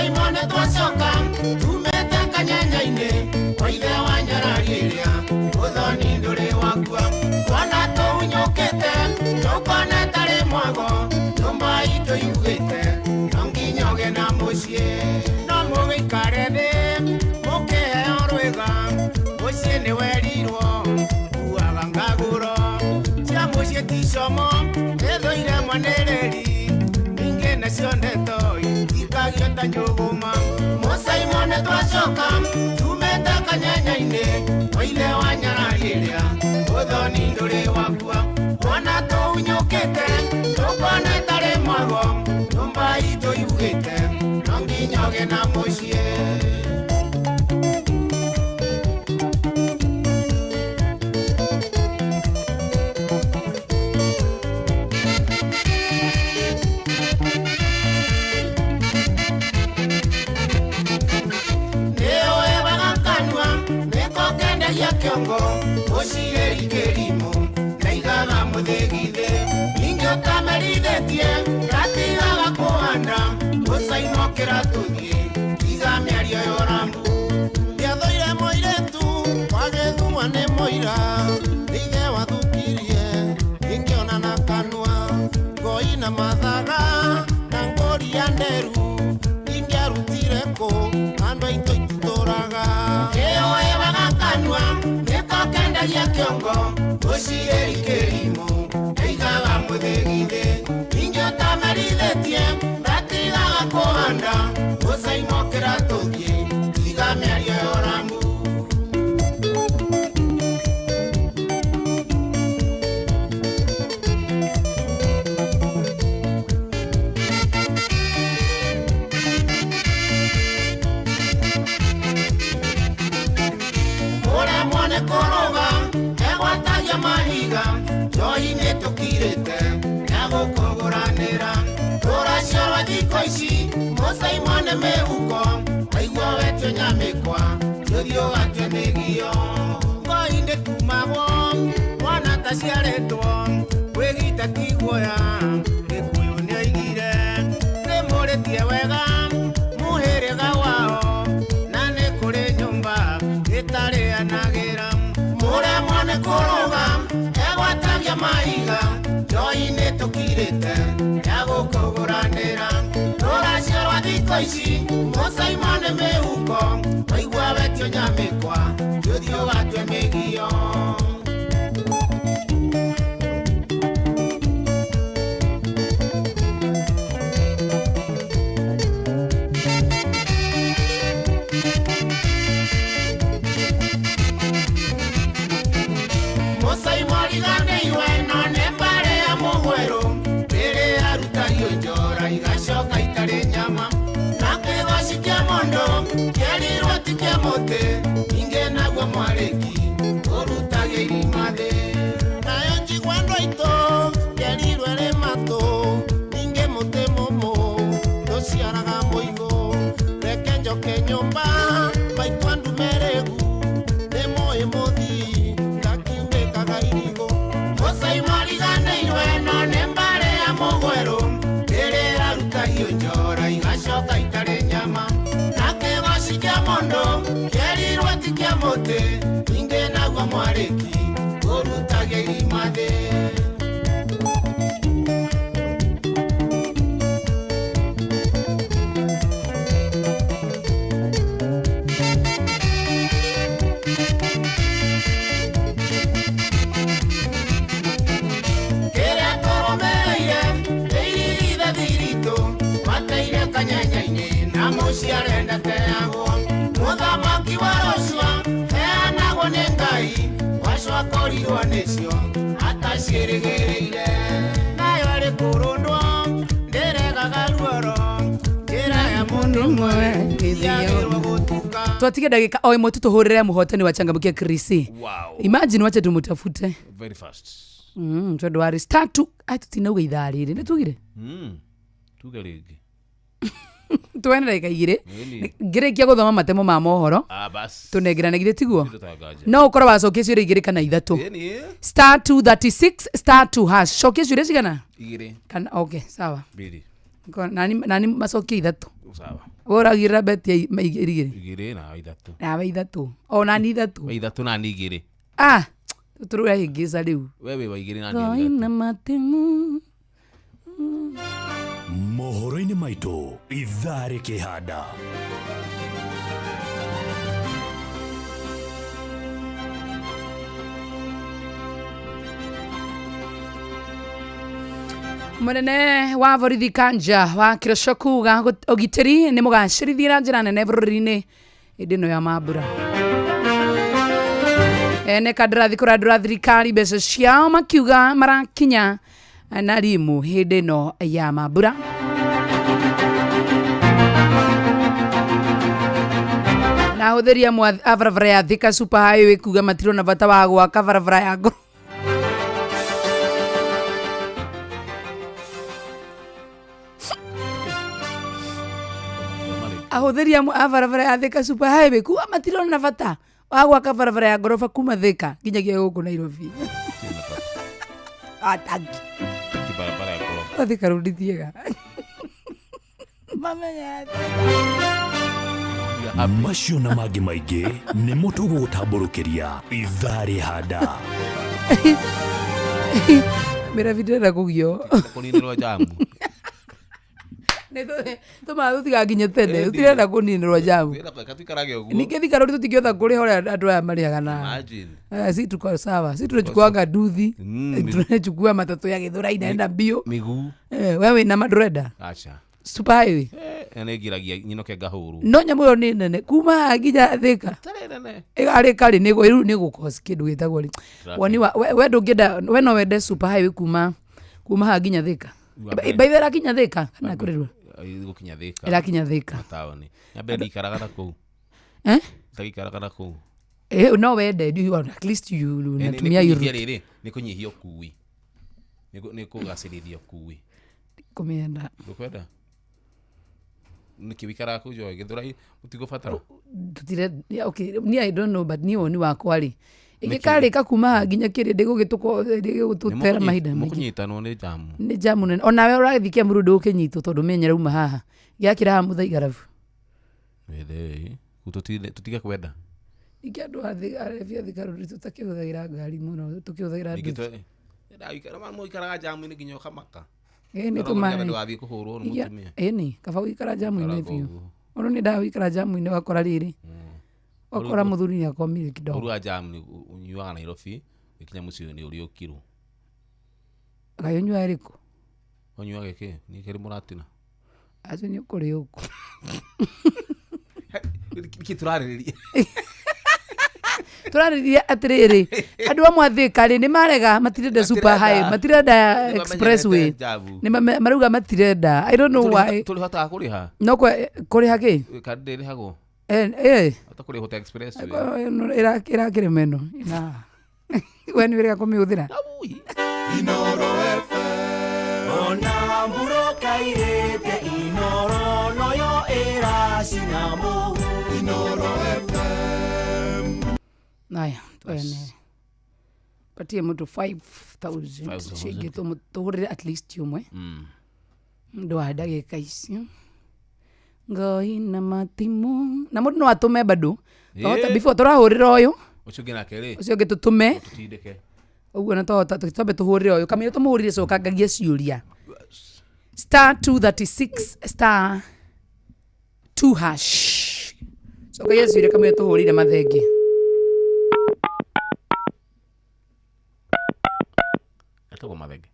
Mũcaimone twacoka tumĩte kanyanya-inĩ kwa ithe wa nyarari ĩrĩa ũthoni ndũrĩ wakua twana tũhunyũkĩte tũkone tarĩ mwago nyũmba itũ yugĩte no nginya ũgĩe na mũciĩ no mũgĩikare thĩ mũkĩheo rwĩga mũciĩ nĩ werirwo kuaga ngagũro cia mũciĩ ti como ĩthũire mwanĩrĩri ningĩ nacio ndeto ikagio ta njũgũma mũcaimone twacoka tumĩte kanyanya-inĩ kwa ithe wa nyarari ĩrĩa ũthoni ndũrĩ wakua twana tũhunyũkĩte tũkone tarĩ mwago nyũmba itũ yugĩte no nginya ũgĩe na mũciĩ. Nĩũĩ wega kanua nĩko kendagia kĩongo ũcirĩri kĩrimũ na igaga mũthĩgithĩ ningĩ ũtamerithĩtie gatigaga kũhanda ũcainokĩra tũthiĩ tiga mĩario ya ũrambu. Ndiathũire mũirĩtu wagĩthumwa nĩ mũira nĩ ithe wathukirie ingĩona na kanua ngoi na mathaga na ngũri ya nderu ingĩarutire kũ andũ aitũ ititũraga. Nĩũĩ wega kanua nĩko kendagia kĩongo ũcirĩri kĩrimũ na igaga mũthĩgithĩ ningĩ ũtamerithĩtie gatigaga kũhanda ũcainokĩra tũthiĩ tiga mĩario ya ũrambu. Ũremwo nĩ kũrũga egwatagia mahiga njohi nĩ tũkirĩte ya gũkũgũranĩra rũracio rwa thikũ ici mũcaimone mĩhuko waigua wetio nyamĩkwa tũthiĩ ũgatue mĩgio ngoi ndĩkumagwo mwana taciarĩtwo kwĩgita ti guoya gĩkũyũ nĩoigire nĩmũrĩtie wega mũhĩrĩga wao na nĩ kũrĩ nyũmba ĩtarĩanagĩra mũremwo nĩ kũrũga egwatagia mahiga njohi nĩ tũkirĩte ya gũkũgũranĩra rũracio rwa thikũ ici mũcaimone mĩhuko waigua wetio nyamĩkwa tũthiĩ ũgatue mĩgio. Mũcaimoriganĩirwe no nĩ mbarĩ ya mũgwerũ rĩrĩa arutagio njora igacoka itarĩ nyama na kĩgoci kĩa mũndũ kĩerirwo ti kĩa mũtĩ ningĩ naguo mwarĩki ũrutagia irima thĩ. Nayo njigua andũ aitũ kĩerirwo ĩrĩ matũ ningĩ mũtĩ mũmũ ndũciaraga mũigũ reke njoke nyũmba maitũ andũ merĩgu nĩ mũĩ mũthii ngakiunĩkaga irigũ. Mũcaimoriganĩirwe no nĩ mbarĩ ya mũgwerũ rĩrĩa arutagio njora igacoka itarĩ nyama na kĩgoci kĩa mũndũ kĩerirwo ti kĩa mũtĩ ningĩ naguo mwarĩki ũrutagia irima thĩ. Kĩrĩa tũrũmĩrĩire nĩ irigithathi thiritũ mateire kanyanya-inĩ na mũciĩ arenda teagwo mũthamaki wa rũcua heanagwo nĩ Ngai wacu akorirwo nĩcio ataciĩrĩgĩrĩire nayo ĩrĩ kũrũndwo ndĩregaga ruoro njĩra ya mũndũ ũmwe ĩthiagĩrwo gũtuka. Twatige ndagĩka o ĩmwe tu tũhũrĩre mũhotani wa changamkia Krisi. Wow. Imagine wache tumutafute. Very fast. Tondũ warĩ star two ai tũtinauga ithaa rĩrĩ nĩ tugire Tuge rĩngĩ. tuone ndagĩka igĩrĩ Nĩni. ngĩrĩkia gũthoma matemo ma mohoro Ah, bas. tũnengerane githĩ tiguo Tũtangaje. no ũkorwo wacokia ciũria igĩrĩ kana ithatũ. Ĩni. Star 236 star 2 hash cokia ciũria cigana Igĩrĩ. kana okay sawa. Mbili. Nani nani macokie ithatũ. Sawa. We ũragĩrĩra beti igĩrĩ Igĩrĩ na ithatũ. Nawe ithatũ. Ona ni ithatũ. We ithatũ na ni igĩrĩ. Ah, tũrahĩngĩca rĩu. We wĩ wa igĩrĩ na ni ithatũ. Koina matemu. Mohoro-inĩ maitũ ithaa rĩkĩhanda. Munene wa borithi Kanja wa Kĩroco kuga ũgitĩri nĩ mũgacĩrithie na njĩra nene bũrũri-inĩ hĩndĩ ĩno ya mambura. Ene kandarathi kũrandũra thirikari mbeca ciao makiuga marakinya na rimu hĩndĩ ĩno ya mambura. Na ahũthĩri amwe a barabara ya Thika Super Highway kuga matirona bata wa gwaka barabara ya ngoro. Ahũthĩri amwe a barabara ya Thika Super Highway kuga matirona bata wa gwaka barabara ya ngoroba kuma Thika nginyagia gũkũ Nairobi. Ataki. Barabara ya ngoroba. Thika Road thiega. Mamenya. Macio na mangĩ maingĩ nĩmo tũgũgũtambũrũkĩria ithaa rĩhanda. Mĩrabi ndĩrenda kũgio. Kũninĩrwo jamu. Tũmaa tũtigakinye tene tũtirenda kũninĩrwo jamu. Tuikarage ũguo. Ningĩ Thika Road tũtingĩhota kũrĩha ũrĩa andũ aya marĩhaga na Imagine. Si tuko sawa, si tunachukuanga nduthi, tunachukua matatu ya Githurai inaenda mbio. Miguu. We wĩna ndũrenda Acha. Super Highway. Nĩngiragia nyinoke ngahũrwo. No nyamũ ĩyo nĩ nene kuma haha nginya Thika. Ĩgarĩ karĩ nĩ rĩu nĩ gũkosi kĩndũ gĩtagwo rĩ. Woni wa we ndũngĩenda, we no wende Super Highway kuma haha nginya Thika. By the way ĩrakinya Thika kana kũrĩrwo? Ĩgũkinya Thika. Ĩrakinya Thika. Taũni. Nyambe ndikaraga na kũu. Eh? Ndagĩikaraga na kũu. No wende, you want at least you unatumia hiyo route. Rĩrĩ nĩ kũnyihia ũkui. Nĩ kũgacĩrithia ũkui. Kũmĩenda. Ndũkwenda? Nĩkĩ wĩikaraga kũu Joy? Gĩthũrai mũtigũbatara. Tutire, okay, ni I don't know but ni woni wakwa rĩ. Ĩgĩkarĩka kuma haha nginya kĩrĩa ndĩgũgĩtũtera mahinda maingĩ. Mũkũnyitanwo nĩ jamu. Nĩ jamu nene. Onawe ũragĩthiĩ Kiambu ndũgũkĩnyitwo tondũ menya rauma haha. Gĩakĩra haha Mũthaiga rabu. Wĩthĩ, tũtige kwenda. Ningĩ andũ a Thika Road tũtakĩhũthagĩra ngari mũno, tũkĩhũthagĩra nduthi. Mũikaraga jamu-inĩ nginya ũkamaka. Nĩ tũmaĩ. Ndũgathiĩ kũhũrwo nĩ mũtumia. Ĩni, kaba gũikara jamu-inĩ biũ. Ona nĩ ndaga gũikara jamu-inĩ wakora rĩrĩ. Wakora mũthuri nĩ akomire kidogo. Ũru wa jamu nĩ ũnyuaga Nairobi, ũgĩkinya mũciĩ nĩ ũrĩũkirwo. Kaĩ ũnyuaga ĩrĩkũ? Ũnyuaga kĩ? Nĩ kĩrĩ mũratina. Acio nĩ ũkũrĩa ũkũ. Nĩkĩ tũrarĩrĩria? Tũrarĩrĩria atĩrĩrĩ, andũ amwe a Thika rĩ nĩ marega matirenda Super Highway, matirenda expressway. Nĩ marauga matirenda. I don't know why. Tũrĩhotaga kũrĩha? No kũrĩha kĩ? Kandi ndĩrĩhagwo. Hota kũrĩhwo ta expressway. Ĩrakĩrĩma ĩno. Ina. We nĩ wĩrĩga kũmĩhũthĩra? Inoro FM. Ona mburoka irĩte Inoro noyo ĩracina mũhu. Inoro FM. Naya, tuone. Patie mtu 5,000 cingĩ tũhũrĩre at least ũmwe. Ndũ wa ndagĩka icio. Ngai na matimũ. Na mũndũ no atũme bado. Twahota before tũrahũrĩra ũyũ. Ũcio ũngĩ nake rĩ. Ũcio ũngĩ tũtũme. Tũtindĩke. Ũguo na twahota twambe tũhũrĩre ũyũ. Kamũira tũmũhũrĩre cokangagia ciũria. Star 236 star 2 hash. Cokagia ciũria kamũira tũhũrĩre mathenge. Etagwo mathenge.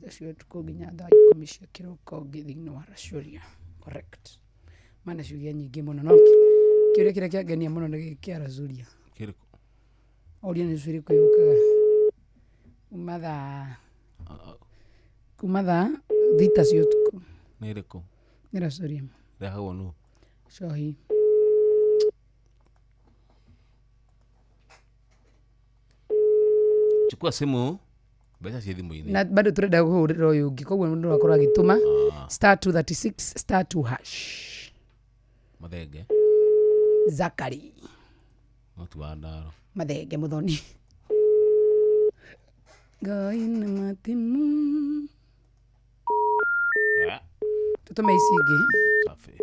Cia ũtukũ nginya thaa 10 cia kĩroko thĩinĩ wa Racuria. Correct. Mana ciũria nyingĩ mũno no kĩũria kĩrĩa kĩangenia mũno nĩ gĩkĩ kĩa Racuria. Kĩrĩkũ? Ũria nĩ ĩrĩkũ yũkaga kuma thaa 6 cia ũtukũ. Nĩ ĩrĩkũ? Nĩ Racuria. Ĩrehagwo nũ? Cohi. Chukua simu mbeca ciĩ thimũ-inĩ. Na bado tũrenda kũhũrĩra ũyũ ũngĩ koguo mũndũ no akorwo agĩtũma star 236 star 2 hash. Mathenge. Zakari. Mũtu wa ndaro. Mathenge mũthoni. Ngai na matimũ. Tũtũme ici ingĩ. Safi.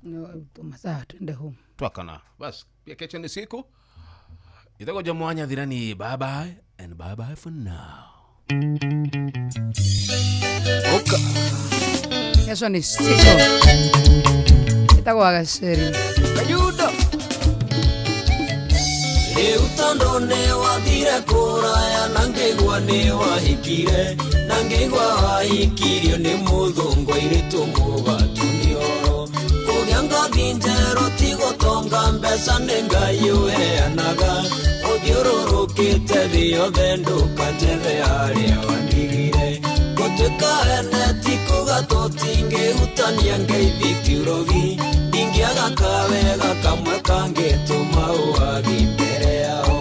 No, masaa twende home. Twakana bas pia kesho ni siku itakuja mwanya thirani. Bye bye and bye bye for now. Oka. Kesho ni siku ĩtagwo Gaceri. Kajudo Rĩu tondũ nĩ wathire kũraya na ngĩigua nĩ wahikire na ngĩigua wahikirio nĩ mũthũngũ airĩtu mũgatu nĩ oro kũgĩa ngathi njerũ ti gũtonga mbeca nĩ Ngai ũheanaga ũthiũrũrũkĩte thĩ yothe ndũkanjethe harĩa wandigire gũtuĩka ene ti kuga tũtingĩhutania ngeithi ti ũrogi ndingĩaga kawega kamwe kangĩtũma ũwagi mbere yao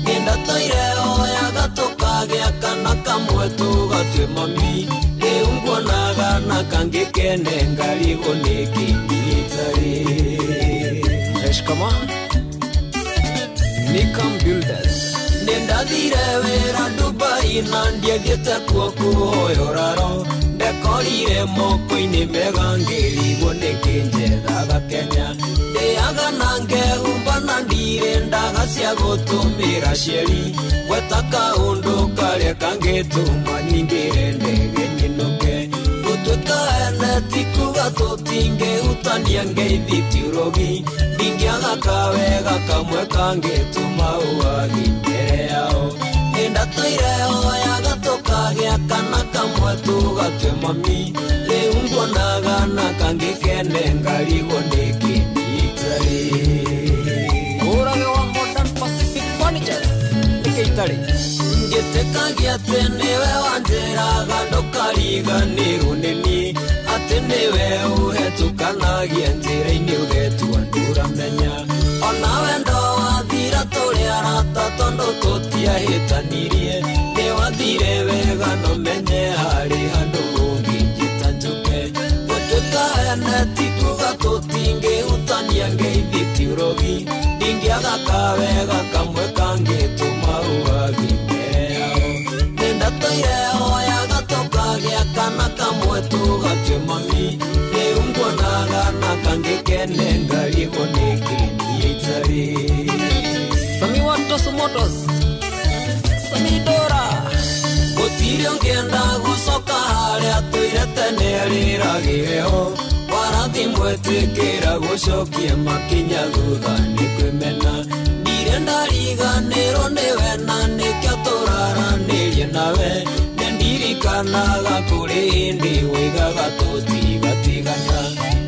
nĩndatũire oyaga tũkagĩa kana kamwe tũgatue mami rĩu nguonaga na kangĩ kene ngarigwo nĩkĩ niĩ itarĩ. Heshkama Nikam Builders. Nĩndathire wĩra Dubai na ndiathiĩte kuo kũhoya ũraro ndekorire moko-inĩ mega ngĩrigwo nĩkĩ njethaga Kenya ndĩaga na ngehumba na ndirĩ ndaga cia gũtũmĩra cieri gweta kaũndũ karĩa kangĩtũma nyingĩre ndege nyinũke gũtuĩka ene ti kuga tũtingĩhutania ngeithi ti ũrogi ndingĩaga kawega kamwe kangĩtũma ũwagi mbere yao nĩndatũire oyaga tũkagĩa kana kamwe tũgatue mami rĩu nguonaga na kangĩ kene ngarigwo nĩkĩ niĩ itarĩ. Ũrage wa Modern Pacific Furnitures nĩkĩ itarĩ. Ngĩtĩkagia atĩ nĩwe wanjĩraga ndũkariganĩrwo nĩ niĩ atĩ nĩwe ũhetũkanagia njĩra-inĩ ũgetua ndũramenya ona wendo wathira tũrĩ arata tondũ tũtiahĩtanirie nĩ wathire wega no menye harĩ handũ ũngĩnjĩta njũke gũtuĩka ene ti kuga tũtingĩhutania ngeithi ti ũrogi ndingĩaga kawega kamwe kangĩtũma ũwagi mbere yao nĩndatũire oyaga tũkagĩa kana kamwe tũgatue mami rĩu nguonaga na kangĩ kene ngarigwo nĩkĩ niĩ itarĩ. Sami wa Toso Motors Sami Dora gũtirĩ ũngĩenda gũcoka harĩa tũire tene rĩragĩre-ho warathi mwetĩkĩra gũcokia makinya thutha nĩ kwĩmena ndirĩ ndariganĩrwo nĩwe na nĩkĩo tũraranĩrie nawe nĩndirikanaga kũrĩ hĩndĩ woigaga tũtigatigana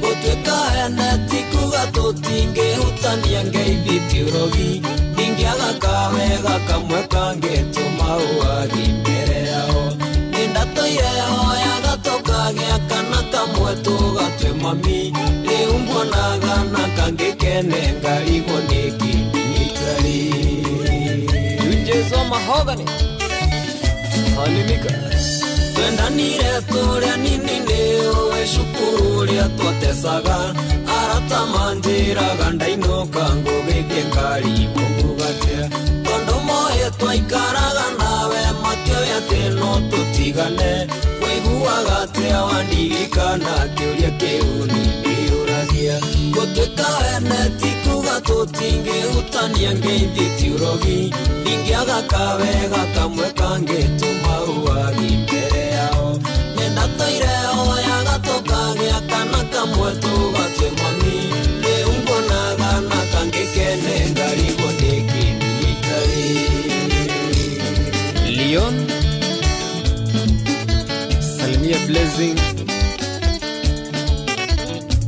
gũtuĩka ene ti kuga tũtingĩhutania ngeithi ti ũrogi ndingĩaga kawega kamwe kangĩtũma ũwagi mbere yao nĩndatũire oyaga tũkagĩa kana kamwe tũgatue mami rĩu nguonaga na kangĩ kene ngarigwo nĩkĩ niĩ itarĩ. Tunjezo Mahogany Salimika twendanire tũrĩa nini nĩ ũĩ cukuru ũrĩa twatecaga arata manjĩraga ndainũka ngũgĩthiĩ ngarigwo ngugatia tondũ moĩ twaikaraga nawe makĩoĩ atĩ no tũtigane wĩiguaga atĩa wandirikana kĩũria kĩu niĩ ndĩyũragia gũtuĩka ene ti kuga tũtingĩhutania ngeithi ti ũrogi ndingĩaga kawega kamwe kangĩtũma ũwagi mbere yao nĩndatũire oyaga tũkagĩa kana kamwe tũgatue mami rĩu nguonaga na kangĩ kene ngarigwo nĩkĩ niĩ itarĩ. Leon Salimia Blessing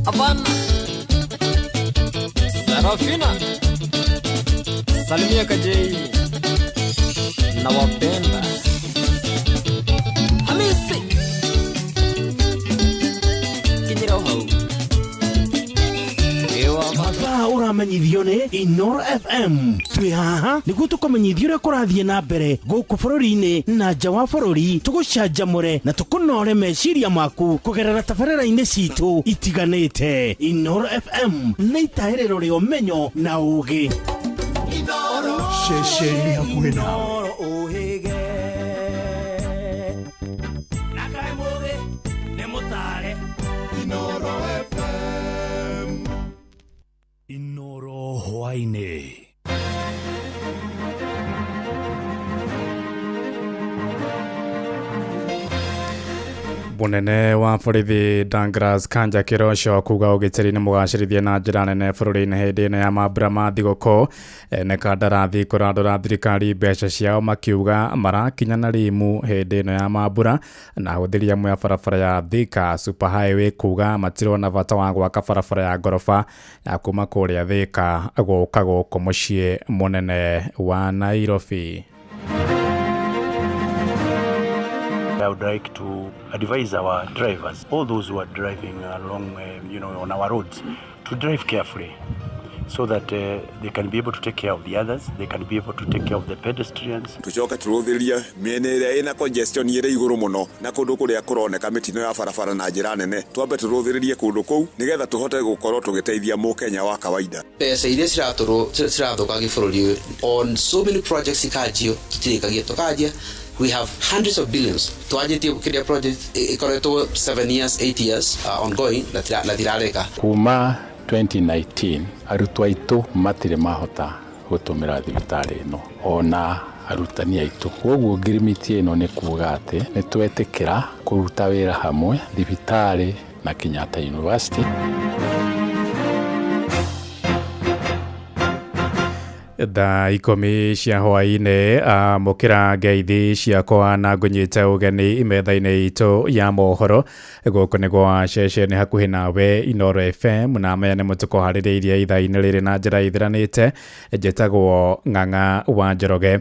Havana Sarafina Salimia Kajei nawapenda Hamisi Kinyira hau Ewa Mathaa ũramenyithio nĩ Inoro FM twĩ haha nĩguo tũkũmenyithia ũrĩa kũrathiĩ na mbere gũkũ bũrũri-inĩ na nja wa bũrũri tũgũcanjamũre na tũkũnore meciria maku kũgerera tabarĩra-inĩ citũ itiganĩte. Inoro FM nĩ itahĩrĩro rĩa ũmenyo na ũũgĩ. Ceceni hakuhĩ nawe. Ũhĩge na kaĩ mũgĩ nĩ mũtare. Inoro FM. Inoro hwainĩ. Munene wa borithi Douglas Kanja Kiroco kuga ũgitĩri nĩ mũgacĩrithie na njĩra nene bũrũri-inĩ hĩndĩ ĩno ya mambura ma thigũkũ. Ene kandarathi kũrandũra thirikari mbeca ciao makiuga marakinya na rimu hĩndĩ ĩno ya mambura, na ahũthĩri amwe a barabara ya Thika Super Highway kuga matirona bata wa gwaka barabara ya ngoroba ya kuma kũrĩa Thika gũka gũkũ mũciĩ mũnene wa Nairobi. I would like to advise our drivers, all those who are driving along, on our roads, to drive carefully so that they can be able to take care of the others, they can be able to take care of the pedestrians. Tucoke tũrũthĩrie mĩena ĩrĩa ĩna congestion ĩrĩ igũrũ mũno na kũndũ kũrĩa kũroneka mĩtino ya barabara na njĩra nene, twambe tũrũthĩrĩrie kũndũ kũu nĩgetha tũhote gũkorwo tũgĩteithia mũkenya wa kawaida. Mbeca iria ciratũrwo cirathũkangia bũrũri on so many projects ikanjio tutirĩkagia tũkanjia. We have hundreds of billions twanjĩtie kĩrĩa project ĩkoretwo 7 years 8 years ongoing na tirareka. Kuma 2019 arutwo aitũ matirĩ mahota gũtũmĩra thibitarĩ ĩno ona arutani aitũ, koguo ngirimiti ĩno nĩ kuga atĩ nĩ twetĩkĩra kũruta wĩra hamwe thibitarĩ na Kenyatta University. Thaa 10 cia hwainĩ, amũkĩra ngeithi ciakwa na ngũnyite ũgeni metha-inĩ itũ ya mohoro. Gũkũ nĩ gwa ceceni hakuhĩ nawe Inoro FM, na maya nĩ mũtũkũharĩrĩirie ithaa-inĩ rĩrĩ na njĩra ithiranĩte. Njĩtagwo Ng'ang'a wa Njoroge.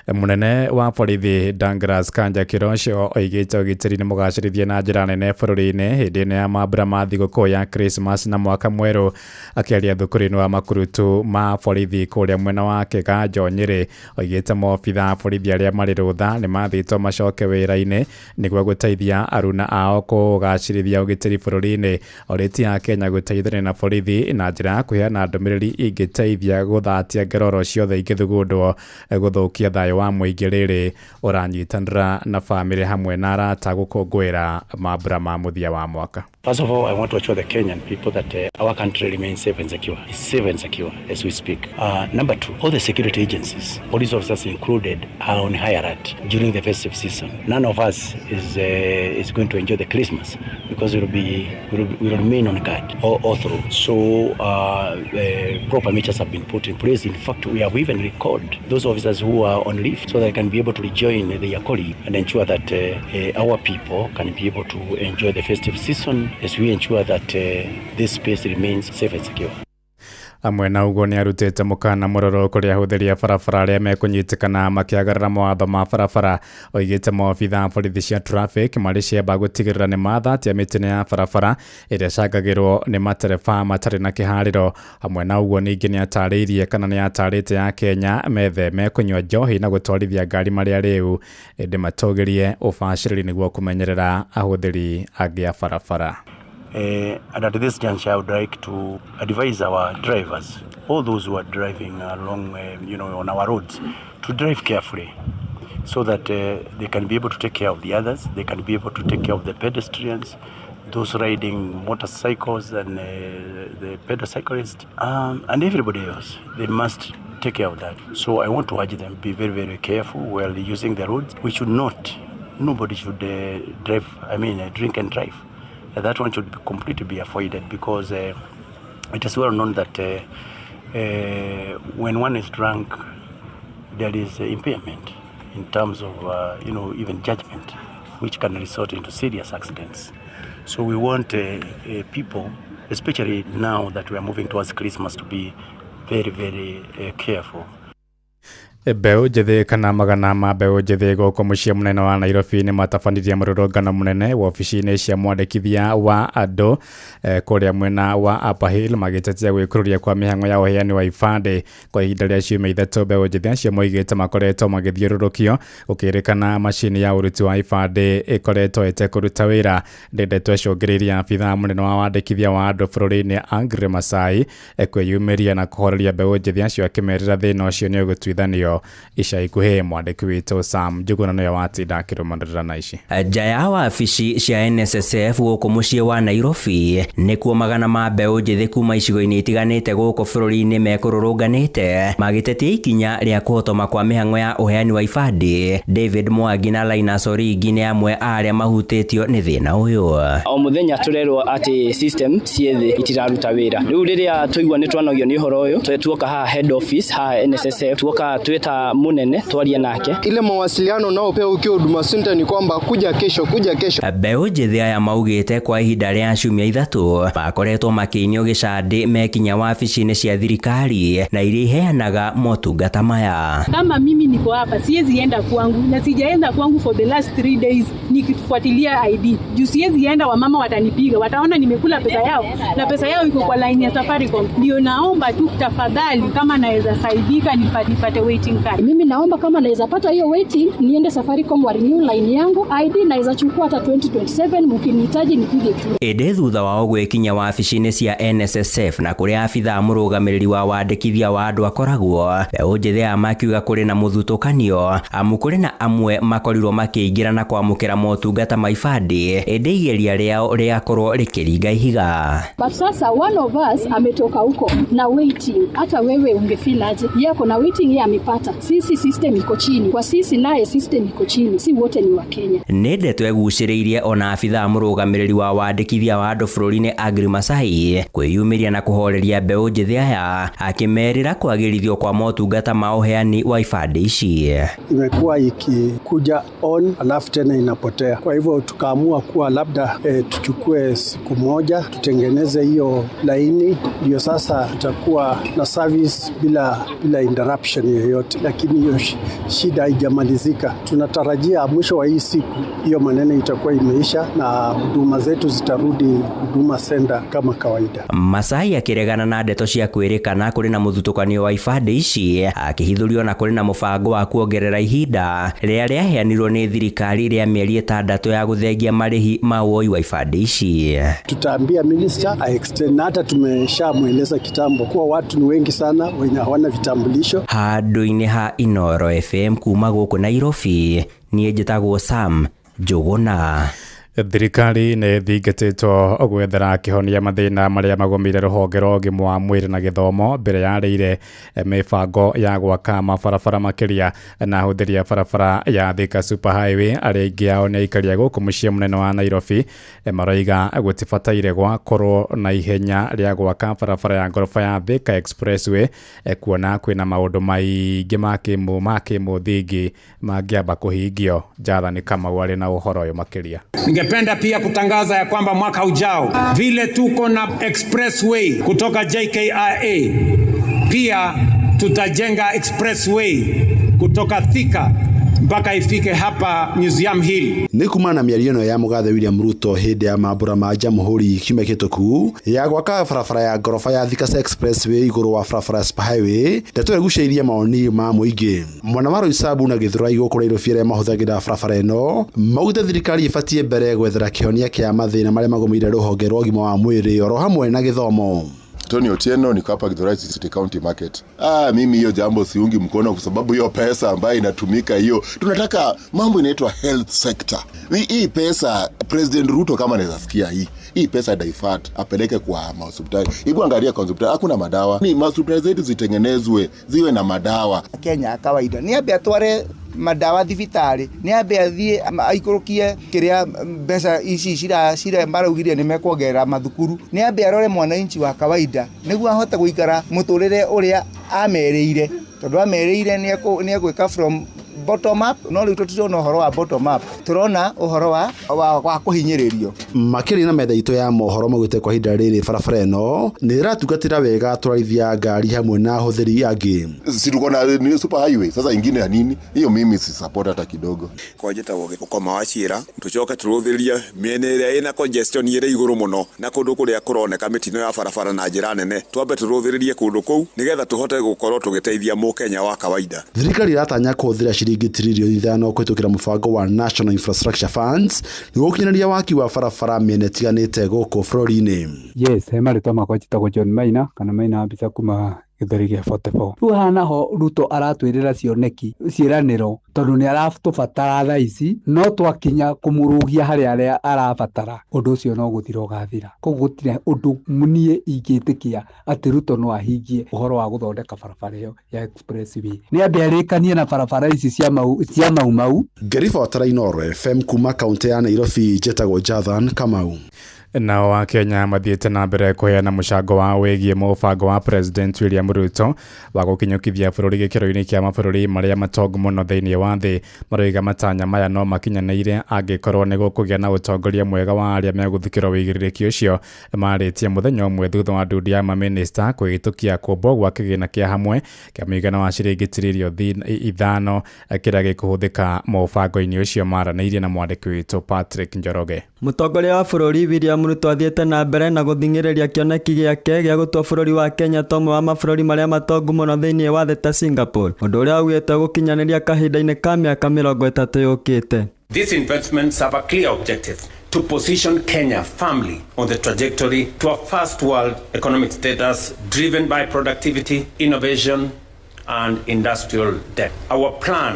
Mũnene wa borithi Douglas Kanja Kiroco oigĩte ũgitĩri nĩ mũgacĩrithie na njĩra nene bũrũri-inĩ hĩndĩ ĩno ya mambura ma thigũkũ ya Christmas na mwaka mwerũ. Akĩaria thukuru-inĩ wa makurutu ma borithi kũrĩa mwena wa Kĩganjo Nyĩrĩ, oigĩte maobitha a borithi arĩa marĩ rũtha nĩ mathĩtwo macoke wĩra-inĩ nĩguo gũteithia aruna ao kũgacĩrithia ũgitĩri bũrũri-inĩ. Orĩtie a Kenya gũteithania na borithi na njĩra ya kũheana ndũmĩrĩri ingĩteithia gũthatia ngeroro ciothe ingĩthugundwo gũthũkia thayũ wa mũingĩ rĩrĩ ũranyitanĩra na bamĩrĩ hamwe na arata gũkũngũĩra mambura ma mũthia wa mwaka. First of all, I want to assure the Kenyan people that our country remains safe and secure. It's safe and secure as we speak. Number two, all the security agencies, police officers included, are on high alert during the festive season. None of us is going to enjoy the Christmas because we will remain on guard all through. So proper measures have been put in place. In fact, we have even recalled those officers who are on leave so they can be able to rejoin their colleagues and ensure that our people can be able to enjoy the festive season as we ensure that this space remains safe and secure. Amwe na ũguo nĩ arutĩte mũkana mũroro kũrĩ ahũthĩri a barabara arĩa mekũnyitĩkana makĩagarara mawatho ma barabara. Oigĩte maobitha a borithi cia traffic marĩ ciamba gũtigĩrĩra nĩ mathatia mĩtino ya barabara ĩrĩa ĩcangagĩrwo nĩ matereba matarĩ na kĩharĩro. Hamwe na ũguo ningĩ nĩ atarĩirie kana nĩ atarĩte ya Kenya metheme kũnyua njohi na gũtwarithia ngari marĩ arĩu, ĩndĩ matũgĩrie ũbacĩrĩri nĩguo kũmenyerera ahũthĩri angĩ a barabara. And at this juncture, I would like to advise our drivers, all those who are driving along, on our roads, to drive carefully so that they can be able to take care of the others, they can be able to take care of the pedestrians, those riding motorcycles and the pedocyclists, and everybody else. They must take care of that. So I want to urge them, be very, very careful while using the roads. We should not, nobody should drink and drive. That one should be completely be avoided because it is well known that when one is drunk, there is impairment in terms of, even judgment, which can result into serious accidents. So we want people, especially now that we are moving towards Christmas, to be very, very careful. Mbeũ njĩthĩ kana magana ma mbeũ njĩthĩ gũkũ mũciĩ mũnene wa Nairobi nĩ matabanirie mũrũrũngano mũnene wabici-inĩ cia mwandĩkithia wa andũ kũrĩa mwena wa Upper Hill magĩtetia gwĩkururia kwa mĩhang'o ya ũheani wa ibandĩ kwa ihinda rĩa ciumia 3. Mbeũ njĩthĩ acio moigĩte makoretwo magĩthiũrũrũkio gũkĩrĩkana macini ya ũruti wa ibandĩ ĩkoretwo ĩtekũruta wĩra. Ndeto ĩcũngĩrĩirie abithaa mũnene wa wandĩkithia wa andũ bũrũri-inĩ Angry Masai kwĩyumĩria na kũhoreria mbeũ njĩthĩ acio akĩmerĩra thĩna ũcio nĩ ũgũtuithanio ica ikuhĩ. Mwandĩki witũ Sam Njuguna nĩwe watinda akĩrũmanĩrĩra na ici. Nja ya wabici cia NSSF gũkũ mũciĩ wa Nairobi nĩkuo magana ma mbeũ njĩthĩ kuma icigo-inĩ itiganĩte gũkũ bũrũri-inĩ mekũrũrũnganĩte magĩtetia ikinya rĩa kũhotoma kwa mĩhang'o ya ũheani wa ibandĩ. David Mwangi na Linus Origi nĩ amwe a arĩa mahutĩtio nĩ thĩna ũyũ. O mũthenya tũrerwo atĩ system ciĩ thĩ itiraruta wĩra. Rĩu rĩrĩa twaigua nĩ twanogio nĩ ũhoro ũyũ, tuoka haha head office haha NSSF, tuoka twĩta munene twarie nake. Ile mawasiliano nao pia ukiwa Huduma Center ni kwamba kuja kesho, kuja kesho. Mbeũ njĩthĩ aya maugĩte kwa ihinda rĩa ciumia 3 makoretwo makĩinio gĩcandĩ mekinya wabici-inĩ cia thirikari na iria iheanaga motungata maya. Kama mimi niko hapa siwezi enda kwangu na sijaenda kwangu for the last 3 days nikifuatilia ID. Juu siwezi enda, wamama watanipiga, wataona nimekula pesa yao na pesa yao iko kwa line ya Safaricom. Ndio naomba tu tafadhali kama naweza saidika nipate waiting card. Mimi naomba kama naweza pata hiyo waiting niende Safaricom wa renew line yangu ID naweza chukua hata 2027 mkinihitaji nipige tu. Ĩndĩ thutha wao gwĩkinya wabici-inĩ cia NSSF na kũrĩa abithaa mũrũgamĩrĩri wa wandĩkithia wa andũ akoragwo, mbeũ njĩthĩ aya makiuga kũrĩ na mũthutũkanio amu kũrĩ na amwe makorirwo makĩingĩra na kwamũkĩra motungata ma ibandĩ ĩndĩ igeria rĩao rĩakorwo rĩkĩringa ihiga. But sasa one of us ametoka huko na waiting, hata wewe ungefeel aje? Yako na waiting yeye amepata, sisi system iko chini, kwa sisi naye system iko chini, si wote ni wa Kenya. Nĩ ndeto ĩgucĩrĩirie ona abithaa mũrũgamĩrĩri wa wandĩkithia wa andũ bũrũri-inĩ Agri Masai kwĩyumĩria na kũhoreria mbeũ njĩthĩ aya akĩmerĩra kwagĩrithio kwa motungata ma ũheani wa ibandĩ ici. Imekuwa ikikuja on alafu tena inapotea. Kwa hivyo tukaamua kuwa labda tuchukue siku moja tutengeneze hiyo laini, ndio sasa tutakuwa na service bila interruption yoyote, lakini hiyo shida haijamalizika. Tunatarajia mwisho wa hii siku hiyo maneno itakuwa imeisha na huduma zetu zitarudi Huduma Center kama kawaida. Masai akĩregana na ndeto cia kwĩrĩkana kũrĩ na mũthutũkanio wa ibandĩ ici akĩhithũrio na kũrĩ na mũbango wa kuongerera ihinda rĩrĩa rĩaheanirwo nĩ thirikari rĩa mĩeri 6 ya gũthengia marĩhi ma woi wa ibandĩ ici. Tutaambia minister a extend, na hata tumeshamweleza kitambo kuwa watu ni wengi sana wenye hawana vitambulisho. Handũ-inĩ ha Inooro FM kuma gũkũ Nairobi, niĩ njĩtagwo Sam Njũgũna. Thirikari nĩ ĩthingatĩtwo gwethera kĩhonia mathĩna marĩa magũmĩire rũhonge rwa ũgima wa mwĩrĩ na gĩthomo mbere yarĩire mĩbango ya gwaka mabarabara makĩria na ahũthĩri a barabara ya Thika Super Highway arĩa aingĩ ao nĩ aikari a gũkũ mũciĩ mũnene wa Nairobi maroiga gũtibataire gwakorwo na ihenya rĩa gwaka barabara ya ngoroba ya Thika Expressway kuona kwĩna maũndũ maingĩ ma kĩmũthingi mangĩamba kũhingio. Jathani Kamau arĩ na ũhoro ũyũ makĩria. Ningependa pia kutangaza ya kwamba mwaka ujao vile tuko na expressway kutoka JKIA, pia tutajenga expressway kutoka Thika mpaka ifike hapa Museum Hill. Nĩ kumana na mĩario ĩno ya mũgathe William Ruto hĩndĩ ya mambũra ma Jamhuri kiumia kĩhĩtũku ya gwaka barabara ya ngoroba ya Thika Expressway igũrũ wa barabara ya Super Highway, ndeto ĩgucĩrĩirie mawoni ma mũingĩ. Mwena wa Roysambu na Gĩthũrai gũkũ Nairobi arĩa mahũthagĩra barabara ĩno maugĩte thirikari ĩbatiĩ mbere gwethera kĩhonia kĩa mathĩna marĩa magũmĩire rũhonge rwa ũgima wa mwĩrĩ oro hamwe na gĩthomo. Tony Otieno, niko hapa Githurai City County Market. Mimi hiyo jambo siungi mkono kwa sababu hiyo pesa ambayo inatumika hiyo, tunataka mambo inaitwa health sector. Hii pesa President Ruto kama anaweza sikia hii pesa divert apeleke kwa hospitali. Hebu angalia kwa hospitali hakuna madawa. Ni hospitali zetu zitengenezwe ziwe na madawa. Kenya kawaida ni ambe atware madawa thibitarĩ, nĩ ambe athiĩ aikũrũkie kĩrĩa mbeca ici cira maraugire nĩ mekuongerera mathukuru, nĩ ambe arore mwananchi wa kawaida nĩguo ahote gũikara mũtũrĩre ũrĩa amerĩire, tondũ amerĩire nĩ egwĩka from Bottom up, no rĩu tũtirona ũhoro wa bottom up, tũrona ũhoro wa kũhinyĩrĩrio. Makĩria na metha itũ ya mohoro maugĩte kwa ihinda rĩrĩ barabara ĩno nĩ ĩratungatĩra wega atwarithia ngari hamwe na ahũthĩri angĩ. Si tuko na ni super highway sasa, ingine ya nini hiyo? Mimi si support hata kidogo. Kwa njĩtagwo Gĩkoma wa Ciĩra, tũcoke tũrũthĩrĩrie mĩena ĩrĩa ĩna congestion ĩrĩ igũrũ mũno na kũndũ kũrĩa kũroneka mĩtino ya barabara na njĩra nene, twambe tũrũthĩrĩrie kũndũ kũu nĩgetha tũhote gũkorwo tũgĩteithia mũkenya wa kawaida. Thirikari ĩratanya kũhũthĩra ciringi tiririoni 5 kũhĩtũkĩra mũbango wa National Infrastructure Funds nĩguo gũkinyanĩria waki wa barabara mĩena ĩtiganĩte gũkũ bũrũri-inĩ. Yes, he marĩtwa makwa njĩtagwo John Maina kana Maina wa mbica kuma gĩthũri gĩa 44. Rĩu haha naho Ruto aratwĩrĩra cioneki ciĩranĩro tondũ nĩ aratũbatara thaa ici, no twakinya kũmũrũgia harĩa arĩa arabatara ũndũ ũcio no gũthira ũgathira. Koguo gũtirĩ ũndũ niĩ ingĩtĩkia atĩ Ruto no ahingie ũhoro wa gũthondeka barabara ĩyo ya expressway. Nĩ ambe arĩkanie na barabara ici cia Mau Mau. Ngĩribotera Inooro FM kuma kaũntĩ ya Nairobi, njĩtagwo Jathan Kamau. Nao Akenya mathiĩte na mbere kũheana mũcango wao wĩgiĩ mũbango wa President William Ruto wa gũkinyũkithia bũrũri gĩkĩro-inĩ kĩa mabũrũri marĩa matongu mũno thĩinĩ wa thĩ. Maroiga matanya maya no makinyanĩire angĩkorwo nĩ gũkũgĩa na ũtongoria mwega wa arĩa megũthukĩrwo wĩigĩrĩrĩki ũcio. Marĩtie mũthenya ũmwe thutha wa ndundu ya mamĩnĩsta kũhĩtũkia kũmbwo gwa kĩgĩna kĩa hamwe kĩa mũigana wa ciringi tiririoni 5 kĩrĩa gĩkũhũthĩka mũbango-inĩ ũcio. Maranĩirie na mwandĩki witũ Patrick Njoroge. Mũtongoria wa bũrũri William Ruto athiĩte na mbere na gũthing'ĩrĩria kĩoneki gĩake gĩa gũtua bũrũri wa Kenya ta ũmwe wa mabũrũri marĩa matongu mũno thĩinĩ wa thĩ ta Singapore, ũndũ ũrĩa augĩte gũkinyanĩria kahinda-inĩ ka mĩaka 30 yũkĩte. These investments have a clear objective: to position Kenya firmly on the trajectory to a first world economic status driven by productivity, innovation and industrial depth. Our plan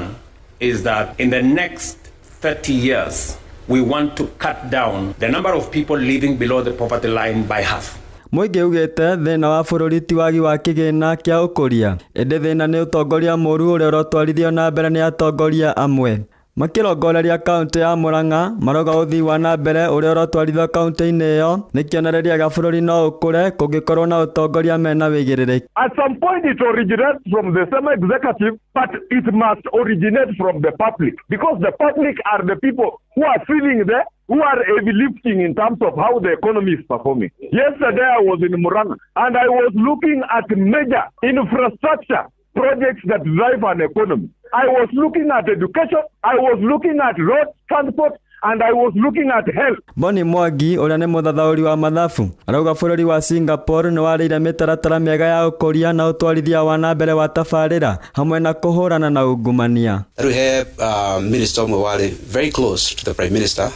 is that in the next 30 years we want to cut down the number of people living below the poverty line by half. Mũingĩ ugĩte thĩna wa bũrũri ti wagi wa kĩgĩna kĩa ũkũria, ĩndĩ thĩna nĩ ũtongoria mũũru ũrĩa ũratwarithio na mbere nĩ atongoria amwe. Makĩrongoreria kaũntĩ ya Murang'a, marauga ũthii wa na mbere ũrĩa ũratwarithio kaũntĩ-inĩ ĩyo nĩ kĩonereria gĩa bũrũri no ũkũre kũngĩkorwo na ũtongoria mena wĩigĩrĩrĩki. At some point it originates from the same executive, but it must originate from the public, because the public are the people who are feeling the who are heavy lifting in terms of how the economy is performing. Yesterday I was in Murang'a and I was looking at major infrastructure projects that drive an economy. I was looking at education, I was looking at road transport, and I was looking at health. Boni Mwangi ũrĩa nĩ mũthathaũri wa mathabu arauga bũrũri wa Singapore nĩ warĩire mĩtaratara mĩega ya ũkũria na ũtwarithia wa na mbere wa tabarĩra hamwe na kũhũrana na ungumania. Rĩu he minister ũmwe warĩ very close to the prime minister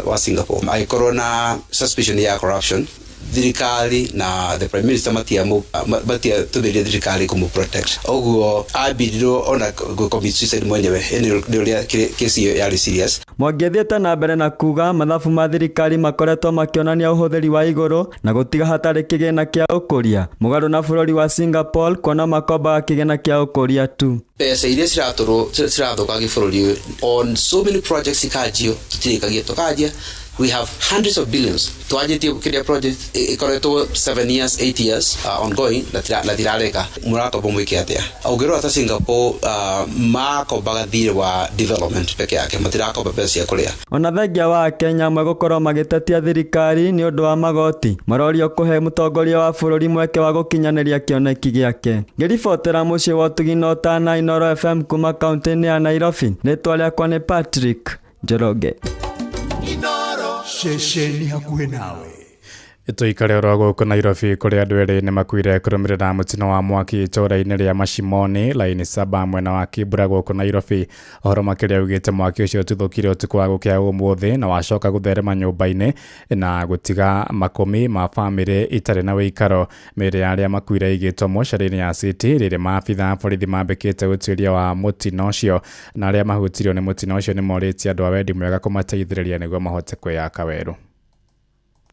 wa Singapore agĩkorwo na suspicion ya corruption. Thirikari na the prime minister matiatũmĩrire thirikari kũmũ protect, ũguo ambirirwo ona commit suicide mwenyewe. Nĩ ũrĩa kesi ĩyo yarĩ serious. Mwangi athiĩte na mbere na kuga mathabu ma thirikari makoretwo makĩonania ũhũthĩri wa igũrũ na gũtiga hatarĩ kĩgĩna kĩa ũkũria, mũgarũ na bũrũri wa Singapore kuona makombaga kĩgĩna kĩa ũkũria tu. Mbeca iria ciratũrwo cirathũka gĩbũrũri on so many projects ikanjio tũtirĩkagia tũkanjia. We have hundreds of billions. Twanjĩtie kĩrĩa project ĩkoretwo 7 years 8 years ongoing na tirareka. Mũrakomba mwĩke atĩa? Ũngĩrora ta Singapore makombaga thirĩ wa development peke yake, matirakomba mbeca cia kũrĩa. Ona thengia wa Akenya amwe gũkorwo magĩtetia thirikari nĩ ũndũ wa magoti, marorio kũhe mũtongoria wa bũrũri mweke wa gũkinyanĩria kĩoneki gĩake. Ngĩribotera mũciĩ wa ũtugi na ũtana Inooro FM kuma kaũntĩ-inĩ ya Nairobi, rĩtwa rĩakwa nĩ Patrick Njoroge. Ceceni hakuhĩ nawe. Tuikare oro gũkũ Nairobi kũrĩa andũ erĩ nĩ makuire kũrũmĩrĩra mũtino wa mwaki itũũra-inĩ rĩa Mashimoni laini 7 mwena wa Kibra gũkũ Nairobi. Ũhoro makĩria ugĩte mwaki ũcio ũtuthũkire ũtukũ wa gũkĩa ũmũthĩ na wacoka gũtherema nyũmba-inĩ na gũtiga makũmi ma bamĩrĩ itarĩ na wĩikaro. Mĩĩrĩ ya arĩa makuire ĩigĩtwo mocarĩ-inĩ ya City rĩrĩ maabitha a borithi mambĩkĩte ũtuĩria wa mũtino ũcio, na arĩa mahutirio nĩ mũtino ũcio nĩ morĩtie andũ a wendi mwega kũmateithĩrĩria nĩguo mahote kwĩyaka werũ.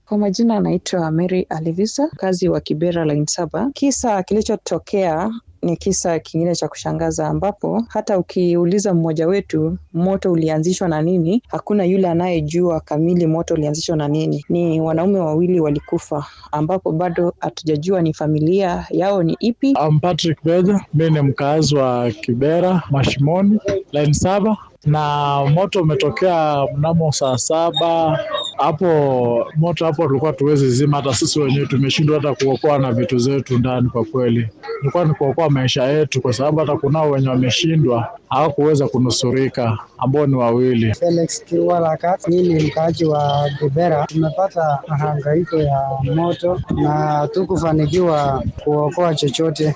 Kwa majina anaitwa Mary Alivisa, mkazi wa Kibera line 7. Kisa kilichotokea Ni kisa kingine cha kushangaza ambapo hata ukiuliza mmoja wetu moto ulianzishwa na nini, hakuna yule anayejua kamili moto ulianzishwa na nini. Ni wanaume wawili walikufa, ambapo bado hatujajua ni familia yao ni ipi. I'm Patrick Beja, mimi ni mkazi wa Kibera Mashimoni line 7, na moto umetokea mnamo saa 7 hapo. Moto hapo tulikuwa tuwezi zima, hata sisi wenyewe tumeshindwa hata kuokoa na vitu zetu ndani. Kwa kweli ilikuwa ni kuokoa maisha yetu, kwa sababu hata kunao wenye wameshindwa hawakuweza kunusurika ambao ni wawili. Felix Kiwalaka, mimi ni mkaaji wa Kibera. Tumepata mahangaiko ya moto na tukufanikiwa kuokoa chochote.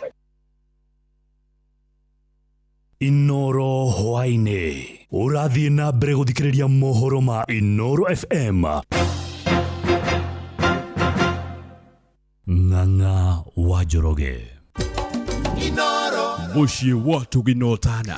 Inoro hwaini urathie na mbere guthikiriria mohoro ma Inoro FM. Ng'ang'a wa Njoroge. Muciĩ wa Tuginotana.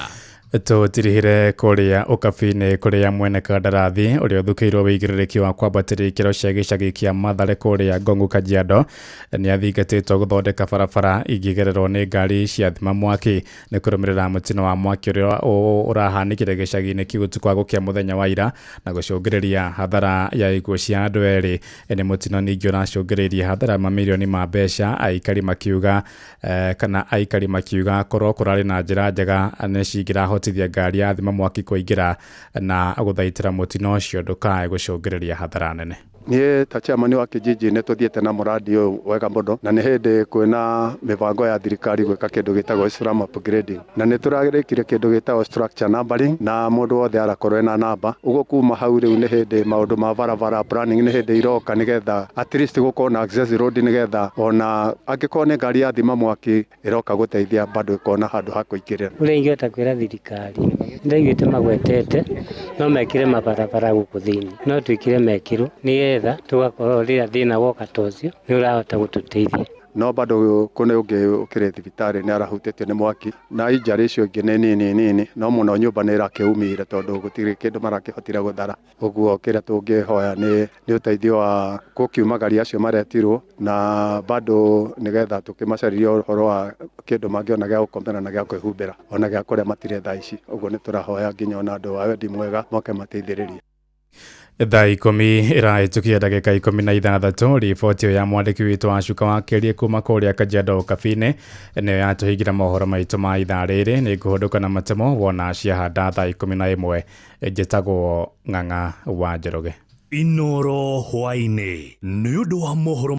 Tũtirihire kũrĩa ũkabi-inĩ kũrĩa mwene kandarathi ũrĩa ũthukĩirwo wĩigĩrĩrĩki wa kwambatĩria ikĩro cia gĩcagi kĩa Mathare kũrĩa Ngongu Kajiado nĩ athingatĩtwo gũthondeka barabara ingĩgererwo nĩ ngari cia thima mwaki nĩ kũrũmĩrĩra mũtino wa mwaki ũrĩa ũrahanĩkire gĩcagi-inĩ kĩu ũtukũ wa gũkĩa mũthenya wa ira na gũcũngĩrĩria hathara ya ikuũ cia andũ erĩ. Nĩ mũtino ningĩ ũracũngĩrĩirie hathara mamirioni ma mbeca, aikari makiuga kana aikari makiuga korwo kũrarĩ na njĩra njega nĩ cingĩrahotithia ngari ya thima mwaki kũingĩra na gũthaitĩra mũtino ũcio ndũkae gũcũngĩrĩria hathara nene. Niĩ ta chairman wa kijiji nĩ tũthiĩte na mũradi ũyũ wega mũno, na nĩ hĩndĩ kwĩna mĩbango ya thirikari gwĩka kĩndũ gĩtagwo slum upgrading, na nĩ tũrarĩkire kĩndũ gĩtagwo structure numbering, na mũndũ wothe arakorwo ena namba. Ũguo kuma hau rĩu nĩ hĩndĩ maũndũ ma barabara planning nĩ hĩndĩ iroka, nĩgetha at least gũkorwo na access road, nĩgetha ona angĩkorwo nĩ ngari ya thima mwaki ĩroka gũteithia bado ĩkona handũ ha kũingĩrĩra. Ũrĩa ingĩhota kwĩra thirikari, ndaiguĩte magwetete no mekĩre mabarabara gũkũ thĩinĩ, no twĩkĩre mekĩrwo nĩgetha tugakorwo rĩrĩa thĩna woka ta ũcio nĩ ũrahota gũtũteithia. No bado kũnĩ ũngĩ ũkĩrĩ thibitarĩ nĩ arahutĩtio nĩ mwaki, na injury icio ingĩ nĩ nini nini, no mũno nyũmba nĩ ĩrakĩumire tondũ gũtirĩ kĩndũ marakĩhotire gũthara. Ũguo kĩrĩa tũngĩhoya nĩ ũteithio wa gũkiumagaria acio maretirwo, na bado nĩgetha tũkĩmacarĩrie ũhoro wa kĩndũ mangĩona gĩa gũkomera na gĩa kwĩhumbĩra ona gĩa kũrĩa matirĩ thaa ici. Ũguo nĩ tũrahoya nginya ona andũ a wendi mwega moke mateithĩrĩrie. Thaa 10 ĩrahĩtũkia ndagĩka 16. Riboti ya mwandĩki witũ wa Cuka wa Kĩerie kuma kũrĩa Kajiado Ũkabi-inĩ nĩyo yatũhingĩra mohoro maitũ ma ithaa rĩrĩ. Nĩ ngũhũndũka na matemo wona ciahanda thaa 11. Njĩtagwo Ng'ang'a wa Njoroge. Inoro hwaini nĩ ũndũ wa mohoro.